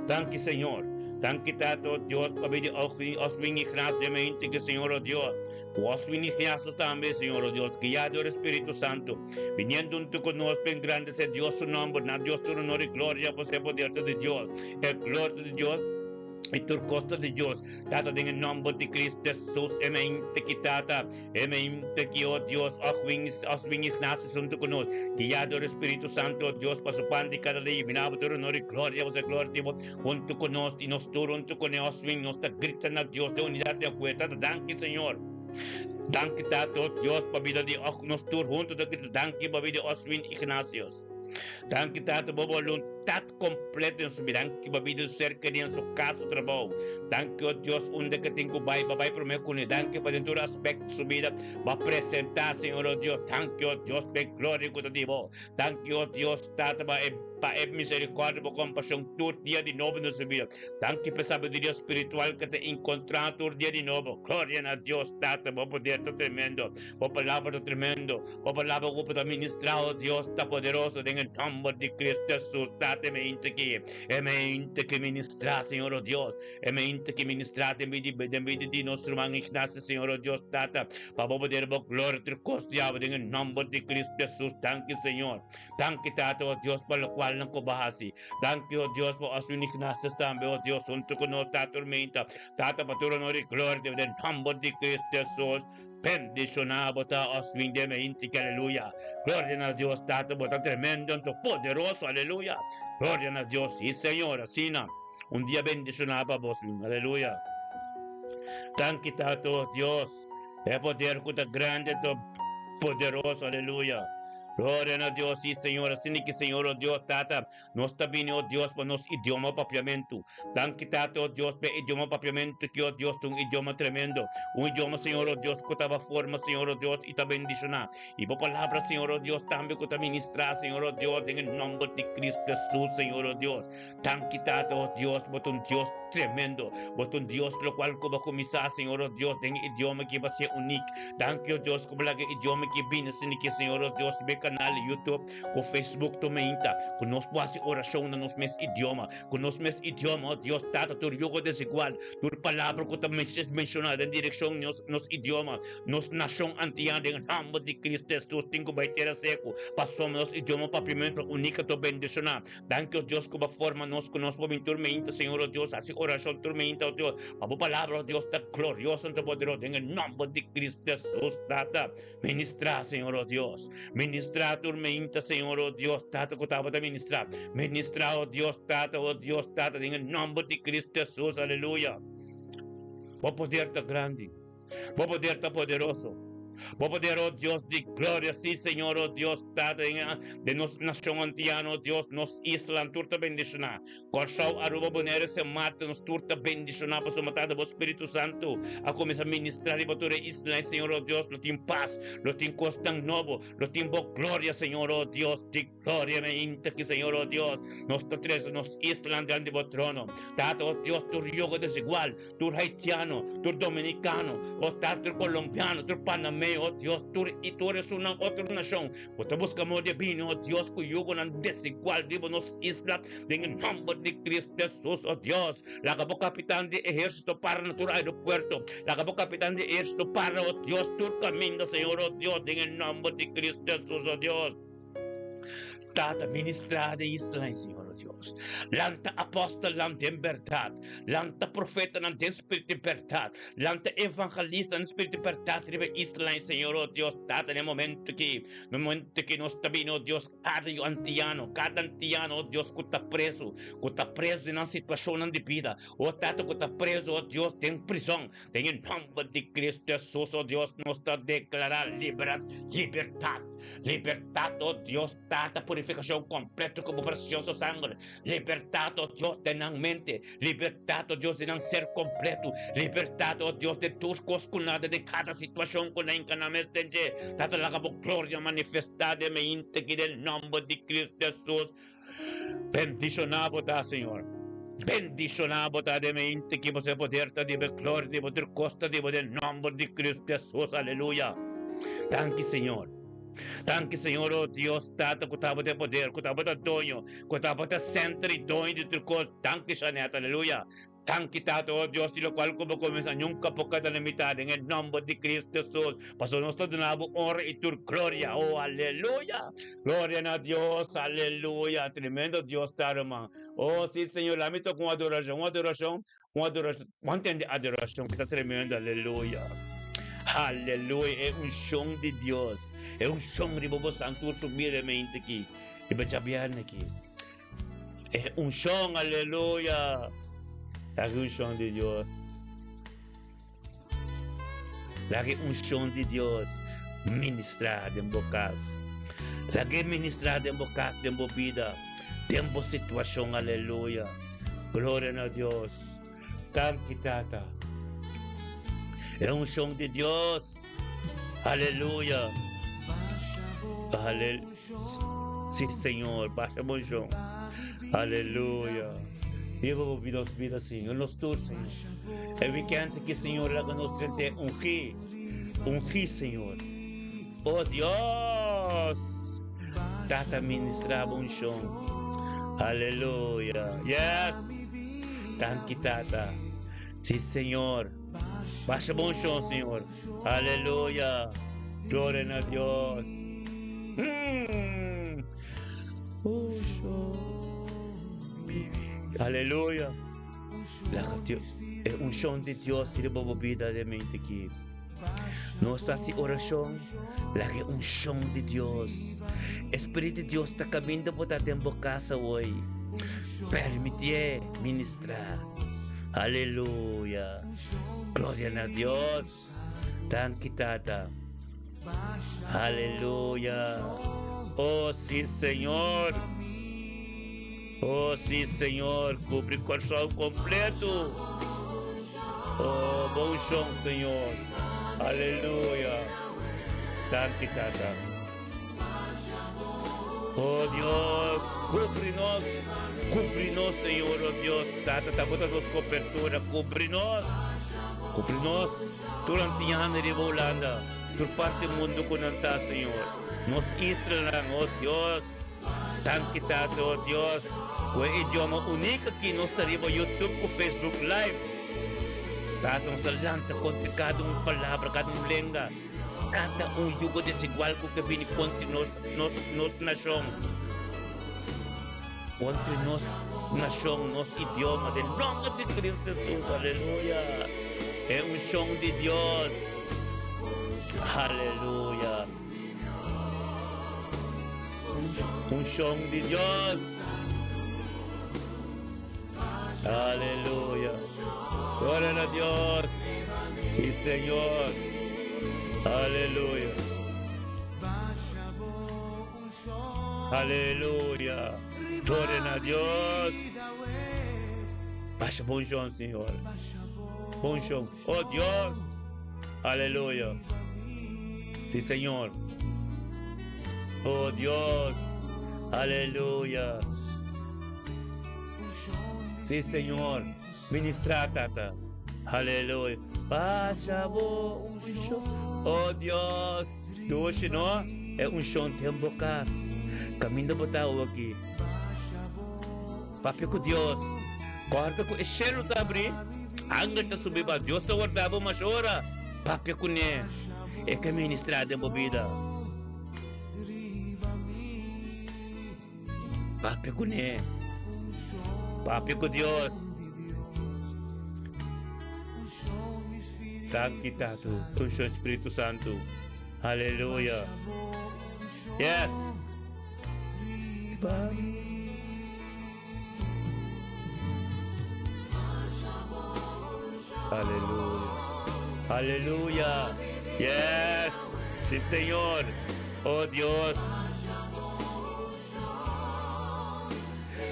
Danki Señor. Danki Tata, oh Dios, pabia di Oswin Ignacio mente ki Señor, oh Dios. Ku Oswin Ignacio tambe, Señor, oh Dios, guiá dor e Spiritu Santu, biniendo huntu ku nos pa engrandesé Dios su nomber, na Dios tur honor i gloria, pasobra e poder ta di Dios, e gloria ta di Dios, i tur kos ta di Dios. Tata, den e nomber di Cristo Jesus, e mente ki, Tata, E mente ki, o Dios, Oswin, Oswin Ignacio huntu ku nos, guiá dor e Spiritu Santu, o Dios, pa su pan di kada dia, bina bo tur honor i gloria, bo ser gloria di bo huntu ku nos, i nos tur huntu kuné, Oswin, nos ta grita na Dios den unidat di akuerdo. Tata, danki, Señor. Danki, Tata, o Dios, pa bida di nos tur huntu ta grita danki pa bida di Oswin Ignacios. Danki, Tata, bo boluntad. Libertat kompleto den su bida. Danki pa bida su ser kerí den su kas, su trabou. Danki, o Dios, unda ke tin ku bai, bo a bai promé kuné. Danki pa den tur aspekto di su bida bo a presentá, Señor, o Dios. Danki, o Dios, pa e gloria ku ta di bo. Danki, o Dios, Tata, pa e pa e miserikòrdia, bo kompashon tur dia di nobo den su bida. Danki pa e sabiduria spiritual ke ta inkontrá tur dia di nobo. Gloria na Dios, Tata, bo poder ta tremendo. Bo palabra ta tremendo. Bo palabra ku bo ta ministrá, o Dios, ta poderoso den e nòmber di Cristo Jesus. Tata, e mente aki, e mente ki ministrá, Señor, o Dios, e mente ki ministrá den bida, den bida di nos ruman Ignacio, Señor, o Dios, Tata, pa bo poder bo gloria tur kos diablo den e nòmber di Cristo Jesus. Danki, Señor. Danki, Tata, o Dios, pa lokualnan ku bo a hasi. Danki, o Dios, pa Oswin Ignacio tambe, o Dios, huntu ku nos ta turmenta. Tata, pa tur honor i gloria den nòmber di Cristo Jesus. Bendishoná bo ta Oswin de meinti ki aleluya gloria na Dios tata bo ta tremendo anto poderoso aleluya gloria na Dios si señor asina un dia bendishoná pa bo Oswin aleluya danki tata oh Dios e poder ku ta grandi anto poderoso aleluya gloria na Dios si señor asina ki señor oh Dios tata Nos ta bini, o Dios, pa nos idioma papiamentu. Danki, Tata, o Dios, pa e idioma papiamentu ki, o Dios, ta un idioma tremendo. Un idioma, Señor, o Dios, ku ta forma, Señor, o Dios, i ta bendishoná. I bo palabra, Señor, o Dios, tambe ku ta ministrá, Señor, o Dios, den e nòmber di Cristo Hesus, Señor, o Dios. Danki, Tata, o Dios, bo ta un Dios tremendo. Bo ta un Dios lokual ku bo a kuminsá, Señor, o Dios, den e idioma ki bo a ser unik. Danki, o Dios, ku bo laga e idioma ki bini asina ki, Señor, o Dios, riba e kanal di YouTube. Ku Facebook tomainta, ku nos por hasi orashon na nos mes idioma, ku nos mes idioma, oh Dios Tata, tur yugo desigual, tur palabra ku ta menshoná den direkshon nos nos idioma, nos nashon antiano den nòmber di Cristo Hesus tin ku bai tera seku, pasobra nos idioma papiamentu unika to bendishoná. Danki, oh Dios, ku bo a forma nos ku nos por bin tur meinta, Señor, oh Dios, hasi orashon tur meinta, oh Dios, pa bo palabra, oh Dios, ta glorioso anto poderoso den e nòmber di Cristo Hesus, Tata. Ministrá, Señor, oh Dios. Ministrá tur meinta, Señor, oh Dios, Tata, ku tabata ministrá. Ministrá, oh Dios, Tata, oh Dios, Tata, den e nòmber di Cristo Hesus, aleluya. Bo poder ta grandi. Bo poder ta poderoso. Bo poder, oh Dios di gloria, sí, Señor, oh Dios, Tata, den, den nos nashon antiano, oh Dios, nos isla, tur ta bendishoná. Kòrsou, Aruba, Bonaire, Sint Maarten, nos tur ta bendishoná pasobra Tata bo Spiritu Santu a kuminsá ministrá riba tur e isla i Señor o Dios lo tin pas, lo tin kosnan nobo, lo tin bo gloria Señor o Dios di gloria meinta ki Señor o Dios nos ta trese nos islanan dilanti bo trono Tata o Dios tur yogo desigual tur haitiano, tur dominicano, o Tata tur colombiano, tur panameo o Dios tur i tur esunnan otro nashon Bo ta buska amor di bini, o Dios, ku yugonan desigual riba nos isla, den e nòmber di Cristo Hesus, o Dios. Laga bo kapitan di ehérsito para na tur aeropuerto. Laga bo kapitan di ehérsito para, o Dios, tur kaminda, Señor, o Dios, den e nòmber di Cristo Hesus, o Dios. Tata, ministrá den islanan, Señor, o Dios. Lanta apòstelnan den bèrdat. Lanta profetanan den spiritu di bèrdat. Lanta evangelista den spiritu di bèrdat riba e islanan, Señor, o Dios, Tata, den e momento aki, den e momento ki nos ta bini, o Dios, kada yu antiano, kada antiano, o Dios, ku ta prezu, ku ta prezu den nan situashonnan di bida, o Tata, ku ta prezu, o Dios, den prizòn, den e nòmber di Cristo Hesus, o Dios, nos ta deklará liberat, libertat, libertat, o Dios, Tata, purifikashon kompleto ku bo presioso sanger, libertat, o Dios, den nan mente, Libertad, oh Dios, di nan ser completo. Libertad, oh Dios, di tur cos cu nada den cada situacion cu nan enca nan mes den dje. Tata, laga bo gloria manifesta den mi inte den nomber di Cristo Jesus. Bendiciona bo ta, Señor. Bendiciona bo ta den mi inte ki bo se poder ta di bo, gloria di bo, tur cos ta di bo den nomber di Cristo Jesus. Aleluya. Danki, Señor. Danki, Señor, oh Dios, Tata, cu tabata e poder, cu tabata doño, cu tabata center y doño di tur cos. Danki, Shanet, aleluya. Danki, Tata, oh Dios, di locual cu bo cuminsa nunca por keda na mitad, den e nomber di Cristo Jesus. Pasobra nos ta duna bo honra y tur gloria. Oh, aleluya. Gloria na Dios, aleluya. Tremendo Dios ta, ruman. Oh, si, Señor, laat mi toca un adoracion, un adoracion, un adoracion. Bo a ntende adoracion cu ta tremendo, aleluya. Aleluya, e uncion di Dios, e uncion riba bo santur humildemente aki, riba djabierne aki. E uncion, aleluya. Laga e uncion di Dios. Laga e uncion di Dios ministra den bo cas. Laga e ministra den bo cas, den bo bida. Den bo situashon, aleluya. Gloria na Dios. Danki Tata. E unshon di Dios. Aleluya. Aleluya. Sí, Señor, basha bo unshon. Aleluya. Lleva bo nos vida, Señor, nos tur, Señor. E weekend aki, Señor, laga nos drente ungí. Ungí, Señor. Oh Dios! Tata ministra bo unshon. Aleluya. Yes! Danki, Tata. Sí, Señor. Basha bo unshon, Señor. Aleluya. Gloria na Dios. Mm. Unshon. Aleluya. Laga Dios, e unshon di Dios riba bo bida den mente aki. Nos ta hasi orashon, laga e unshon di Dios. E Spirit di Dios ta kaminda bo ta den bo kasa hoy. Permitié ministrá. Aleluya. Gloria na Dios. Danki Tata. Aleluya. Oh, sí, Señor. Oh, sí, Señor. Cubri Kòrsou kompleto. Oh, bo unshon, Señor. Aleluya. Danki, Tata. Oh, Dios, cubri nos. Cubri nos, Señor, oh Dios. Tata, ta bo ta nos cobertura. Cubri nos. Cubri nos. Tur antiñanan riba Hulanda. Tur parti mundo ku nan ta, Señor. Nos islanan, oh Dios. Danki Tata, oh Dios, ku e idioma unik aki nos ta riba YouTube ku Facebook Live. Tata, nos ta lanta kontra kada un palabra, kada un lenga, kada un yugo desigual ku ke bini kontra nos, nos, nos nashon. Kontra nos nashon, nos idioma, den nomber di Cristo Jesus, aleluya. E unshon di Dios, aleluya. Unshon di Dios. Aleluya. Gloria na Dios. Sí, Señor. Aleluya. Aleluya. Gloria na Dios. Basha bo unshon, Señor. Unshon. Oh Dios. Aleluya. Sí, Señor. Oh Dios. Aleluya. Sí, Señor. Ministra, Tata. Aleluya. Basha bo unshon. Oh Dios. Dushi, no? E unshon den bo kas. Kaminda bo ta awo aki. Papia ku Dios. Kòrda ku e shelu ta abrí, angel ta subi ba. Dios ta warda bo mas ora. Papia kuné. E ke ministrá den bo bida. Papia kuné. Papia ku Dios. Danki Tatu, unshon Spiritu Santu. Aleluya. Yes. Aleluya. Aleluya. Yes. Sí, Señor. Oh Dios.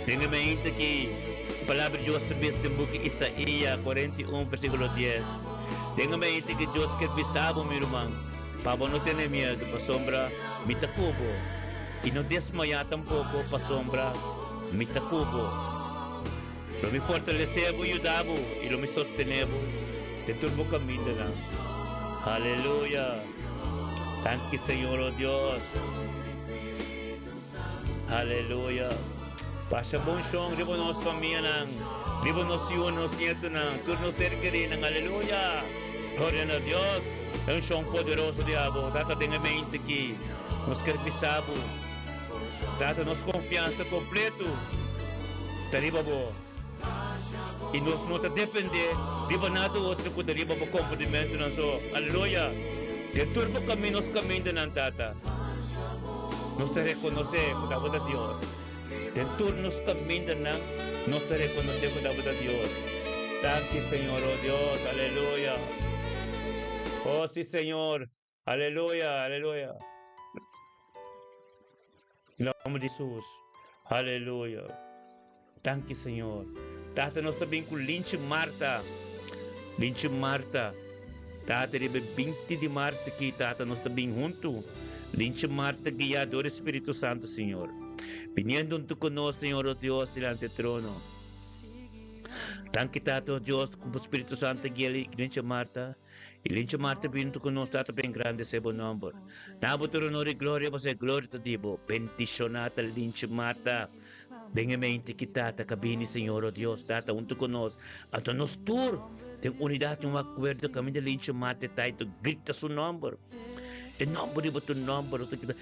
Tenga mente aki palabra di Dios ta bisa den buki Isaías 41 versículo 10. Tenga mente ki Dios kier bisa bo, mi ruman, pa bo no tene miedu, pasobra mi ta ku bo. I no desmayá tampoko, pasobra mi ta ku bo. Lo mi fortalesé bo, yuda bo, i lo mi sostené bo den tur bo kamindanan. Aleluya! Danki, Señor, o Dios. Aleluya! Basha bon shon riba nos famianan, riba nos yunan, nos nietunan, tur nos ser kerinan. Aleluya! Gloria na Dios! E un shon poderoso di abo. Tata den e mente aki, nos ker bisa bo. Tata, nos konfiansa kompleto ta riba bo. I nos no ta dependé riba nada otro ku ta riba bo komprendimentunan so. Aleluya! Den tur bo kamin nos kamindanan, Tata, nos ta rekonosé ku ta bo ta Dios. Den tur nos kamindanan nos ta rekonosé ku ta bo ta Dios. Danki, Señor, o Dios. Aleluya! O si, Señor. Aleluya, aleluya. En nomber di Jesus. Aleluya. Danki Señor. Tata nos ta bin ku Linchi Marta. Linchi Marta. Tata riba e 20 di maart aki Tata nos ta bin huntu. Linchi Marta guiá dor e Spiritu Santo Señor. Biniendo huntu ku nos Señor o Dios dilanti e trono. Danki Tata o Dios ku bo Spiritu Santo a guia Linchi Marta. I Linchi Marta bin huntu ku nos Tata pa engrandesé bo nòmber. Na bo tur honor i gloria pasobra e gloria ta di bo. Bendishoná ta Linchi Marta. Den e mente ki Tata ka bini, Señor, o Dios, Tata, huntu ku nos, anto nos tur, den unidat i un akuerdo, kaminda Linchi Marta e ta i ta grita su nòmber. E nòmber riba tur nòmber, nos ta grita,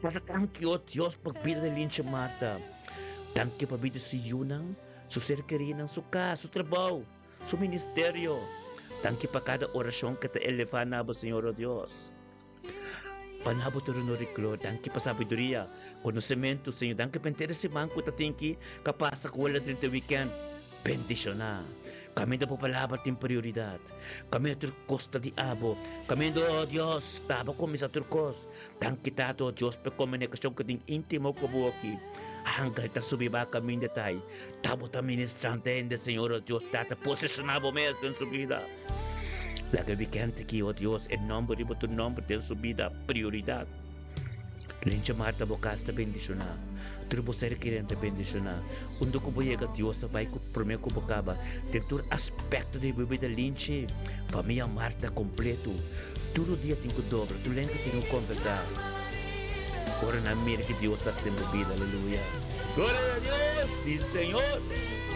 Tata, danki, o Dios, pa bida di Linchi Marta. Danki pa bida su yunan, su ser kerínan, su kas, su trabou, su ministerio. Danki pa kada orashon ke ta elevá na bo, Señor, o Dios. Pa na bo tur honor i gloria. Danki pa sabiduria, konosementu, Señor. Danki pa henter e siman ku ta tin ki ka pasa ku wela drenta wikènt. Bendishoná. Kaminda bo palabra tin prioridat. Kaminda tur kos ta di abo. Kaminda, oh Dios, ta abo kuminsá tur kos. Danki Tata, oh Dios, pa e komunikashon ku tin íntimo ku bo aki. Angel ta subi ba kaminda ta ei. Ta bo ta ministrante hende, Señor, oh Dios, Tata, posishoná bo mes den su bida. Laga e wikènt aki, o Dios, e nòmber riba tur nòmber den su bida prioridat. Lincha Marta bo kas ta bendishoná. Tur bo ser kerinan ta bendishoná. Unda ku bo yega Dios ta bai ku promé ku bo kaba den tur aspekto di bo bida linchi. Famia Marta kompleto. Tur dia tin ku dobra, tur lenga tin ku konfesá. Ora nan mira ki Dios hasi den bo bida, aleluya. Gloria na Dios! Si Señor!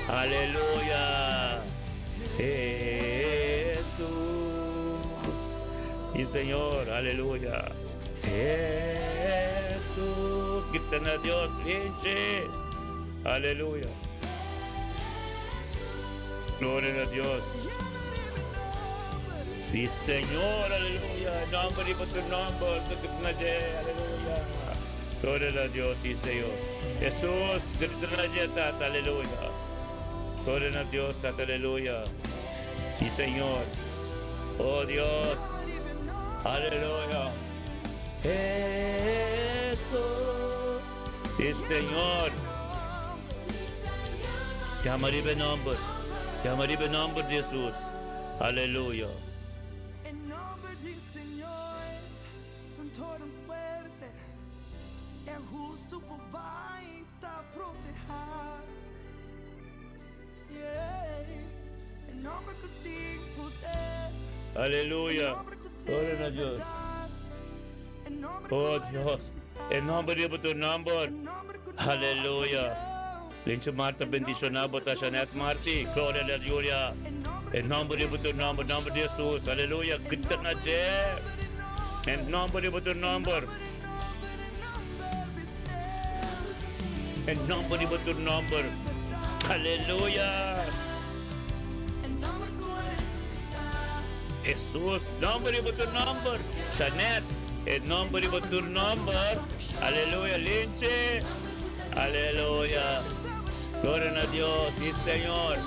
Aleluya! Jesús. Sí, Señor, aleluya. Jesús. Grita na Dios, linche. Aleluya. Gloria a Dios. Sí, Señor, aleluya. Nombre riba tu nombre, aleluya. Gloria a Dios, sí, Señor. Jesús, grita na Dios, Tata, aleluya. Gloria na Dios, Tata, aleluya. Sí, Señor. Oh, Dios. Aleluya. Jesús. Sí, Señor. Llama riba e nomber. Llama riba e nomber di Jesús. Aleluya. Aleluya. Gloria na Dios. Oh Dios. E nomber riba tur nomber. Aleluya. Lincho Marta bendiciona bo ta Janet Marti. Gloria aleluya. E nomber riba tur nomber. Nomber di Jesus. Aleluya. Grita na dje. E nomber riba tur nomber. E nomber riba tur nomber. Aleluya! Hesus, nomber riba tur nomber. Janet, e nomber riba tur nomber. Aleluya, Linche. Aleluya. Gloria na Dios, si Señor.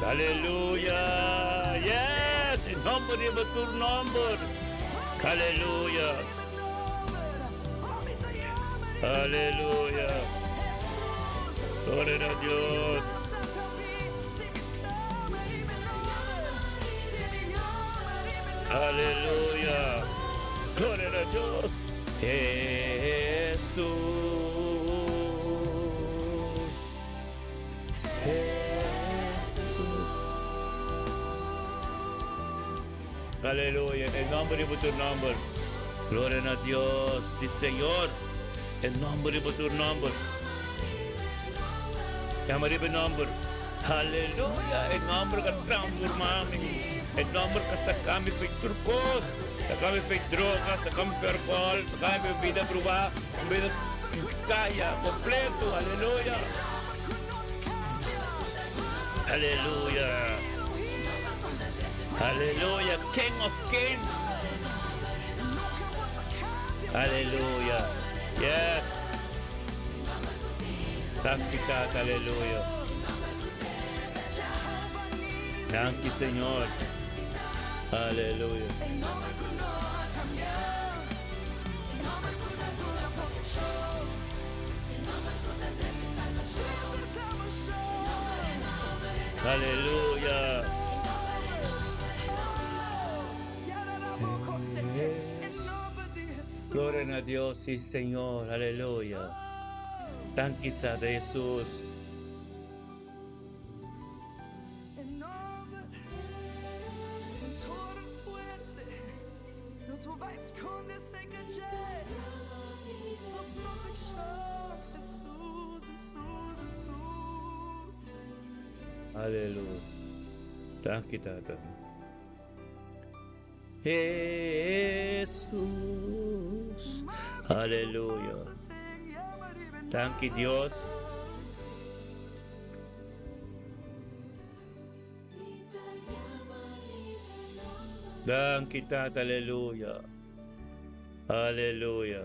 Aleluya! Yes! E nomber riba tur nomber. Aleluya! Aleluya! Gloria na Dios! Aleluya! Gloria na Dios! Jesús! Jesús! Aleluya! E nomber riba tur nomber. Gloria na Dios! Si Señor! E nomber riba tur nomber. Yama riba e nomber. Aleluya! E nomber ka transforma mi. E nomber ka saka mi fei tur kos. Saka mi fei droga, saka mi fei alcohol, saka mi fei bida bruá, un bida. Kaya kompleto, aleluya. Aleluya. Aleluya, King of Kings. Aleluya. Yes. Danki Tata, aleluya. Danki Señor. Aleluya. Aleluya. Gloria na Dios, sí Señor, aleluya. Danki Tata Jesús. Aleluya. Danki Tata. Jesús. Aleluya. Danki Dios. Danki Tata, aleluya. Aleluya.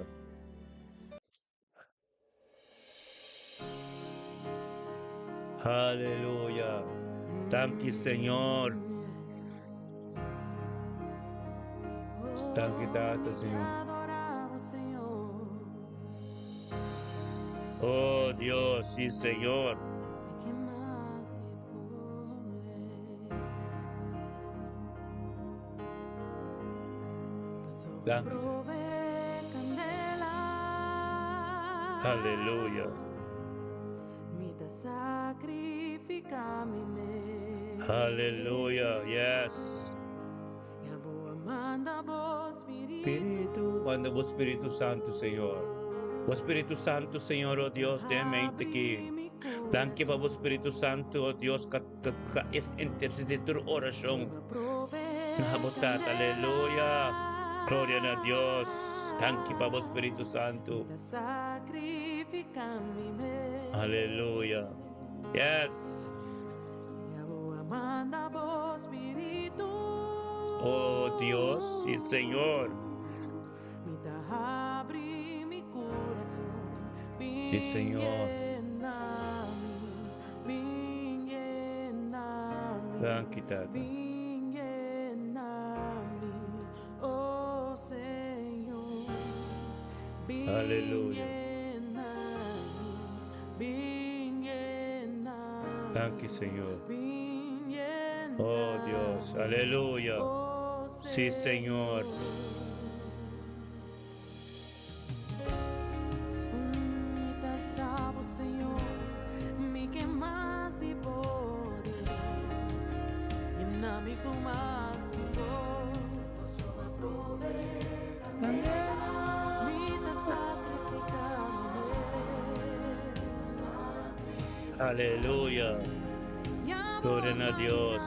Aleluya. Danki Señor. Danki Tata, Señor. Oh Dios, sí Señor. Danki. Aleluya. Aleluya. Yes. Spiritu, manda bo Spiritu Santo, Señor. Bo Spiritu Santo, Señor, oh Dios, den mente aki. Danki pa bo Spiritu Santo, oh Dios, ka, ka, ka es intercede tur oracion. Na bo Tata, aleluya. Gloria na Dios. Danki pa bo Spiritu Santo. Aleluya. Yes. Oh Dios, sí Señor. Sí Señor. Danki Tata. Aleluya. Danki Señor. Oh Dios, aleluya. Sí Señor. Aleluya. Gloria na Dios.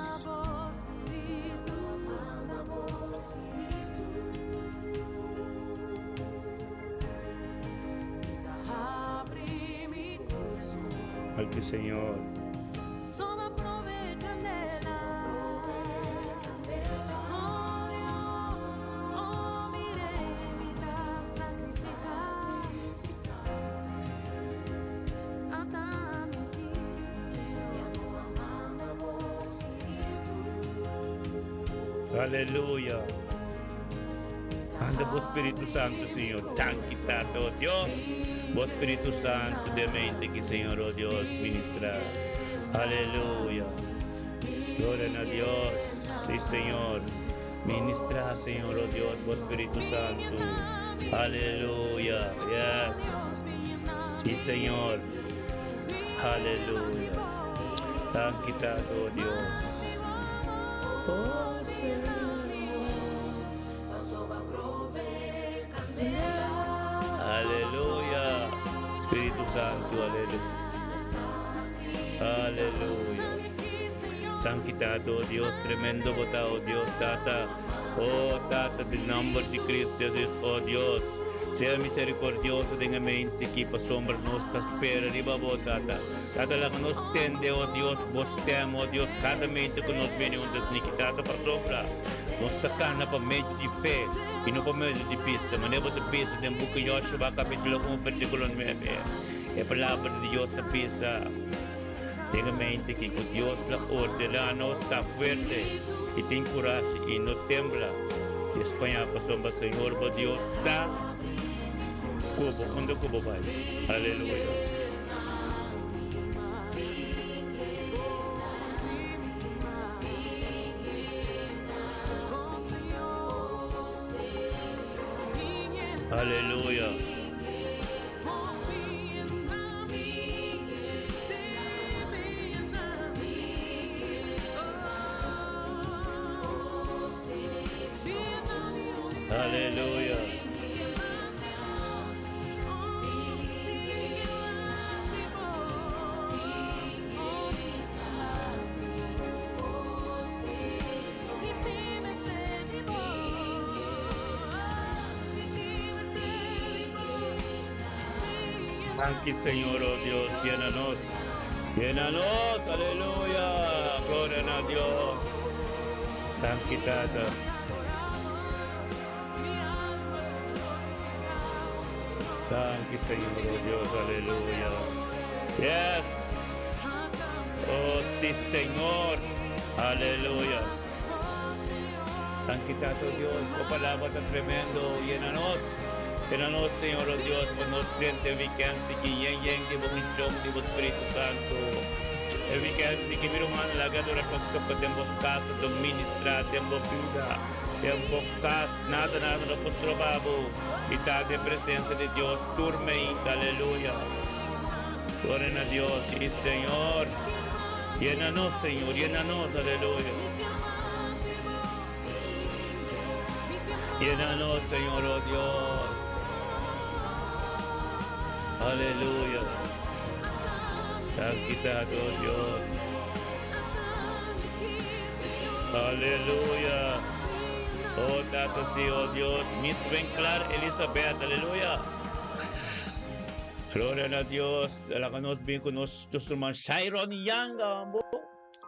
Danki Señor. Aleluya. Manda bo Spiritu Santo, Señor. Danki Tata, oh Dios. Bo Spiritu Santo den mente aki, Señor, oh Dios, ministra. Aleluya. Gloria na Dios. Sí, Señor. Ministra, Señor, oh Dios, bo Spiritu Santo. Aleluya. Yes. Sí, Señor. Aleluya. Danki Tata, oh Dios. Oh, Señor. Aleluya. Spiritu Santo, aleluya. Aleluya. Danki Tata, oh Dios, tremendo bo ta, oh Dios, Tata. Oh Tata, den nomber di Cristo Jesus, oh Dios. Sea misericordioso den e mente ki pasobra nos ta spera riba Bo, Tata. Tata, laga nos tende, o Dios, Bo stem, o Dios, kada mente ku nos bini huntu esniki, Tata, pasobra nos ta kana pa medio di fe i no pa medio di bista. Manera Bo ta bisa den buki Joshua, kapitulo un, versíkulo nuebe, e Palabra di Dios ta bisa den e mente ki ku Dios la ordená nos ta fuerte i tin kurashi i no tembla di spañá, pasobra Señor bo Dios ta ku bo unda ku bo bai. Aleluya. Aleluya. Aleluya. Danki Señor, oh Dios, llena nos. Llena nos, aleluya. Gloria na Dios. Danki Tata. Danki Señor, oh Dios, aleluya. Yes. Oh, sí, Señor. Aleluya. Danki Tata, oh Dios, bo palabra ta tremendo. Llena nos. Llena nos, Señor, oh Dios, pa nos frente weekend ki yen yen di bo unción di bo Spiritu Santo. E weekend ki mi ruman laga dura toka den bo casa, do ministra den bo vida, den bo cas. Nada, nada no por stroba bo. I ta den presencia di Dios tur meinta. Aleluya. Gloria na Dios. Sí, Señor. Llena nos, Señor. Llena nos. Aleluya. Llena nos, Señor, oh Dios. Aleluya. Danki, Tata, oh Dios. Aleluya. Oh Tata, sí, oh Dios. Miss Winklar Elizabeth, aleluya. Gloria na Dios. Laga nos bin ku nos ruman Shairon Yanga, ambo.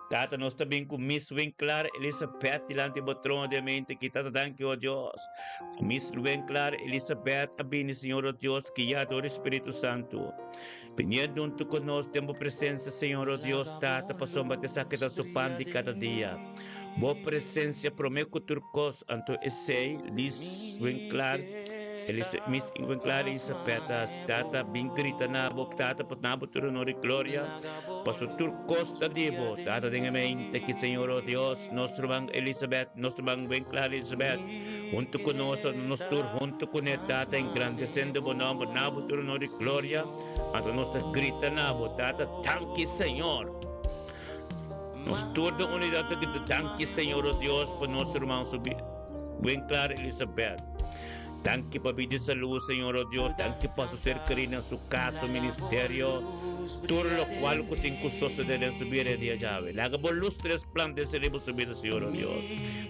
Tata, nos ta bin ku Miss Winklar Elizabeth dilanti bo trono di mente ki. Tata, danki, oh Dios. Miss Winklar Elizabeth a bini, Señor, oh Dios, guiá dor di Spiritu Santu. Biniendo huntu ku nos den bo presensia, Señor, oh Dios, Tata, pasobra t'esaki ta su pan di kada dia. Bo presensia promé ku tur kos, anto esei, Liz Winklar, Elisa, Miss Winklar Elizabeth, Tata, bin grita na bo, Tata, pa na bo tur honor i gloria, paso tur kos ta di bo, Tata, den e mente ki, Señor, oh Dios, nos ruman Elizabeth, nos ruman Winklar Elizabeth, huntu ku nos, nos tur huntu kuné, Tata, engrandesendo bo nòmber, na bo tur honor i gloria, anto nos ta grita na bo, Tata, danki, Señor. Nos tur den unidat ta grita danki Señor o Dios pa nos ruman su bida. Buen Clara Elizabeth. Danki pa bida y salud Señor o Dios. Danki pa su ser querido na su cas, su ministerio. Tur locual cu tin cu sosode den su bida e dia djawe. Laga bo luz resplandece riba su bida Señor o Dios.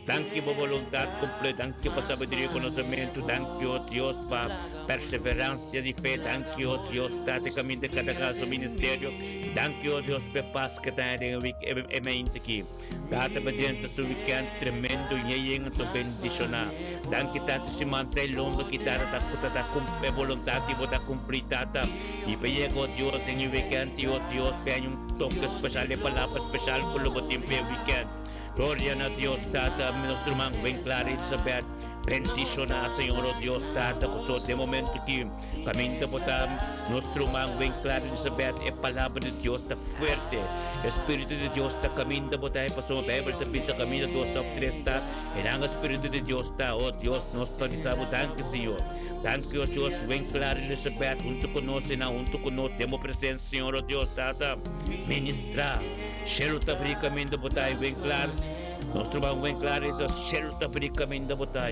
Danki pa boluntad cumpli. Danki pa sabiduria y conocemento. Danki o Dios pa perseverancia di fe. Danki o Dios Tata caminda cada cas su ministerio. Danki o Dios p'e pas ke ta den e week e mente aki. Tata pa drenta su weekend tremendo yen yen anto bendiciona. Danki Tata siman trae lomba ki Tata ta ku ta ta e boluntad di bo ta cumpli Tata. Y pa yega o Dios den e weekend y o Dios p'e haña un toke special e palabra special ku lo bo tin p'e weekend. Gloria na Dios Tata nos ruman Gwen Clara Elizabeth bendiciona Señor o Dios Tata ku so den momento aki. Caminda bo ta nos ruman wen clara Elizabeth e palabra di Dios ta fuerte e spiritu di Dios ta caminda bo ta e pasobra Bijbel ta bisa caminda dos of tres ta e nan e spiritu di Dios ta oh Dios nos ta bisa bo danki Señor danki oh Dios wen clara Elizabeth hunto cu nos e nan hunto cu nos den bo presencia Señor oh Dios Tata ministra cielo ta bri caminda bo ta e wen clara nos ruman wen clara Elizabeth cielo ta bri caminda bo ta.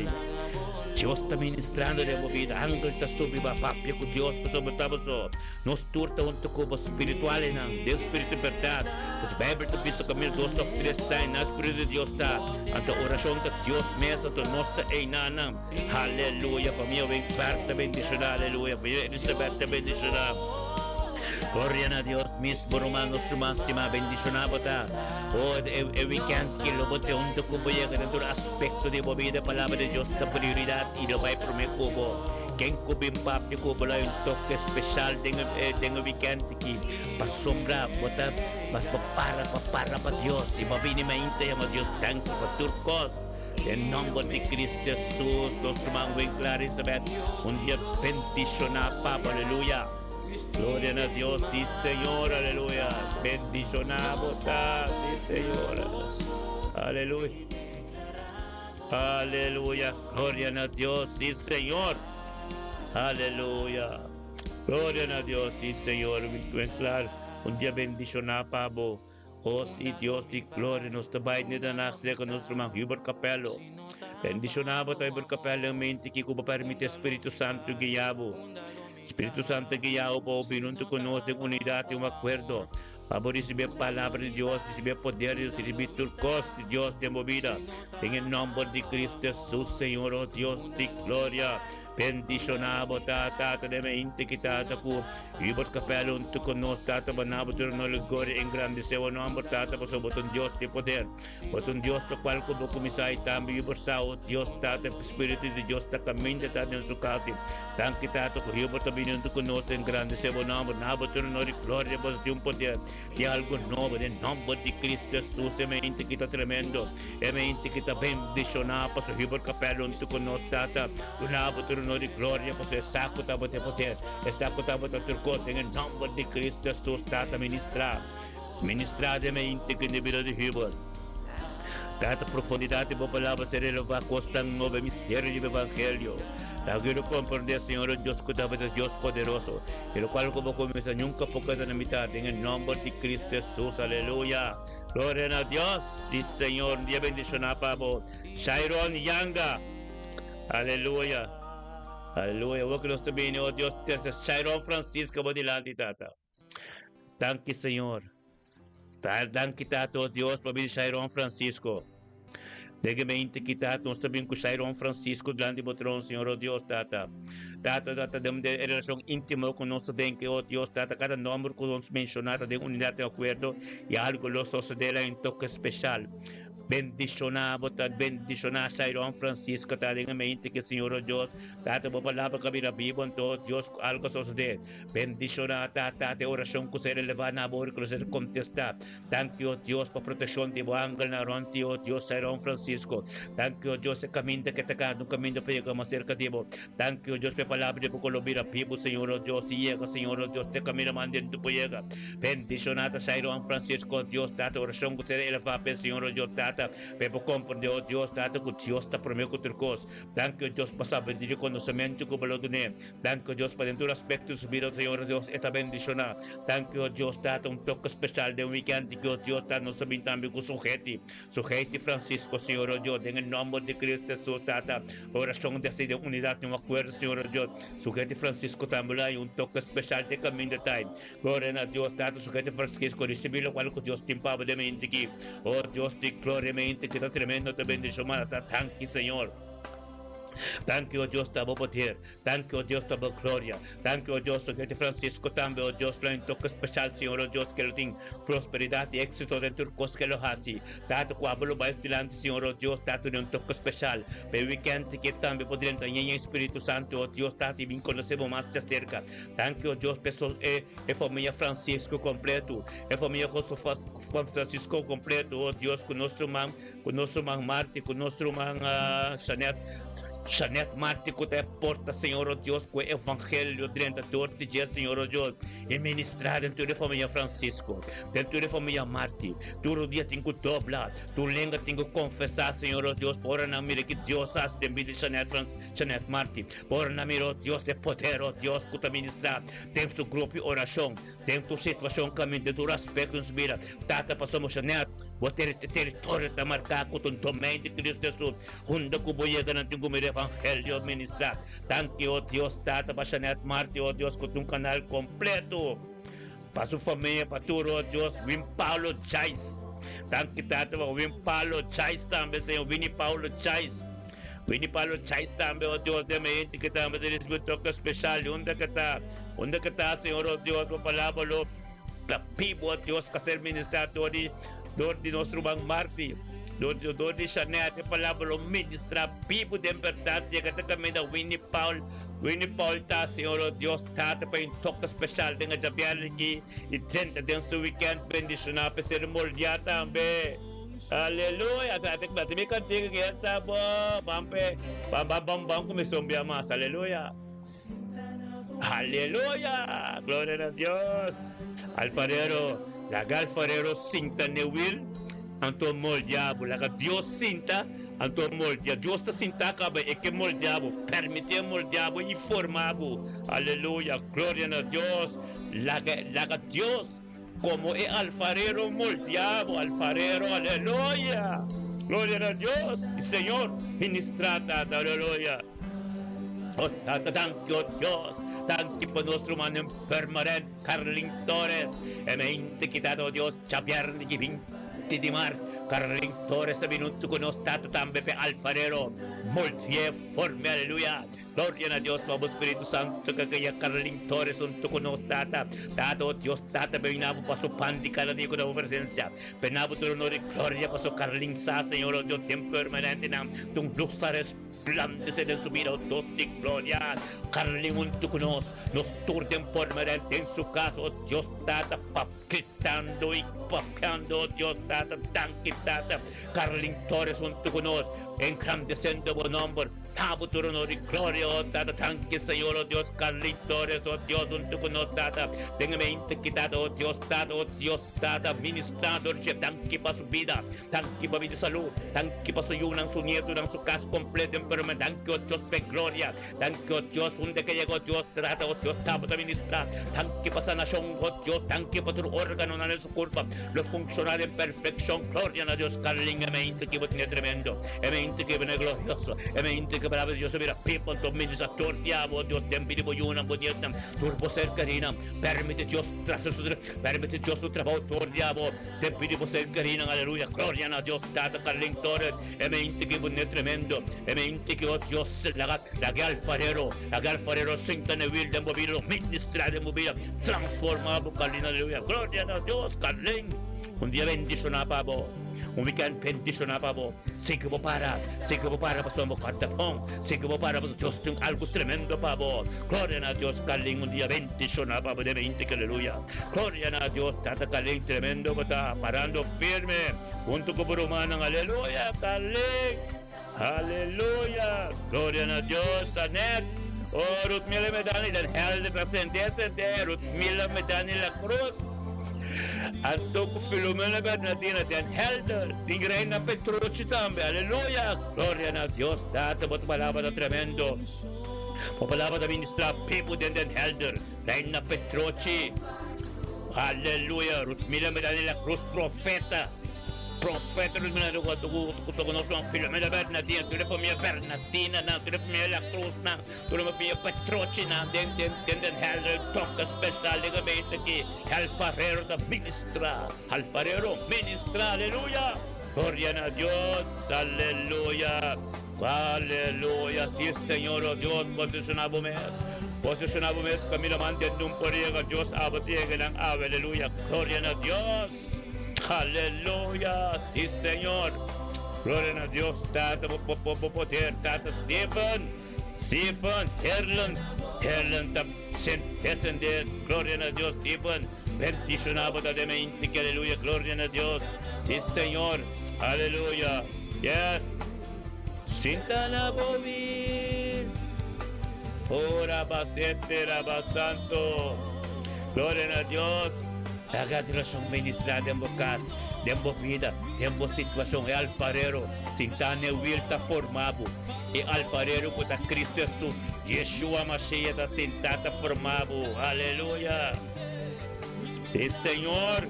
Dios ta ministrando den bo bida. Angel ta subi ba papia ku Dios pasobra bo ta bo so. Nos tur ta huntu ku bo spiritualnan den spiritu bèrdat. Pasobra Beibel ta bisa kaminda dos òf tres ta einan spiritu di Dios ta. Anto orashon ta Dios mes anto nos ta einanan. Aleluya famia Winkberg ta bendishoná aleluya famia Elisabeth ta bendishoná. Gloria na Dios mismo ruman nos ruman stimá bendishoná bo ta. Oh e weekend ki lo bo te huntu ku bo yega den tur aspekto di bo bida palabra di Dios ta prioridat i lo bai promé ku bo. Ken ku bin papia ku bo lo hay un toke speshal den e den e weekend aki pasobra bo ta mas bo para pa para pa Dios i bo a bini mainta yama Dios danki pa tur kos den nomber di Cristo Jesus nos ruman Winkler Elizabeth un dia bendishoná pa bo aleluya. Gloria na Dios, sí Señor, aleluya. Bendicioná bo ta, sí Señor. Aleluya. Aleluya. Gloria na Dios, sí Señor. Aleluya. Gloria na Dios, sí Señor. Mi klaar, un dia bendicioná pa bo. Oh sí, Dios di gloria, nos ta bai net na serka nos ruman Hubert Capello. Bendicioná bo ta Hubert Capello en mente ki ku bo permiti Spiritu Santu guia bo. Spiritu Santu guia bo pa bo bini huntu ku nos den unidat i un akuerdo pa bo risibí e Palabra di Dios, risibí e poder di Dios, risibí tur kos di Dios den bo bida. Den e nomber di Cristo Jesus, Señor, oh Dios di gloria. Bendishoná bo ta, Tata, den e hinte ki Tata ku Hubert Capello huntu ku nos, Tata, baná bo tur honor i gloria, engrandesé bo nomber, Tata, pasobra bo ta un Dios di poder. Bo ta un Dios lokual ku bo kuminsá i tambe Hubert sa, o Dios, Tata, e Spiritu di Dios ta kaminda ta den su kati. Danki, Tata, ku Hubert ta bini huntu ku nos, engrandesé bo nomber, na bo tur honor i gloria, bo ta tin un poder di algu nobo den nomber di Cristo Jesus. E mente ki ta tremendo. E mente ki ta bendishoná paso Hubert Capello huntu ku nos, Tata. Duna bo tur honor i gloria paso e sa ku tabata e poder, e sa ku tabata tur kos. Den e nòmber di Cristo Jesus, Tata, ministrá, ministrá den e mente ki den bida di Hubert. Tata, profundidat di bo palabra ser relevá kosnan nobo, e misterio di bo evangelio. Ta quiero comprende, Señor, o Dios ku tabata Dios poderoso, i lokual ku bo kuminsá nunka por keda na mitat. Den e nòmber di Cristo Jesus, aleluya. Gloria na Dios! Sí, Señor, un dia bendishoná pa bo. Shairon Yanga. Aleluya. Aleluya. Awor ku nos ta bini, oh Dios, trese Shairon Francisca bo dilanti, Tata. Danki, Señor. Danki, Tata, oh Dios, pa bini Shairon Francisco. Den e mente ki, Tata, nos ta bin ku Shairon Francisco dilanti bo trono, Señor, oh Dios, Tata. Tata, Tata, den e relashon íntimo ku nos ta den ke, oh Dios, Tata, kada nòmber ku nos menshoná ta den unidat den akuerdo i algu lo sosodé la un toke speshal. Bendishoná bo ta bendishoná Shairon Francisca ta den e mente ke Señor, oh Dios, Tata, bo palabra ka bira bibu anto, Dios, ku algu a sosodé. Bendishoná, Tata, Tata, e orashon ku ser elevá na bo i ku lo ser kontestá. Danki, o Dios, pa protekshon di bo angelnan rònt di, o Dios, Shairon Francisco. Danki, o Dios, e kaminda ke ta kanta un kaminda pa yega mas serka di bo. Danki, o Dios, pa e palabra di bo ku lo bira bibu, Señor, o Dios, i yega, Señor, o Dios, te kaminda mas dentro por yega. Bendishoná ta Shairon Francisco, o Dios, Tata, orashon ku ser elevá p'e, Señor, o Dios, Tata, pa e por komprendé, o Dios, Tata, ku Dios ta promé ku tur kos. Danki, o Dios, pa sabiduria i konosementu ku bo lo dun'é. Danki, o Dios, pa den tur aspekto di su bida, Señor, o Dios, e ta bendishoná. Danki, o Dios, Tata, un toke speshal den weekend di Dios, Dios, Tata, nos ta bin tambe ku Sugeti, Sugeti Francisco, Señor, o Dios, den e nomber di Cristo Jesus, Tata, orashon di hasi den unidat, den un akuerdo, Señor, o Dios, Sugeti Francisco tambe lo hay un toke speshal den kaminda ta. Gloria na Dios, Tata, Sugeti Francisco, risibi lokual ku Dios tin pa bo den mente aki. O Dios di gloria, mente ki ta tremendo, ta bendishon, ta danki, Señor. Danki, o Dios, ta bo poder. Danki, o Dios, ta bo gloria. Danki, o Dios, Sugete Francisco tambe, o Dios, lo un toke special, Señor, o Dios, ke lo tin prosperidad i éxito den tur kos ke lo hasi. Tata, ku abo lo bai dilanti, Señor, o Dios, Tata, duna un toke special. Pa e weekend ke tambe por drenta ñeña Spiritu Santu, o Dios, Tata, i bin konosé bo mas djaserka. Danki, o Dios, pa e e famia Francisco kompleto, e famia Francisco kompleto, o Dios, ku nos ruman Ku nos ruman Marti, ku nos ruman Shanet, Shanet Marti ku ta e porta, Señor o Dios, ku e evangelio drenta dor di dje, Señor o Dios, i ministrá den tur e famia Francisco, den tur e famia Marti. Tur dia tin ku dobla, tur lenga tin ku konfesá, Señor o Dios, pa ora nan mira ki Dios a hasi den bida di Shanet Fran, Shanet Marti, pa ora nan mira, o Dios, e poder, o Dios, ku ta ministrá den su grupo di orashon, den tur situashon, kaminda, den tur aspekto den su bida. Tata, pasobra Shanet. Bo teritorio ta marká ku ta un domein di Kristu Hesus. Hunda ku bo yega nan tin ku mira evangelio ministrá. Danki, o Dios Tata, pa Shanette Marti, o Dios, ku ta un kanal kompleto pa su famia, pa tur, o Dios, Win Paulo Chais. Danki, Tata, pa Win Paulo Chais tambe, Señor, Winnie Paulo Chais. Winnie Paulo Chais tambe, o Dios, den mi hende ku tambe ta risibí un toke speshal. Unda ku ta, unda ku ta, Señor, o Dios, bo palabra lo. Ta pibo Dios ka ser ministrá dor di dor di nos ruman Marty, dor di dor di Shanette. E palabra lo ministrá bibu den bèrdat. Yega ta kaminda Winnie Paul, Winnie Paul ta Señor o Dios Tata pa un toke speshal den e djabièrnè aki i drenta den su wikènt bendishoná pa e ser moldiá tambe. Aleluya! Ata ata mi kantika ki esta bo. Ban p'e ban ban ban ban kuminsá un bia mas. Aleluya! Aleluya! Gloria na Dios! Alfarero, laga alfarero sinta n'e wil, anto moldia bo. Laga Dios sinta, anto moldia. Dios ta sinta kaba, e ke moldia bo. Permitié moldia bo i forma bo. Aleluya! Gloria na Dios! Laga, laga Dios komo e alfarero moldia bo. Alfarero, aleluya! Gloria na Dios! I Señor, ministra, Tata, aleluya! Oh Tata, danki, oh Dios, danki pa nos rumannan permanent Carlin Torres. E mente ki Tata, oh Dios, djabièrnè di 20 di mart, Carlin Torres a bini huntu ku nos Tata tambe p'e alfarero moltié forme, aleluya. Gloria na Dios pa bo Spiritu Santu ka guia Carlin Torres huntu ku nos Tata. Tata, oh Dios, Tata, bini abo pa su pan di kada dia ku ta bo presensia. Bini abo tur honor i gloria paso Carlin sa, Señor, oh Dios, den permanentenan ta un lus a Resplandece den su bida, oh Dios di gloria. Carlin huntu cu nos, nos tur den permanente den su cas, oh Dios Tata, gritando y papiando, oh Dios Tata, danki Tata. Carlin Torres huntu cu nos, engrandeciendo bo nomber. Ta bo tur honor y gloria, oh Tata. Danki Señor, oh Dios, Carlin Torres, oh Dios, huntu cu nos, Tata. Den e mente ki, Tata, oh Dios, Tata, oh Dios. Tata ministrado dje danki pa su bida, danki pa bida salud, danki pa su yunan, su nietunan, su cas completo en perme, danki o Dios p'e gloria, danki o Dios unda ke yega o Dios trata o Dios tabata ministra, danki pa sanacion o Dios, danki pa tur organonan den su curpa lo funciona den perfeccion, gloria na Dios Carlin e mente ki bo tene tremendo, e mente ki bo tene glorioso, e mente ki palabra di Dios a bira pipa anto ministra tur diablo o Dios den bida bo yunan, bo nietunan, tur bo ser kerinan, permiti Dios trasa su. Permiti Dios su trabou tur di abo te pidi bo ser kerinan aleluya gloria na Dios tata Carlin Torres e mente ki bo ne tremendo e mente ki o Dios laga laga e alfarero laga e alfarero sinta ne wil den bo bida lo ministra den bo bida transforma bo Carlin aleluya gloria na Dios Carlin un dia bendiciona pa bo un weekend bendiciona pa bo Sigui bo para, sigui bo para pasobra bo kòrta pon, sigui bo para pasobra Dios tin algu tremendo pa bo. Gloria na Dios Kalin un dia bendishoná pa bo den mente aleluya. Gloria na Dios Tata Kalin tremendo bo ta parando firme huntu ku bo rumannan aleluya Kalin aleluya. Gloria na Dios Anet oh Ruthmila Medani den Helder ta sende sende Ruthmila Medani La Cruz. Anto ku Filomena Bernardina den Helder tin Reina Petrucci tambe. Aleluya! Gloria na Dios Tata, bo palabra ta tremendo. Bo palabra ta ministra pibu den Den Helder. Reina Petrucci. Aleluya! Ruthmila Melanie La Cruz profeta. Profeta Ruthmila ku ta konos Filomena Bernardina, tur e famia Bernardina nan, tur e famia La Cruz nan. Tur lo mia patrochinan den den den den helder toke special den gemeente aki. Alfarero ta ministra. Alfarero ministra. Aleluya. Gloria na Dios. Aleluya. Aleluya. Si Señor oh Dios posiciona bo mes. Posiciona bo mes caminda man den un por yega Dios abo ta yega nan awe. Aleluya. Gloria na Dios. Aleluya. Si Señor. Gloria na Dios Tata bo bo bo poder Tata Stephen. Stephen Herland, Herland ta descender, gloria na Dios, Stephen, bendiciona bo ta den mente, aleluya, gloria na Dios, si Señor, aleluya, yes, sinta na bo wil, ora basete rabasanto, gloria na Dios, laga adoracion ministra den bo cas, den bo vida, den bo situacion, e alfarero, sinta na e wil ta forma bo. E alfarero ku ta Cristo Hesus, Yeshua Mashiach ta sintá ta formá bo. Aleluya! E Señor.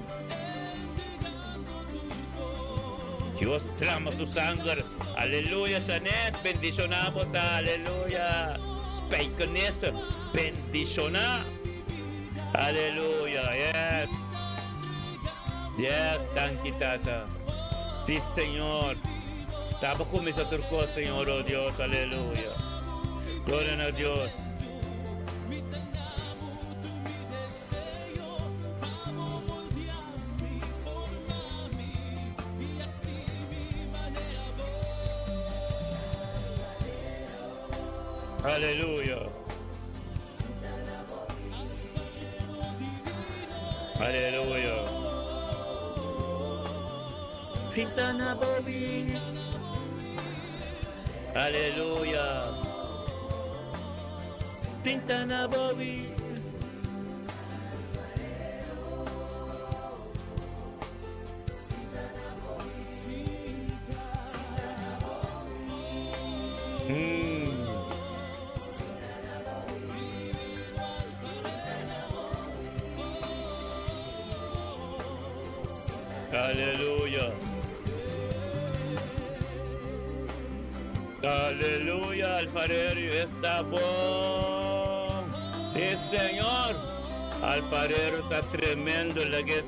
Dios drama su sanger. Aleluya, Janet, bendiciona bo ta. Aleluya. Spijkenisse, bendiciona. Aleluya, yes. Yes, danki Tata. Si, Señor. Taba cuminsa tur cos, Señor, oh Dios, aleluya. Gloria na Dios. Aleluya. Aleluya. Sintana Bobby. Aleluya. Sintana Bobby. Mm. Aleluya. Aleluya, alfarero está bon. Sí, Señor. Alfarero ta tremendo, lag'é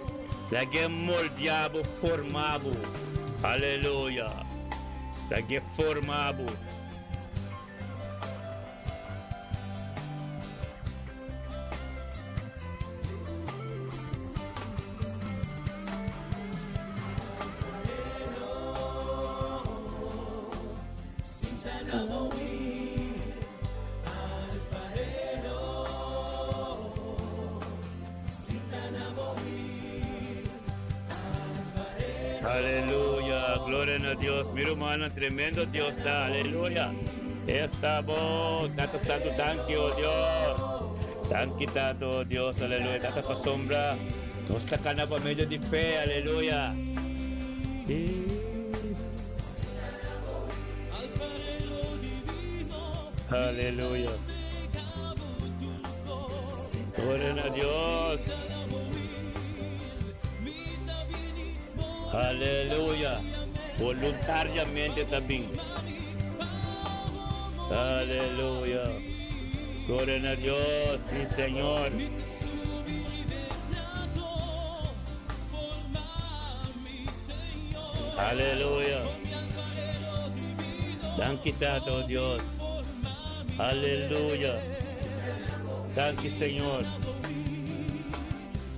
lag'é moldeá bo, formá bo. Aleluya. Lag'é formá bo. Aleluya, gloria na Dios. Mi rumannan, tremendo Dios ta. Aleluya. Esta bo, Tata Santo, danki, oh Dios. Danki, Tata, oh Dios, aleluya. Tata pasobra, nos ta kana pa medio di fe, aleluya. Sí. Aleluya. Gloria na Dios. Aleluya. Voluntariamente también. Aleluya. Gloria a Dios, sí, Señor. Aleluya. Danki Tata, oh Dios. Aleluya. Danki Señor.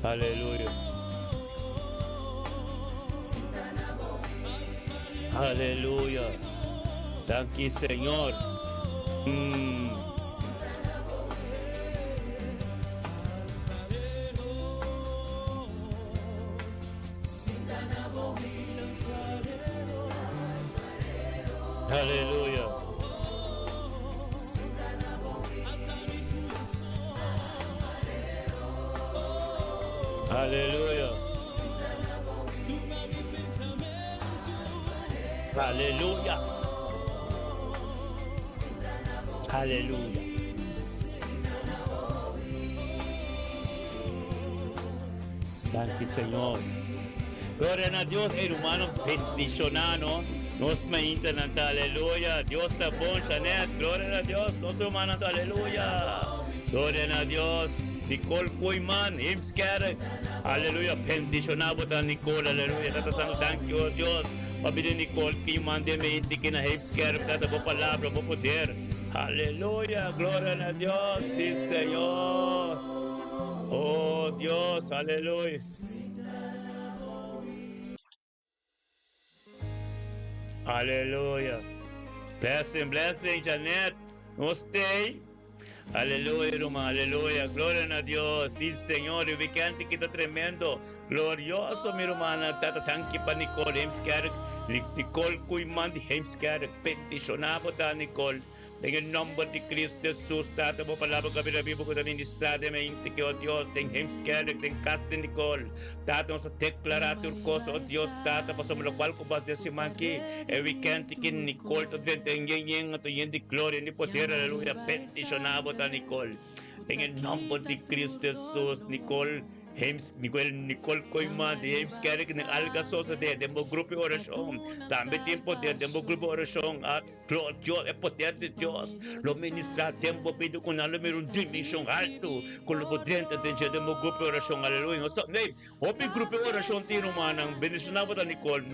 Aleluya. Aleluya. Danki Señor. Mm. Aleluya. Aleluya. Aleluya. Aleluya. Danki Señor. Gloria na Dios, hermano, bendiciona, no? Nos mainta nan ta, aleluya. Dios ta bon, Janet. Gloria na Dios. Nos hermano, aleluya. Gloria na Dios. Nicole Koeiman, Heemskerk. Aleluya. Bendiciona bo ta Nicole, aleluya. Tata Santo, thank you, oh Dios. Pabia di Nicole Koeiman den mainta ki na Heemskerk. Tata, bo palabra, bo poder. Aleluya. Gloria na Dios. Sí, Señor. Oh Dios, aleluya. Aleluya. Blessing, blessing, Janet. Nos stay. Aleluya, hermano. Aleluya. Gloria na Dios. Sí, Señor. E weekend aki ta tremendo. Glorioso, mi hermana. Tata, thank you pa Nicole Heemskerk. Nicole Koeiman di Heemskerk. Bendiciona bo ta, Nicole. Den e nomber di Cristo Jesus, Tata, bo palabra ku a bira bibu ku ta ministrá den mente ki, o Dios, den Heemskerk, den kas di Nicole. Tata, nos ta deklará tur kos, o Dios, Tata, pasobra lokual ku bas den siman aki, e wikènt aki, Nicole ta drenta en yen yen, anto yen di gloria, yen di poder, aleluya. Bendishoná bo ta, Nicole. Den e nomber di Cristo Jesus, Nicole. Heems, Nicole, Nicole Koeiman di Heemskerk den Alga Sosa de den bo grupo di orashon. Tambe tin poder den bo grupo di orashon. A Dios, Dios, e poder di Dios lo ministra den bo bida ku nan lo mira un dimenshon haltu ku lo bo drenta den dje den bo grupo di orashon. Aleluya. Nos ta, nee, hopi grupo di orashon tin rumannan. Bendishoná bo ta Nicole.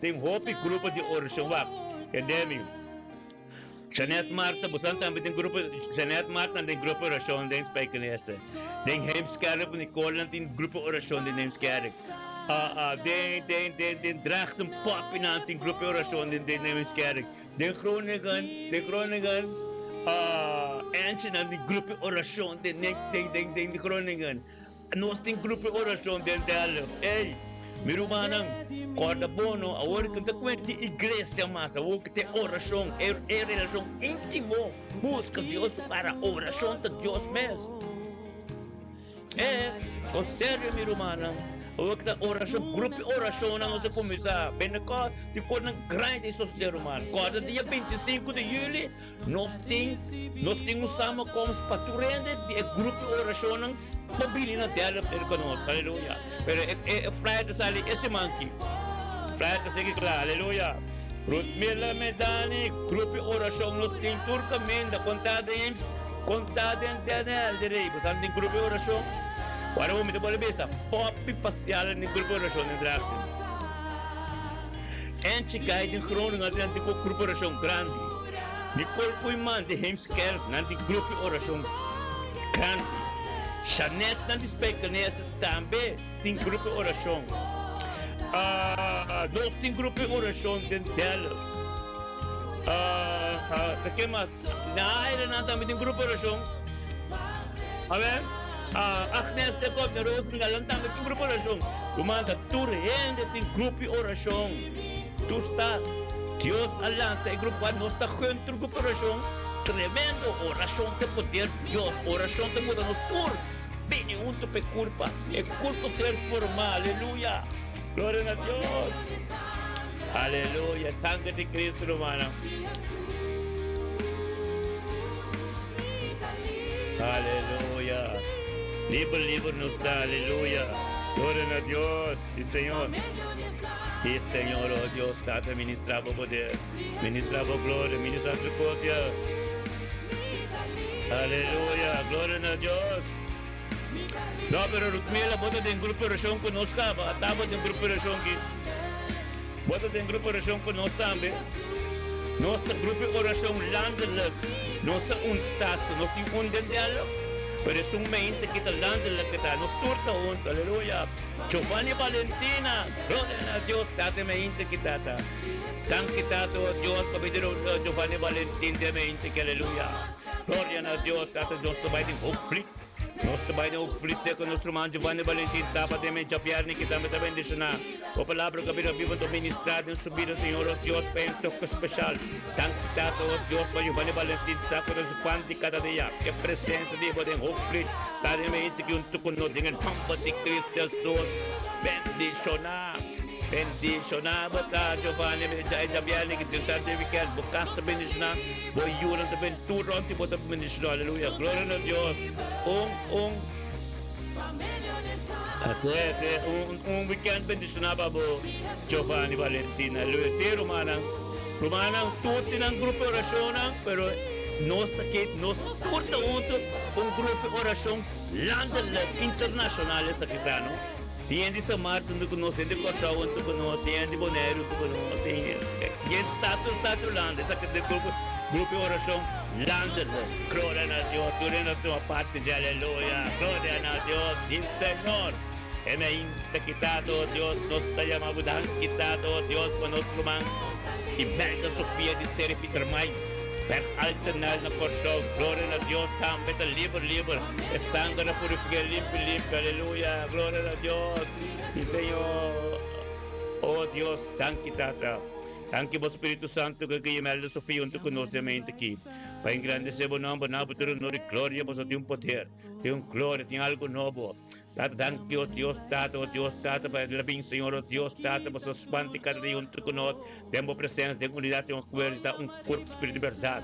Tin hopi grupo di orashon. Wak, tende mi. Jeanette Marta, bosan tambe den grupo, Jeanette Marta den grupo orashon den Spijkenisse. Den Heemskerk, Nicole nan tin grupo orashon den Heemskerk. Den, den, den, den Drachten Poppy nan tin grupo orashon den, den Heemskerk. Den Groningen, den Groningen, Angie nan tin grupo orashon den, den, den, den Groningen. Nos tin grupo di orashon den Delft. Ey, mi rumannan, kòrda bo no, awor ku no ta kuenta di iglesia mas, awor ku ta e orashon, e e relashon íntimo, buska Dios su kara, orashon ta Dios mes. E, kon serio mi rumannan, awor ku ta orashon, grupo di orashonnan nos a kuminsá, Pentekòst, tin kosnan grandi ta sosodé ruman. Kòrda dia 25 di yüli, Nos tin nos tin un samenkomst pa tur hende di e grupo di orashonnan por bini na Delft serka nos. Aleluya. Pero e e e flyer ta sali e siman aki. Flyer ta sigui kla. Aleluya. Rutmila Medani, grupo di orashon nos tin tur kaminda. Konta den konta den Den Helder ei. Bo sa tin grupo di orashon? Wara bo mi ta bolbe bisa, popi pasial den grupo di orashon den Drachten. Enchi gai den Groningen nan tin ku grupo orashon grandi. Nicole Koeiman di Heemskerk nan tin grupo orashon grandi. Jeanette nan di Spijkenisse tambe tin grupo orashon. Nos tin grupo orashon den Delft. Ta ke mas? Na Aire nan tambe tin grupo orashon. Amen. Agnes Jacob den Roosendaal nan tambe tin grupo orashon. Ruman ta tur hende tin grupo orashon. Tur sta Dios a lansa e grupo pa nos ta gun tur grupo orashon. Tremendo orashon ta poder Dios. Orashon ta muda nos tur bini hunto pa e kurpa. E kurpo ser forma. Aleluya. Gloria na Dios. Aleluya. Sangre di Cristo rumannan. Aleluya. Liber liber nos ta. Aleluya. Gloria na Dios. Si Señor. Si Señor, oh Dios, Tata, ministra bo poder. Ministra bo gloria. Ministra tu copia. Aleluya. Gloria na Dios. No, pero Rutmila, bo ta den grupo oracion cu nos caba. Ata bo den grupo oracion ki. Bo ta den grupo oracion cu nos tambe. Nos ta grupo oracion landelijk. Nos ta un stad, so nos tin un den Delft, pero esun mente ki ta landelijk ki ta. Nos tur ta hunto. Aleluya. Giovanni Valentina, gloria na Dios. Tata mente ki tata. Danki Tata, oh Dios, pa bida Giovanni Valentin den mente ki. Aleluya. Gloria na Dios. Tata, nos ta bai den Hoogvliet. Nos ta bai den Hoogvliet serka nos ruman Giovanni Valentin tapa den men djabièrnè ki tambe ta bendishoná. Bo palabra ku a bira biba ta ministrá den su bida, Señor, oh Dios, pa e un toke speshal. Danki, Tata, oh Dios, pa Giovanni Valentin sa ku ta su pan di kada dia. E presensia di Bo den Hoogvliet ta den mente ki huntu ku nos den e nòmber di Cristo Hesus. Bendishoná. Bendishoná bo ta, Giovanni, e djabièrnè ki tin ta den wikènt. Bo kas ta bendishoná. Bo yunan ta bendishoná, tur rònt di bo ta bendishoná. Aleluya! Gloria na Dios! Un, un, así es, eh, un, un weekend bendishoná pa bo, Giovanni, Valentina. Aleluya! Sí, rumannan, rumannan, tur tin nan grupo di orashonnan, pero nos aki, nos tur ta huntu un grupo di orashon landelijk, internashonal esaki ta, no? Tin hende di San Martin huntu ku nos, hende di Kòrsou huntu ku nos, tin hende di Boneiru huntu ku nos, tin hende stad tur stad tur land. Esaki ta e grupo grupo di orashon landelijk. Gloria na Dios, tur hende a tuma parti dje, aleluya. Gloria na Dios, si Señor. E me ainda kita to, Dios, nos ta yama bo danki Tata, oh Dios, pa nos ruman Imelda Sofia di Seri Pietermaai. Bek altenel na Kòrsou, gloria na Dios, tambe ta liber liber, e sanger a purifiká limpi limpi, aleluya, gloria na Dios, mi Señor, oh Dios, danki Tata, danki bo Spiritu Santu ku a guia Melda Sofia huntu ku nos den mente aki, pa engrandesé bo nomber, na bo tur honor i gloria, pasobra tin un poder, tin un gloria, tin algu nobo. Tata, danki, o Dios Tata, o Dios Tata, pa el a bin, Señor, o Dios Tata, pasobra spanta i kada dia huntu ku nos den bo presensia, den unidat, den akuerdo, ta un kurp, spiritu di bèrdat.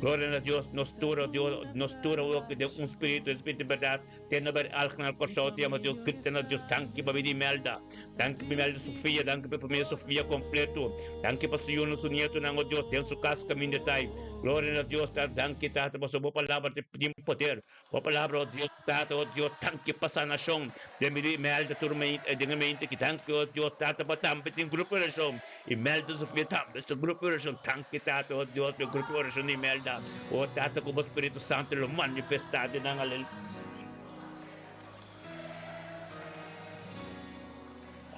Gloria na Dios, nos tur, o Dios, nos tur awor den un spiritu, e spiritu di bèrdat. Te na ber algnan Kòrsou te yama Dios grita na Dios danki pa bini Imelda danki pa Imelda Sofia danki pa e famia Sofia kompleto danki pa su yunan su nietonan o Dios den su kas kaminda tai gloria na Dios tata danki tata pasobra bo palabra tin poder bo palabra o Dios tata o Dios danki pa sanashon den bini Imelda tur den e mente aki danki o Dios tata pa tambe tin grupo di orashon Imelda Sofia tambe su grupo di orashon danki tata o Dios pa e grupo di orashon di Imelda o tata ku bo Spiritu Santu lo manifesta den nan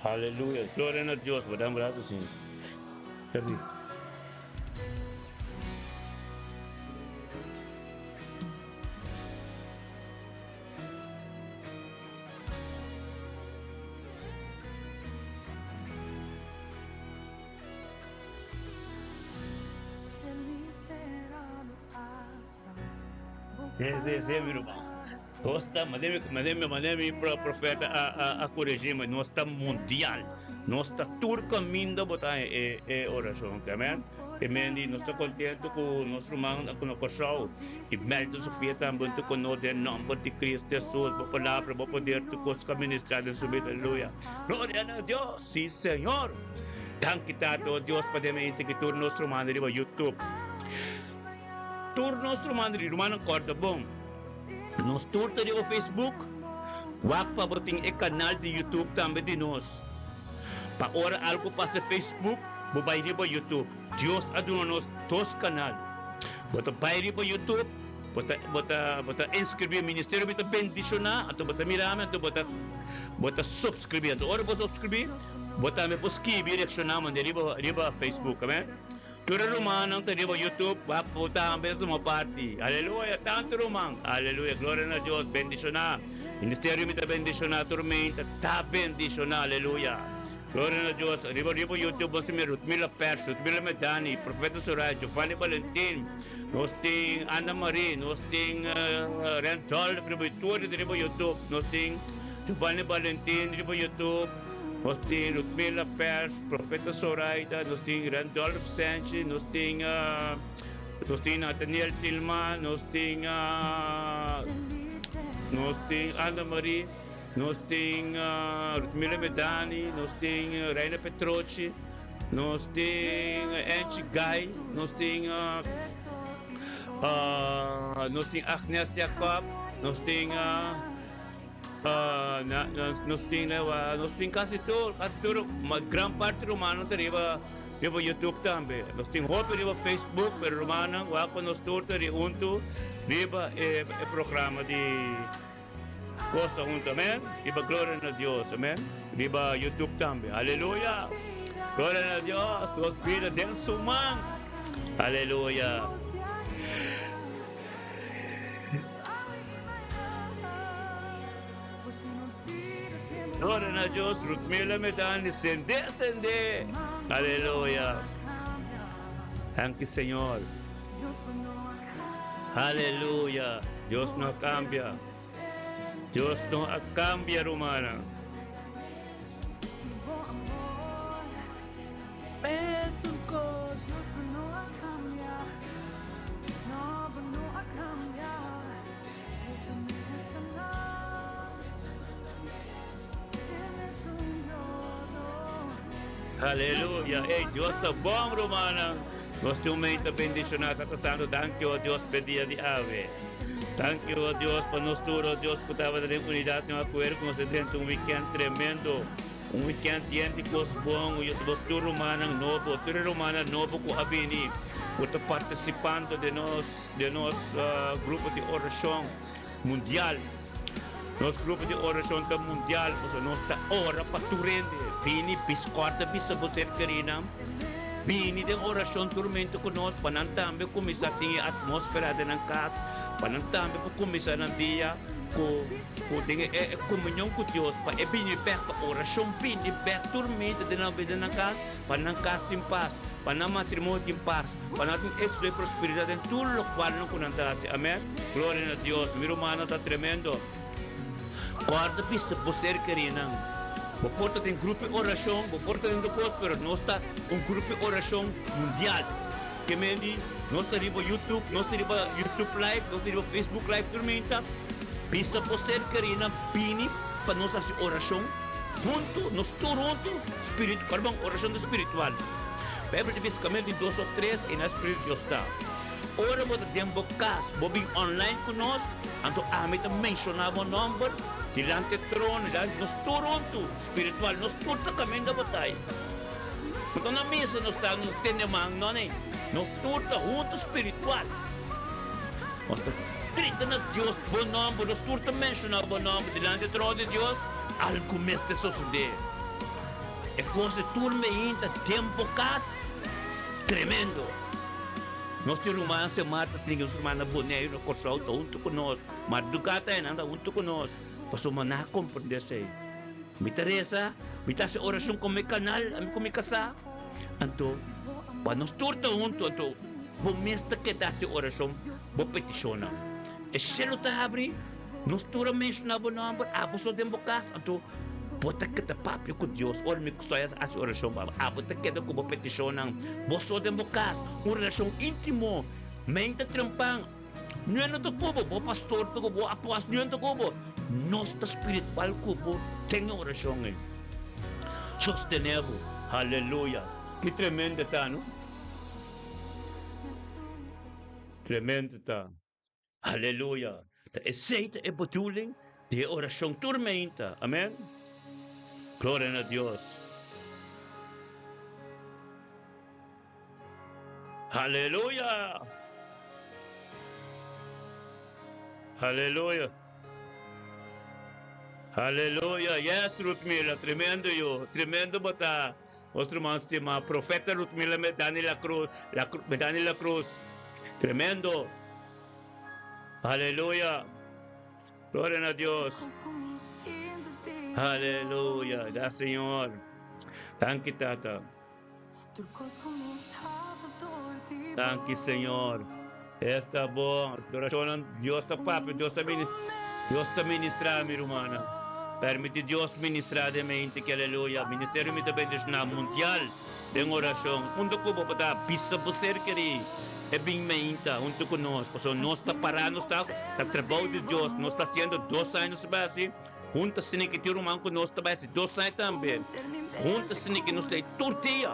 Aleluya gloria na Dios bo da un braso sin servi. Sí, sí, sí, mi ruman. Nos ta, mane mi, mane mi profeta a, a, a corregí mi, nos ta mundial. Nos ta tur caminda bo ta e, e oracion, amen. Te mendi, nos ta contento cu nos ruman na Kòrsou. I Melton Sofia tambe ta kono den nomber di Cristo Jesus, bo palabra, bo poder tur kos ka ministra den su bida, aleluya. Gloria na Dios, si Señor. Danki Tata, oh Dios, pa den mente ki tur nos rumannan riba YouTube. Tur nos rumannan, rumannan kòrda bon, nos tur ta riba Facebook, wak pa bo tin e kanal di YouTube tambe di nos. Pa ora algu pasa Facebook, bo bai riba YouTube. Dios a duna nos dos kanal. Bo ta bai riba YouTube, bo ta bo ta bo ta inskribí Ministerio Mi Ta Bendishoná, anto bo ta mira mi, anto bo ta bo ta supskribí. Anto ora bo supskribí, bo tambe por skibi i reakshoná manda riba riba Facebook. Amèn. Tur e rumannan ta riba YouTube, wak bo tambe ta tuma parti. Aleluya! Tantu ruman! Aleluya! Gloria na Dios! Bendishoná! Ministerio Mi Ta Bendishoná tur meinta ta bendishoná. Aleluya! Gloria na Dios! Riba riba YouTube nos tin Rutmila Pers, Rutmila Medani, Profeta Soraya, Giovanni Valentin, nos tin Ana Marie, nos tin Randolph riba tur riba YouTube, nos tin Giovanni Valentin riba YouTube, nos tin Rutmila Pers, Profeta Soraida, nos tin Randolph Sanchez, nos tin nos tin Nathaniel Tilman, nos tin nos tin Ana Marie. Nos tin Rutmila Medani, nos tin Reina Petrochi, nos tin Angie Guy, nos tin nos tin Agnes Jacob, nos tin nos tin nos tin casi tur, casi tur, gran parti rumannan ta riba riba YouTube tambe. Nos tin hopi riba Facebook, pero rumannan wak pa nos tur ta rihuntu riba e programa di Gosa hunto, amen. Riba gloria na Dios, amen. Riba YouTube tambe. Aleluya. Gloria na Dios. Nos bida den su man. Aleluya. Gloria na Dios. Rutmila Medani, sende, sende. Aleluya. Danki, Señor. Aleluya! Dios no a cambia. Dios no a cambia, rumannan. Mesun cos. Aleluya! Ey, Dios ta bon, rumannan. Nos tin un mei ta bendishoná Tata Santu. Danki, o Dios, p'e dia di awe. Danki, o Dios, pa nos tur, o Dios, ku tabata den unidat den akuerdo ku nos a drenta un wikènt tremendo, un wikènt yen di kos bon. O Dios, nos tur rumannan nobo, tur e rumannan nobo ku a bini, ku ta partisipando den nos, den nos grupo di orashon mundial. Nos grupo di orashon ta mundial, pasobra nos ta ora pa tur hende. Bini, biskòt ta bisa bo ser kerinan. Bini den orashon turmento ku nos, pa nan tambe kuminsá tin e atmósfera den nan kas, pa nan tambe por kuminsá nan dia ku ku den e komunion ku Dios, pa e bini bèk, pa orashon bini bèk turmento den nan bida den nan kas, pa nan kas tin pas, pa nan matrimonio tin pas, pa nan tin éksito i prosperidat den tur lokual nan ku nan ta hasi. Amèn. Gloria na Dios. Mi rumannan ta tremendo. Kòrda bisa bo ser kerinan. Bo por ta den grupo di orashon, bo por ta den tur kos, pero nos ta un grupo di orashon mundial. Ke men di, nos ta riba YouTube, nos ta riba YouTube live, nos ta riba Facebook live tur minta. Bisa bo ser kerinan bini pa nos hasi orashon huntu, nos tur huntu, spiritu, perdon, orashon ta spiritual. Bijbel ta bisa kaminda tin dos òf tres, einan Spiritu Dios ta. Ora bo ta den bo kas, bo bin online ku nos, anto ami ta menshoná bo nòmber dilanti e trono, dilanti nos tur huntu, spiritual, nos tur ta kaminda bo ta ei. No ta na misa nos ta, nos ta tende man, no nee, nos tur ta huntu spiritual. Nos ta grita na Dios bo nòmber, nos tur ta menshoná bo nòmber dilanti e trono di Dios, algu mester sosodé. E kos di tur meinta den bo kas, tremendo. Nos tin ruman Semar ta sigui nos ruman na Boneiru, na Kòrsou ta huntu ku nos, Marduka ta einan ta huntu ku nos, pasobra nan a komprendé esei. Mi ta resa, mi ta hasi orashon ku mi kanal, ami ku mi kasá. Anto, pa nos tur ta huntu, anto bo mes ta keda hasi orashon bo petishonnan. E shelu ta habri, nos tur a menshoná bo nòmber, abo so den bo kas, anto bo ta keda papia ku Dios. Ora mi ku Soya hasi orashon pa bo, abo ta keda ku bo petishonnan, bo so den bo kas, un relashon íntimo. Mei ta trempan, Nuen no ta ku bo, bo pastor ta ku bo, apoas nuen ta ku bo. Nos ta spiritual ku bo den e orashon ei. Sostené bo. Aleluya! Ki tremendo ta, no? Tremendo ta. Aleluya! Ta esei ta e bedoeling di e orashon tur meinta. Amen. Gloria na Dios. Aleluya! Aleluya! Aleluya! Yes, Ruthmila, tremendo yo, tremendo bo ta. Nos ruman stima, Profeta Ruthmila Medani La Cruz, La Cruz, Medani La Cruz. Tremendo. Aleluya. Gloria na Dios. Aleluya. Da Señor. Danki, Tata. Danki Señor. Esta bon. Adoracionnan Dios ta papia, Dios ta ministra, Dios ta ministra mi rumannan. Permiti Dios ministra den mente ki aleluya. Ministerio mi ta bendiciona mundial den oracion. Hunto cu bo pa ta bisa bo ser keri e bin meinta hunto cu nos. Pasobra nos ta para, nos ta ta trabao di Dios. Nos ta haciendo dos aña nos ta bay haci. Hunta asina ki tin ruman ku nos ta bai hasi dos aña tambe. Hunta asina ki nos ta ei tur dia.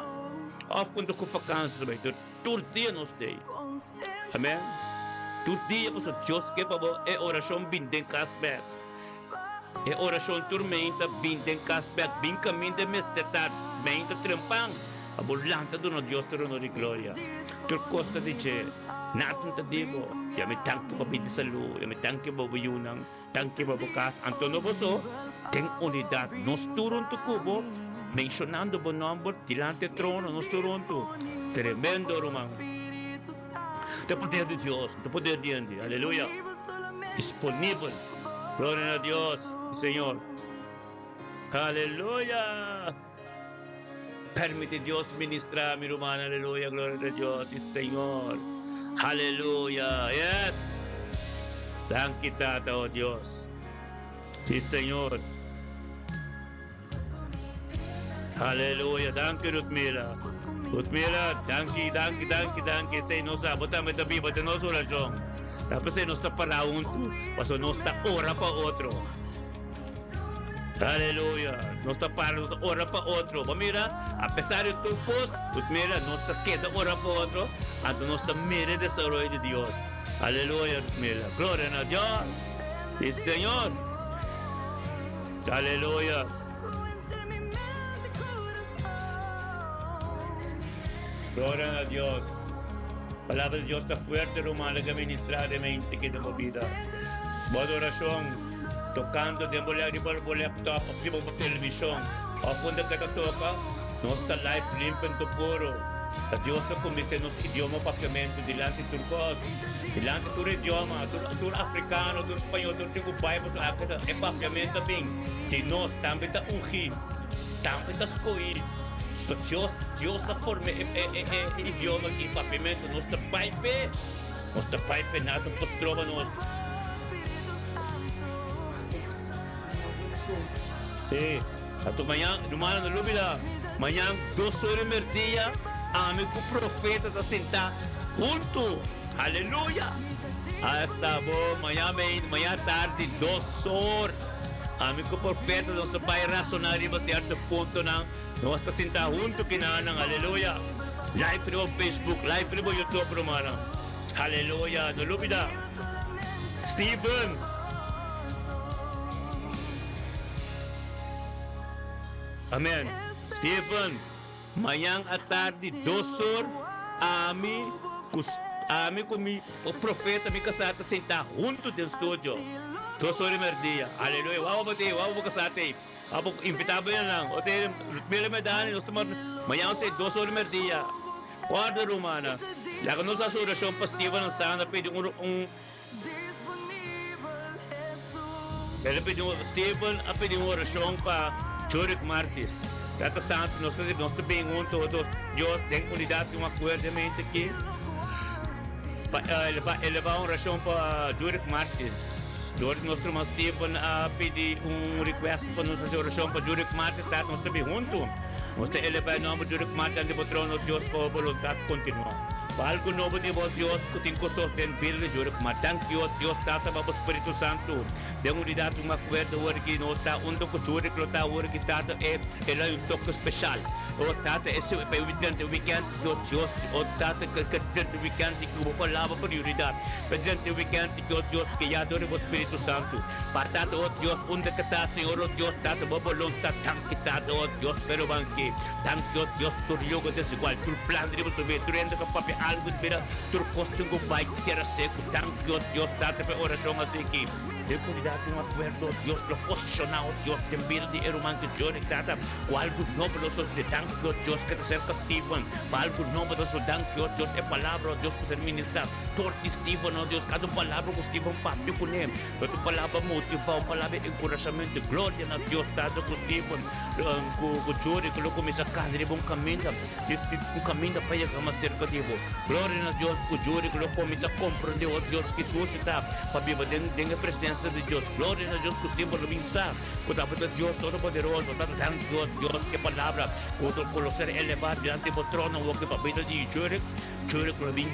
Òf konta ku fakansi ta bai tur dia nos ta ei. Amen. Tur dia pasobra Dios ke pa bo e orashon bin den kas bèk. E orashon tur meinta bin den kas bèk. Bin kaminda e mester ta meinta trempan. Pa bo lanta duna Dios tur honor i gloria. Tur kos ta di dje. Natun ta di bo. Yami tanki pa bida salú. Yami tanki pa bo yunan. Danki pa bo kas. Anto no boso den unidat, nos tur huntu ku bo, menshonando bo nòmber dilanti e trono, nos tur huntu. Tremendo, ruman. Ta poder di Dios, ta poder di hende. Aleluya. Disponibel. Gloria na Dios, Señor. Aleluya. Permiti Dios ministra, mi ruman. Aleluya. Gloria na Dios, Señor. Aleluya. Yes. Danki, Tata, oh Dios. Sí, Señor. Aleluya. Danki, Ruthmila. Ruthmila, danki, danki, danki, danki. Esei nos sa, bo tambe ta biba den nos orashon. Ta p'esei nos ta pará huntu, pasobra nos ta ora pa otro. Aleluya. Nos ta para, nos ta ora pa otro. Bo mira, apesar di tur kos, bo mira, nos ta keda ora pa otro, anto nos ta mira e desaroyo di Dios. Aleluya, mira. Gloria na Dios. Sí, Señor. Aleluya. Gloria na Dios. Palabra di Dios ta fuerte, ruman, laga ministra den mente ki den bo bida. Bo adoracion. Tocando den bo riba bo laptop of riba bo television of unda ke ta toca, nos ta live limpo en tur puro. Ta Dios ta cuminsa nos idioma papiamento dilanti tur cos, dilanti tur idioma, tur tur africano, tur spañol, tur tin cu bay pasobra aki ta e papiamento a bin di nos, tambe ta ungi, tambe ta scohi. So Dios Dios a forma e e e idioma aki papiamento, nos ta bay p'e. Nos ta bai p'e nada por stroba nos. Sí, anto mañan, rumannan no lubida, mañan dos ora i merdia ami ku profeta ta sintá huntu. Aleluya! Hasta bo maña maña tardi dos or. Ami ku profeta nos ta bai rasoná riba sierto puntonan. Nos ta sinta huntu kinanan. Aleluya. Live riba Facebook, live riba YouTube rumannan. Aleluya. No lubida. Steven. Amen. Steven. Mañan atardi dos or, ami ku ami ku mi profeta mi kasá ta sintá huntu den studio. Dos or di merdia. Aleluya. Wou bo t'ei, wou bo kasá t'ei. Wou bo invitá bo nan. O t'ei Mila Medani, nos ta mañan esei dos or di merdia. Kòrda rumannan, laga nos hasi orashon pa Steven en Sandra pidi un un. El a pidi un, Steven a pidi un orashon pa Jorick Martis. Tata Santu, nos ta nos ta bin hunto otro Dios den unidat di un akuerdemente aki pa eleva eleva un orashon pa Jorick Martis. Dor di nos ruman Steven a pidi un request pa nos hasi orashon pa Jorick Martis, Tata nos ta bin hunto. Nos ta eleva e nomber Jorick Martis ante bo trono, Dios, pa bo boluntat kontinua. Pa algu nobo di bo, Dios, ku tin kosos den bida di jure kuma dank Dios, Dios Tata pa bo Spiritu Santu. Den unidat un akuerdo awor ki nos ta unda ku jure ku lo ta awor ki Tata e e lo hay un toke speshal. O Tata e pa e durante e wikènt Dios Dios o Tata ke ke durante e wikènt di ku bo palabra prioridat pa durante e wikènt di Dios Dios guia dor di bo Spiritu Santu. Pa Tata o Dios unda ke ta Señor o Dios Tata bo boluntat danki Tata o Dios pero banki. Dank Dios, Dios tur yogo desigual, tur plan riba su bida, tur hende ka papia algu di bida, tur kos tin ku bai tera seku. Dank Dios, Dios Tata pa e orashon asiki. Den komunidat un akuerdo, Dios lo posishoná o Dios den bida di e ruman ku Johnny Tata ku algu nobo lo sosodé. Dank Dios, Dios ke ta serka Steven pa algu nobo ta sosodé. Dank Dios, Dios e palabra o Dios ku ser ministrá tor di Steven o Dios kada un palabra ku Steven papia kuné lo ta un palabra motivá, un palabra di enkurashamentu. Gloria na Dios Tata ku Steven. Ku Jori ku lo kuminsá kana riba un kaminda, un kaminda pa yega mas serka di bo. Gloria na Dios ku Jori ku lo kuminsá komprondé o Dios ki dushi ta pa biba den den e presensia di Dios. Gloria na Dios ku tempu lo bin sa ku tabata Dios Todopoderoso. Tata dank Dios, Dios ku e palabra ku ku lo ser elevá dilanti bo trono awor ku pa bida di Jori, Jori ku lo bin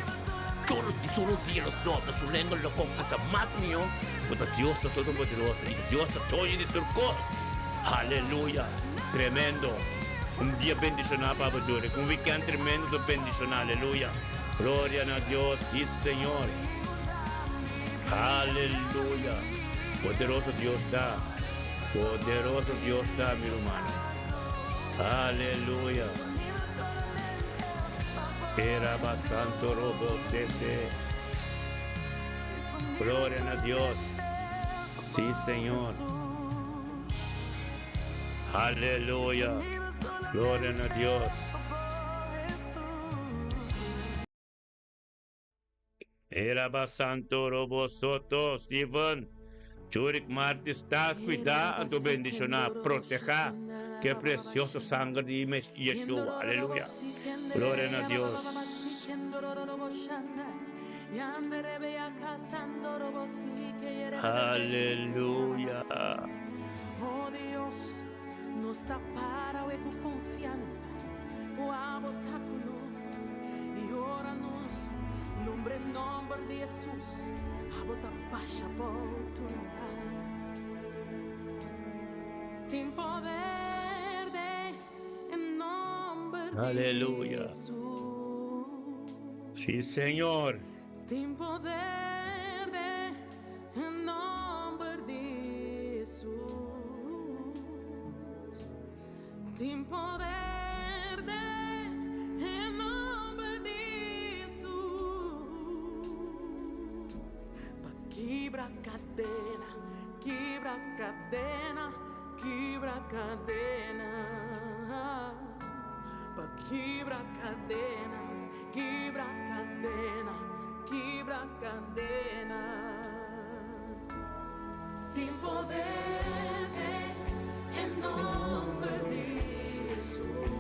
tur di su rodia lo dobla, su lenga lo konfesá mas mihó ku ta Dios ta Todopoderoso i Dios ta doño di tur kos. Aleluya! Tremendo! Un dia bendiciona pa bo Jurek. Un weekend tremendo to bendiciona. Aleluya! Gloria na Dios y Señor. Aleluya! Poderoso Dios ta. Poderoso Dios ta, mi rumannan. Aleluya! Era basanto robo sete. Gloria na Dios. Sí, Señor. Aleluya. Gloria na Dios. Era santo robo soto, Steven. Churik Martis ta cuida, anto bendiciona, proteja. Que precioso sangre di Yeshua. Aleluya. Gloria na Dios. Aleluya. Oh Dios, nos ta para we ku confianza, ku abo ta ku nos. Y ora nos nombre nomber di Jesus, abo ta basha po tur muraya. Tin poder den e nomber di Aleluya. Jesus. Sí, Señor. Tin poder den e nomber di Jesus. Tin poder den e nomber di Jesus. Pa kibra cadena, kibra cadena, kibra cadena. Pa kibra cadena. Kibra cadena, kibra cadena. Tin poder den e nomber di Jesus.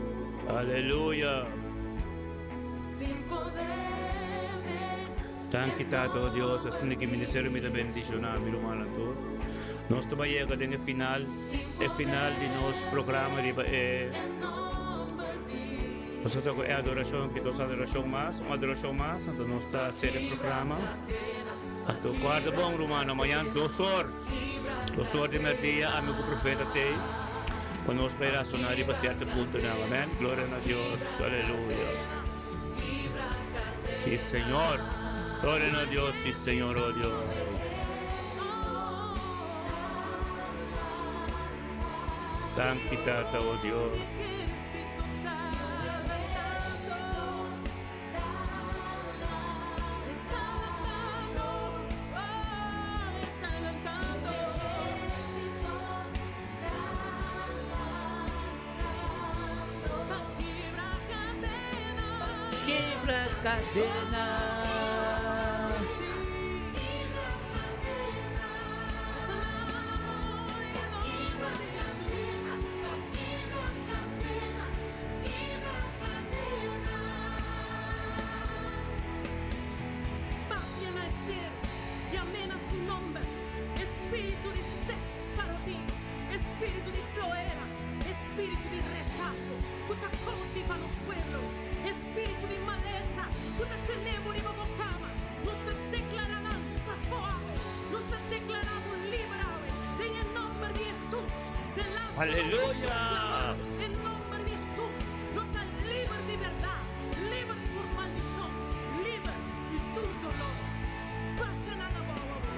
Aleluya. Tin poder den Danki e Tata, oh Dios, nomber asina ki di ministerio mi ta bendiciona mi rumannan tur. Nos ta bai yega den e final, e final di nos programa riba e Nos ta toca e adoracion, ki dos adoracion mas, un adoracion mas, anto nos ta cera e programa. Anto guarda bon rumannan, mañan dos or, dos or di merdia ami ku profeta tei pa nos bai rasoná riba sierto puntonan. Amèn. Gloria na Dios. Aleluya. Si Señor. Gloria na Dios. Si Señor, oh Dios. Danki Tata, oh Dios. Kibra cadena. Papia na e cielo y amén a su nomber. Espíritu di sex parotin, espíritu di floera, espíritu di rechaso cu ta cautiva nos pueblo, espíritu di malesa cu ta tene bo riba bo cama, nos ta declara nan pafó awe, nos ta declara bo liber awe, den e nomber di Hesus, den laatste Aleluya! proclama e nomber di Hesus, nos ta liber di berdad, liber di tur maldicion, liber di tur dolor. Pasa nan abou awe.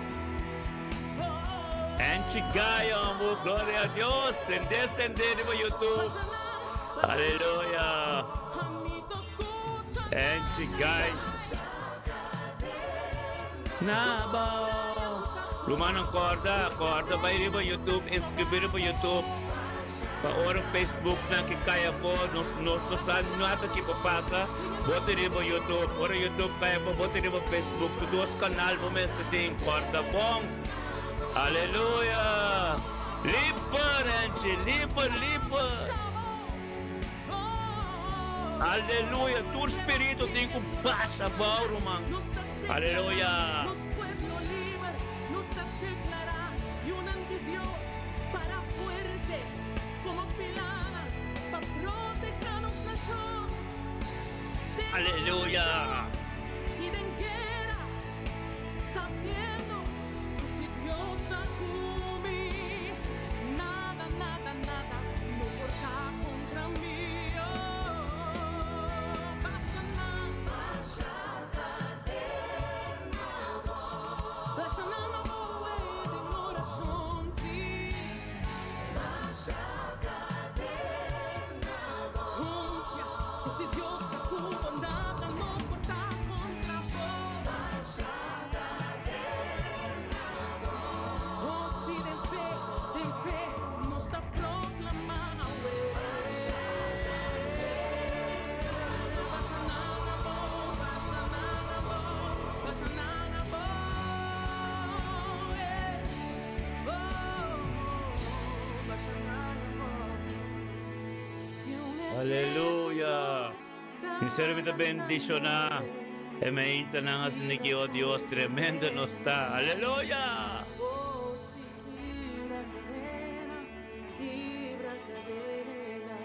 Oh. Anchi Gayo, amo, gloria a Dios. Sende, sende riba YouTube. Pasa nan, pasa nan Aleluya. abou. Amito scucha Anchi Guy. Nabo. Rumannan corda, corda bai riba YouTube, inscribi riba YouTube. Pa ora Facebook nan ki cay afo, nos nos no sa nada kico pasa, bo ta riba YouTube. Ora YouTube cay afo, bo ta riba Facebook. Tur dos canal bo mester tin, corda bon. Aleluya! Liber, Angie, liber, liber. Aleluya! Tur spirito tin cu basha abao, ruman. Aleluya! Nos pueblo liber, nos ta declara yunan di Dios para fuerte como pilana pa proteha nos nacion den Aleluya! oracion y den guera, sabiendo cu si Dios ta cu mi, nada, nada, nada no por ta contra mi. Oh, basha nan, basha nan abou den oracion, si. Confia cu si Dios ta cu bo, nada no por ta contra bo. Oh, si den fe, den fe, nos ta proclama awe. Basha nan abou, basha nan abou, basha nan abou, eh. Oh, basha nan abou. Aleluya! Sinceramente bendiciona. E maintanan asina ki, oh Dios, tremendo nos ta. Aleluya! Oh, si kibra cadena, kibra cadena.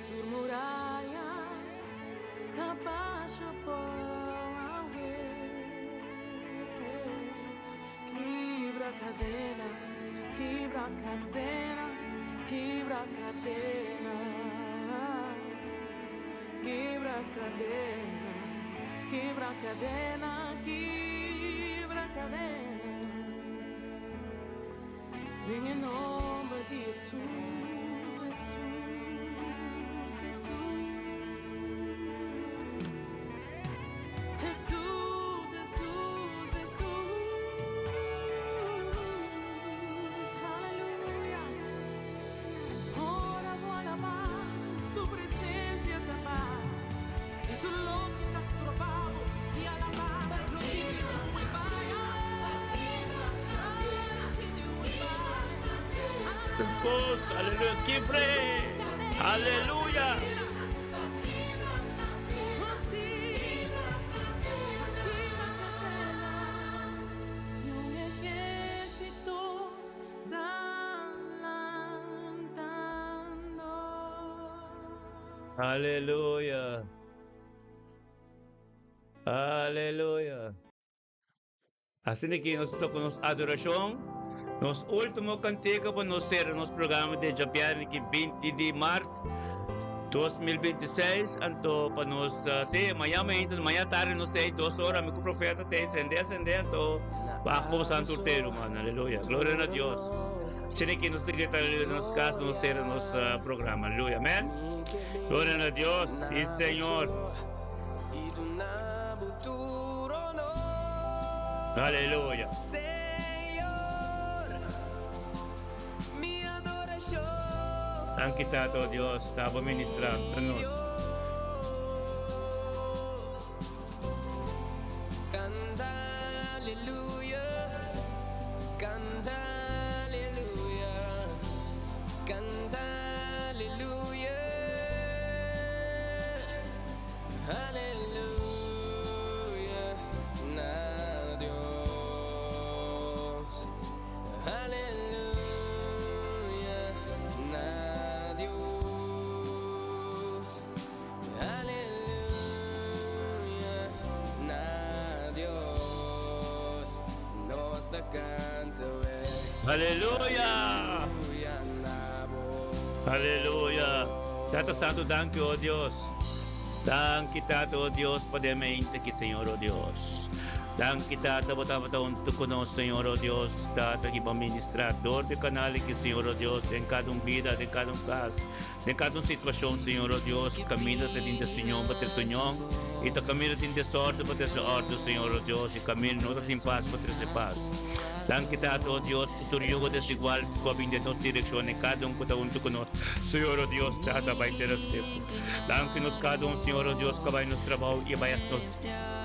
Tur muraya ta basha abou awe. Kibra cadena, kibra cadena, kibra cadena. Kibra cadena, kibra cadena, kibra cadena. Den e nomber di Jesus, Jesus, Jesus. Jesus, Jesus, Jesus. Aleluya. Ora bo alaba, su presencia ta paz. Y tur loke ta stroba bo di alaba, lo tin di hui bai. Tin di hui bai. Cos, aleluya. Kibre! Aleluya! Oh, sí. Kibra cadena di un ejército ta lantando. Aleluya! Aleluya. Asina ki nos ta toka nos adorashon, nos ultimo kantika pa nos sera nos programa di djabièrnè ki 20 di mart 2026. Anto pa nos, si, maña mainta, maña tardi nos ta ei dos ora, mi ku profeta ta ei sende sende, anto wak bo Santo Urtero, man. Aleluya. Gloria na Dios. Asina ki nos ta grita aleluya na nos kas, nos sera nos programa. Aleluya. Amen. Gloria na Dios. Si, Señor. Aleluya. Danki Tata, oh Dios, ta bo ministra ta nos. Aleluya! Aleluya! Tata Santo, danki, oh Dios. Danki Tata, oh Dios, pa den mente ki, Señor, oh Dios. Danki Tata, bo tabata huntu ku nos, Señor, oh Dios. Tata, ki bo ministra dor di kanal aki, Señor, oh Dios, den kada un bida, den kada un kas, den kada un situashon, Señor, oh Dios. Kaminda ta tin desunion, bo trese union. I ta kaminda tin desòrdu, bo trese òrdu, Señor, oh Dios. I kaminda no ta tin pas, bo trese pas. Danki Tata, oh Dios, ku tur yugo desigual ku a bin den nos direkshon, i kada un ku ta huntu ku nos, Señor, oh Dios, Tata, bai tera seku. Danki nos kada un, Señor, oh Dios, ku a bai nos trabou i a bai hasi nos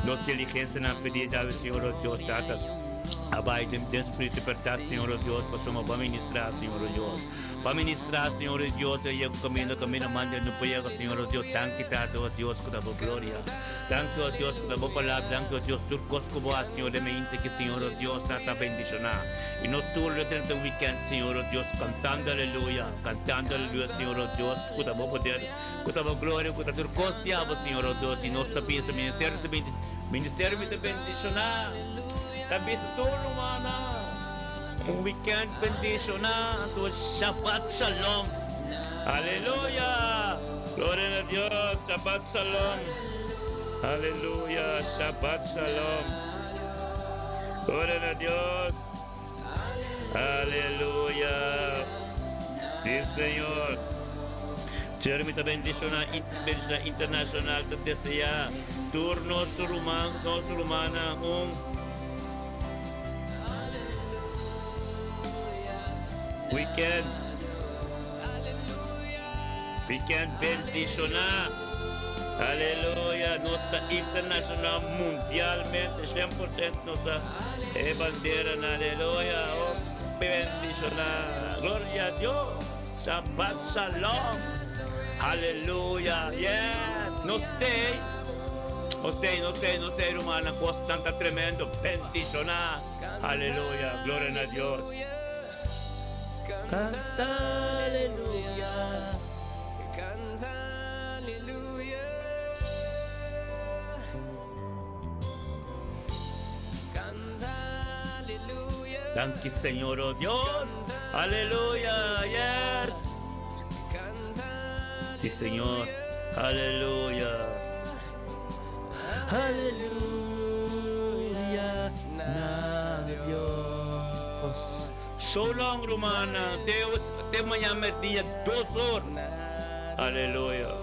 nos diligensianan pidi djawe, Señor, oh Dios, Tata, a bai den den spiritu di bèrdat, Señor, oh Dios, pasobra bo a ministrá, Señor, oh Dios. Bo a ministrá, Señor, oh Dios, i a yega kaminda kaminda manda no por yega, Señor, oh Dios. Danki, Tata, oh Dios, ku ta bo gloria. Danki, oh Dios, ku ta bo palabra. Danki, oh Dios, tur kos ku bo hasi, Señor, den mi inta ki, Señor, oh Dios, Tata, a bendishoná. I nos tur lo drenta wikènt, Señor, oh Dios, kantando aleluya, kantando aleluya, Señor, oh Dios. Ku ta bo poder, ku ta bo gloria, ku ta tur kos di abo, Señor, oh Dios. I nos ta bisa, ministerio ta bindi, ministerio mi ta bendishoná. Ta bisa tur rumannan, un weekend bendishoná, anto Shabbat Shalom. Aleluya! Gloria na Dios, Shabbat Shalom. Aleluya, Shabbat Shalom. Gloria na Dios. Aleluya! Sí, Señor. Señor, mi ta bendiciona, bendiciona internacional, ta desea tur nos ruman, nos rumannan un weekend, weekend bendiciona. Aleluya! Nos ta internacional mundialmente, 100% nos ta e bandera na aleluya. Oh, bendiciona. Gloria a Dios. Shabbat Shalom. Aleluya. Yes. Nos stay. Nos stay, nos stay, nos stay, rumana. Cos tanta tremendo. Bendiciona. Aleluya. Gloria a Dios. Canta aleluya. Canta aleluya. Canta aleluya. Danki Señor, oh Dios. Aleluya. Yes. Sí, Señor. Aleluya. Aleluya. Na Dios. So long, rumana. Te, te mañana día 2 or. Aleluya.